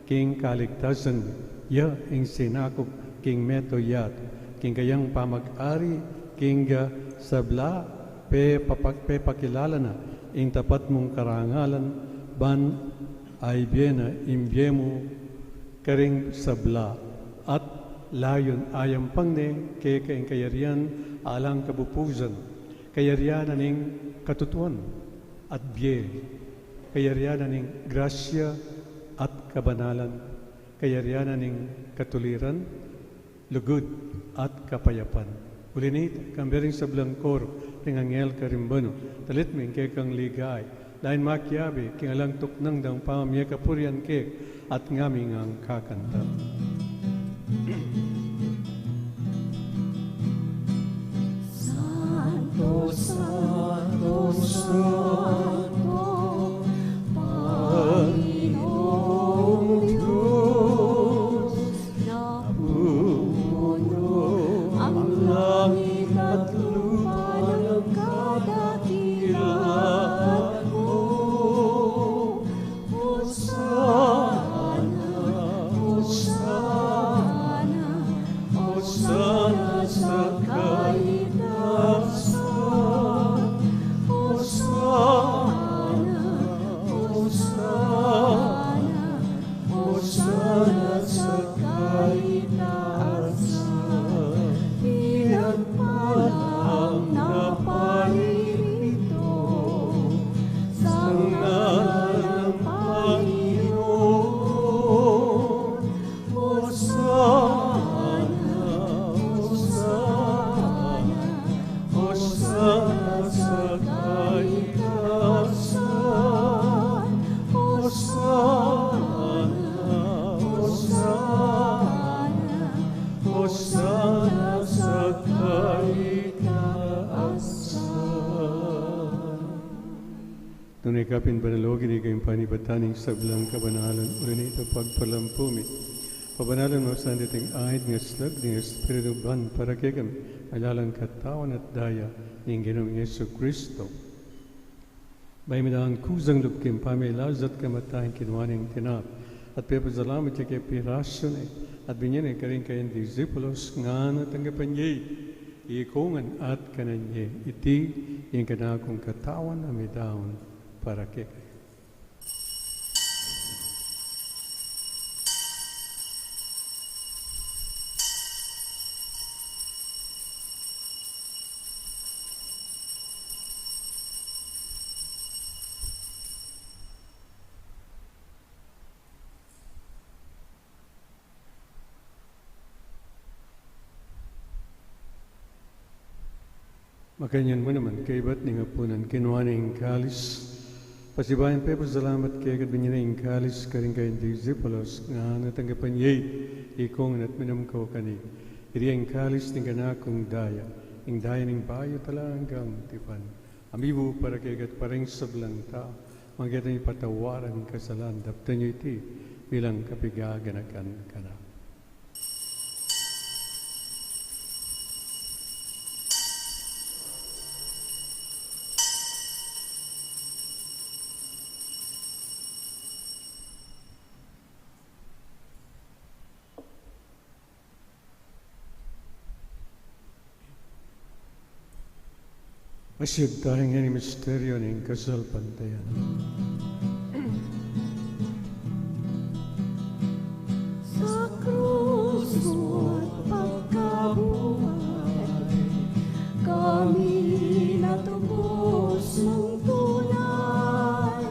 king kaligtasan, ya ing sinakup king metung a yat, king kayang pamag-ari king sabla, pepapak-, pepakilala na ing tapat mung karangalan, ban ibie na ing bie mu karing sabla, at layun ayampang ne keka ing kayarian alang kapupusan, kayarian na ning katutuan at bie, kayarian na ning grasya at kabanalan, kayarian na ning katuliran, lugud at kapayapan. Uli nita, kambe ring sablang koro ring anghel karing banu, talit mi ing kekang ligaya, lain makiabe king alang tuknang dang pamamie kapurian ke at ngami ngang kakanta. Santo, santo, santo, Panginoong Diyos, napupuno ang langit at lupa ng kadakilaan mo. Hosana, Hosana, Hosana sa kaitaasan. Hosana, Hosana, Hosana sa kaitaasan. Pinagpala ang naparirito sa ngalan ng Panginoon. Kapin banal, o Ginu, ing panibatan ning sablang kabanalan, uli na nita pagpalampu mi. Pabanalan mu sa king ain ning aslag ning Espiritu, ban para kekami maging katawan at daya ning Ginu ming Jesucristo. Bayu mi dang kusang lub king pamilazat kamatayan, kinua ne ing tinape at pepasalamat ya keka, pirasu ne at binie ne karing kayang disipulos, ngana, tanggapan ye iti, ikongan at kanan ye iti, ing kanakung katawan a midaun para kekayu. Makanyan mu naman, kaybat ning apunan, kinua ne ing kalis, pasibayu yang pepasalamat keka at binie ne ing kalis karing kayang disipulos, ngana, tanggapan ye iti, ikongan at minum kayu keni, iti ing kalis ning kanakung daya, ing daya ning bayu at alang anggang tipan, a mibu para kekayu at para king sablang tau, mangketa ning patawaran ning kasalanan. Daptan yu iti bilang kapigaganakan kanaku. Masigtaing ing misteryu ning kasalpantayanan. Sa krus mu at pagkabuhay, kami natubus ng tunay.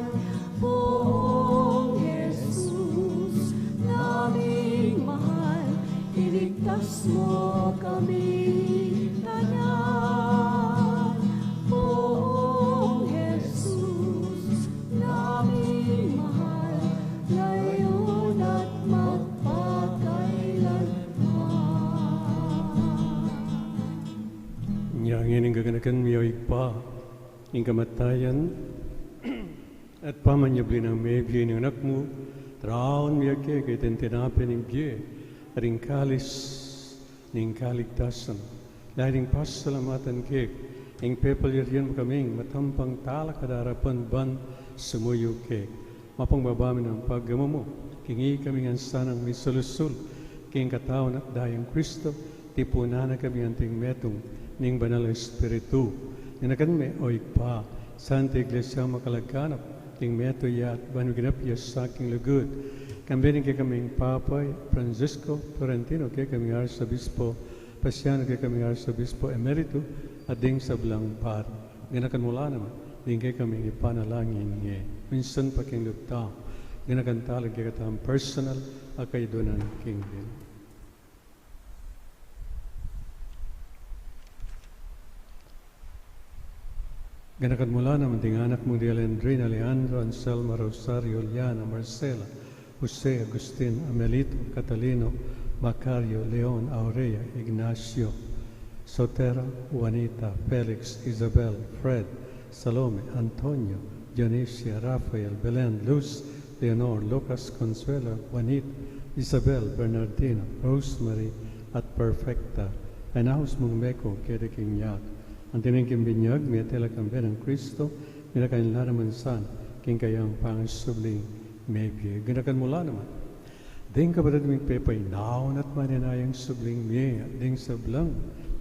Poong Jesus naming mahal, iligtas mo kami tanan. Poong Jesus naming mahal, ngayon at magpakailanman. Nya ngeni gaganakan mi, o Ibpa, ing kamatayan at pamanyubli nang mebie ning Anak mu, tiraun mi keka iting tinape ning bie at ing kalis ning kaligtasan. Lalu ring pasalamatan keka, ing pepalyarian mu kaming matampang talakad arapan ban sumuyu keka. Mapangbaba mi nang pagmamulatu king ikami ngan sanang misulusul king katawan at dayang Kristo, tipunan na kami anting metung ning Banal a Espiritu. Ganakan me, o Ibpa, Santa Iglesia makalaganap king metung ya at ban miganap ya sa king lugud. Kambe ning kekaming Papa Francisco Florentino, kekaming Arsobispo Paciano, kekaming Arsobispo Emerito, at ding sablang pari. Ganakan mu la naman ding kekaming ipanalangin ngeni, minsan pa king lub tamu. Ganakan tala ing kekatang personal a kayadwanan king Ginu. Ganakan mu la naman ding anak mung di Alejandrina, Alejandro, Anselma, Rosario, Liana, Marcela, Jose, Agustin, Amelito, Catalino, Macario, Leon, Aurea, Ignacio, Sotera, Juanita, Felix, Isabel, Fred, Salome, Antonio, Dionisia, Rafael, Belen, Luz, Leonor, Lucas, Consuela, Juanita, Isabel, Bernardino, Rosemary, at Perfecta. Anak mung meko kede king yatu. Anti ning king binyag mi, at ila kambe nang Kristo, mirakan la naman sana king kayang pangasubling mebie. Ganakan mu la naman ding kapatad ming pepainaun at manenayang subling mie, at ding sablang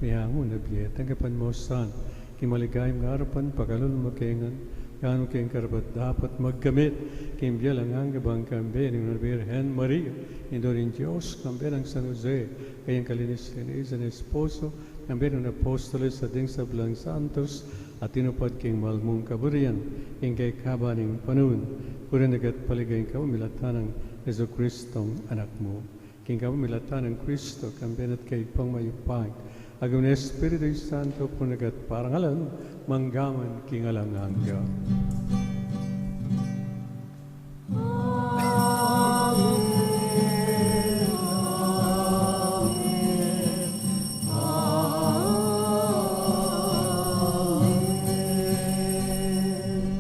meangu na bie, tanggapan mu sana king maligayang arapan, pakalulu mu kami ngan, gawang keng karapat-dapat magkamit king bie alang angga bang kambe ning Birhen Maria, Indu ning Dios, kambe nang San Jose, kayang kalinis-linisan a esposo, kambe ning apostoles at ding sablang santos a tinupad king mal mung kaburian king kekaban ning panaun. Purian da ka at paligayan ka kapamilatan nang Jesucristong Anak mu. King kapamilatan nang Kristo, kambe na at kaybat mayupaya, agum ning Espiritu Santo, purian da ka at parangalan, manggaman king alang angga.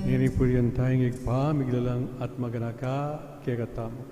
Ngeni purian tamu Ing Ibpa, miglalang at maganaka kekatamu.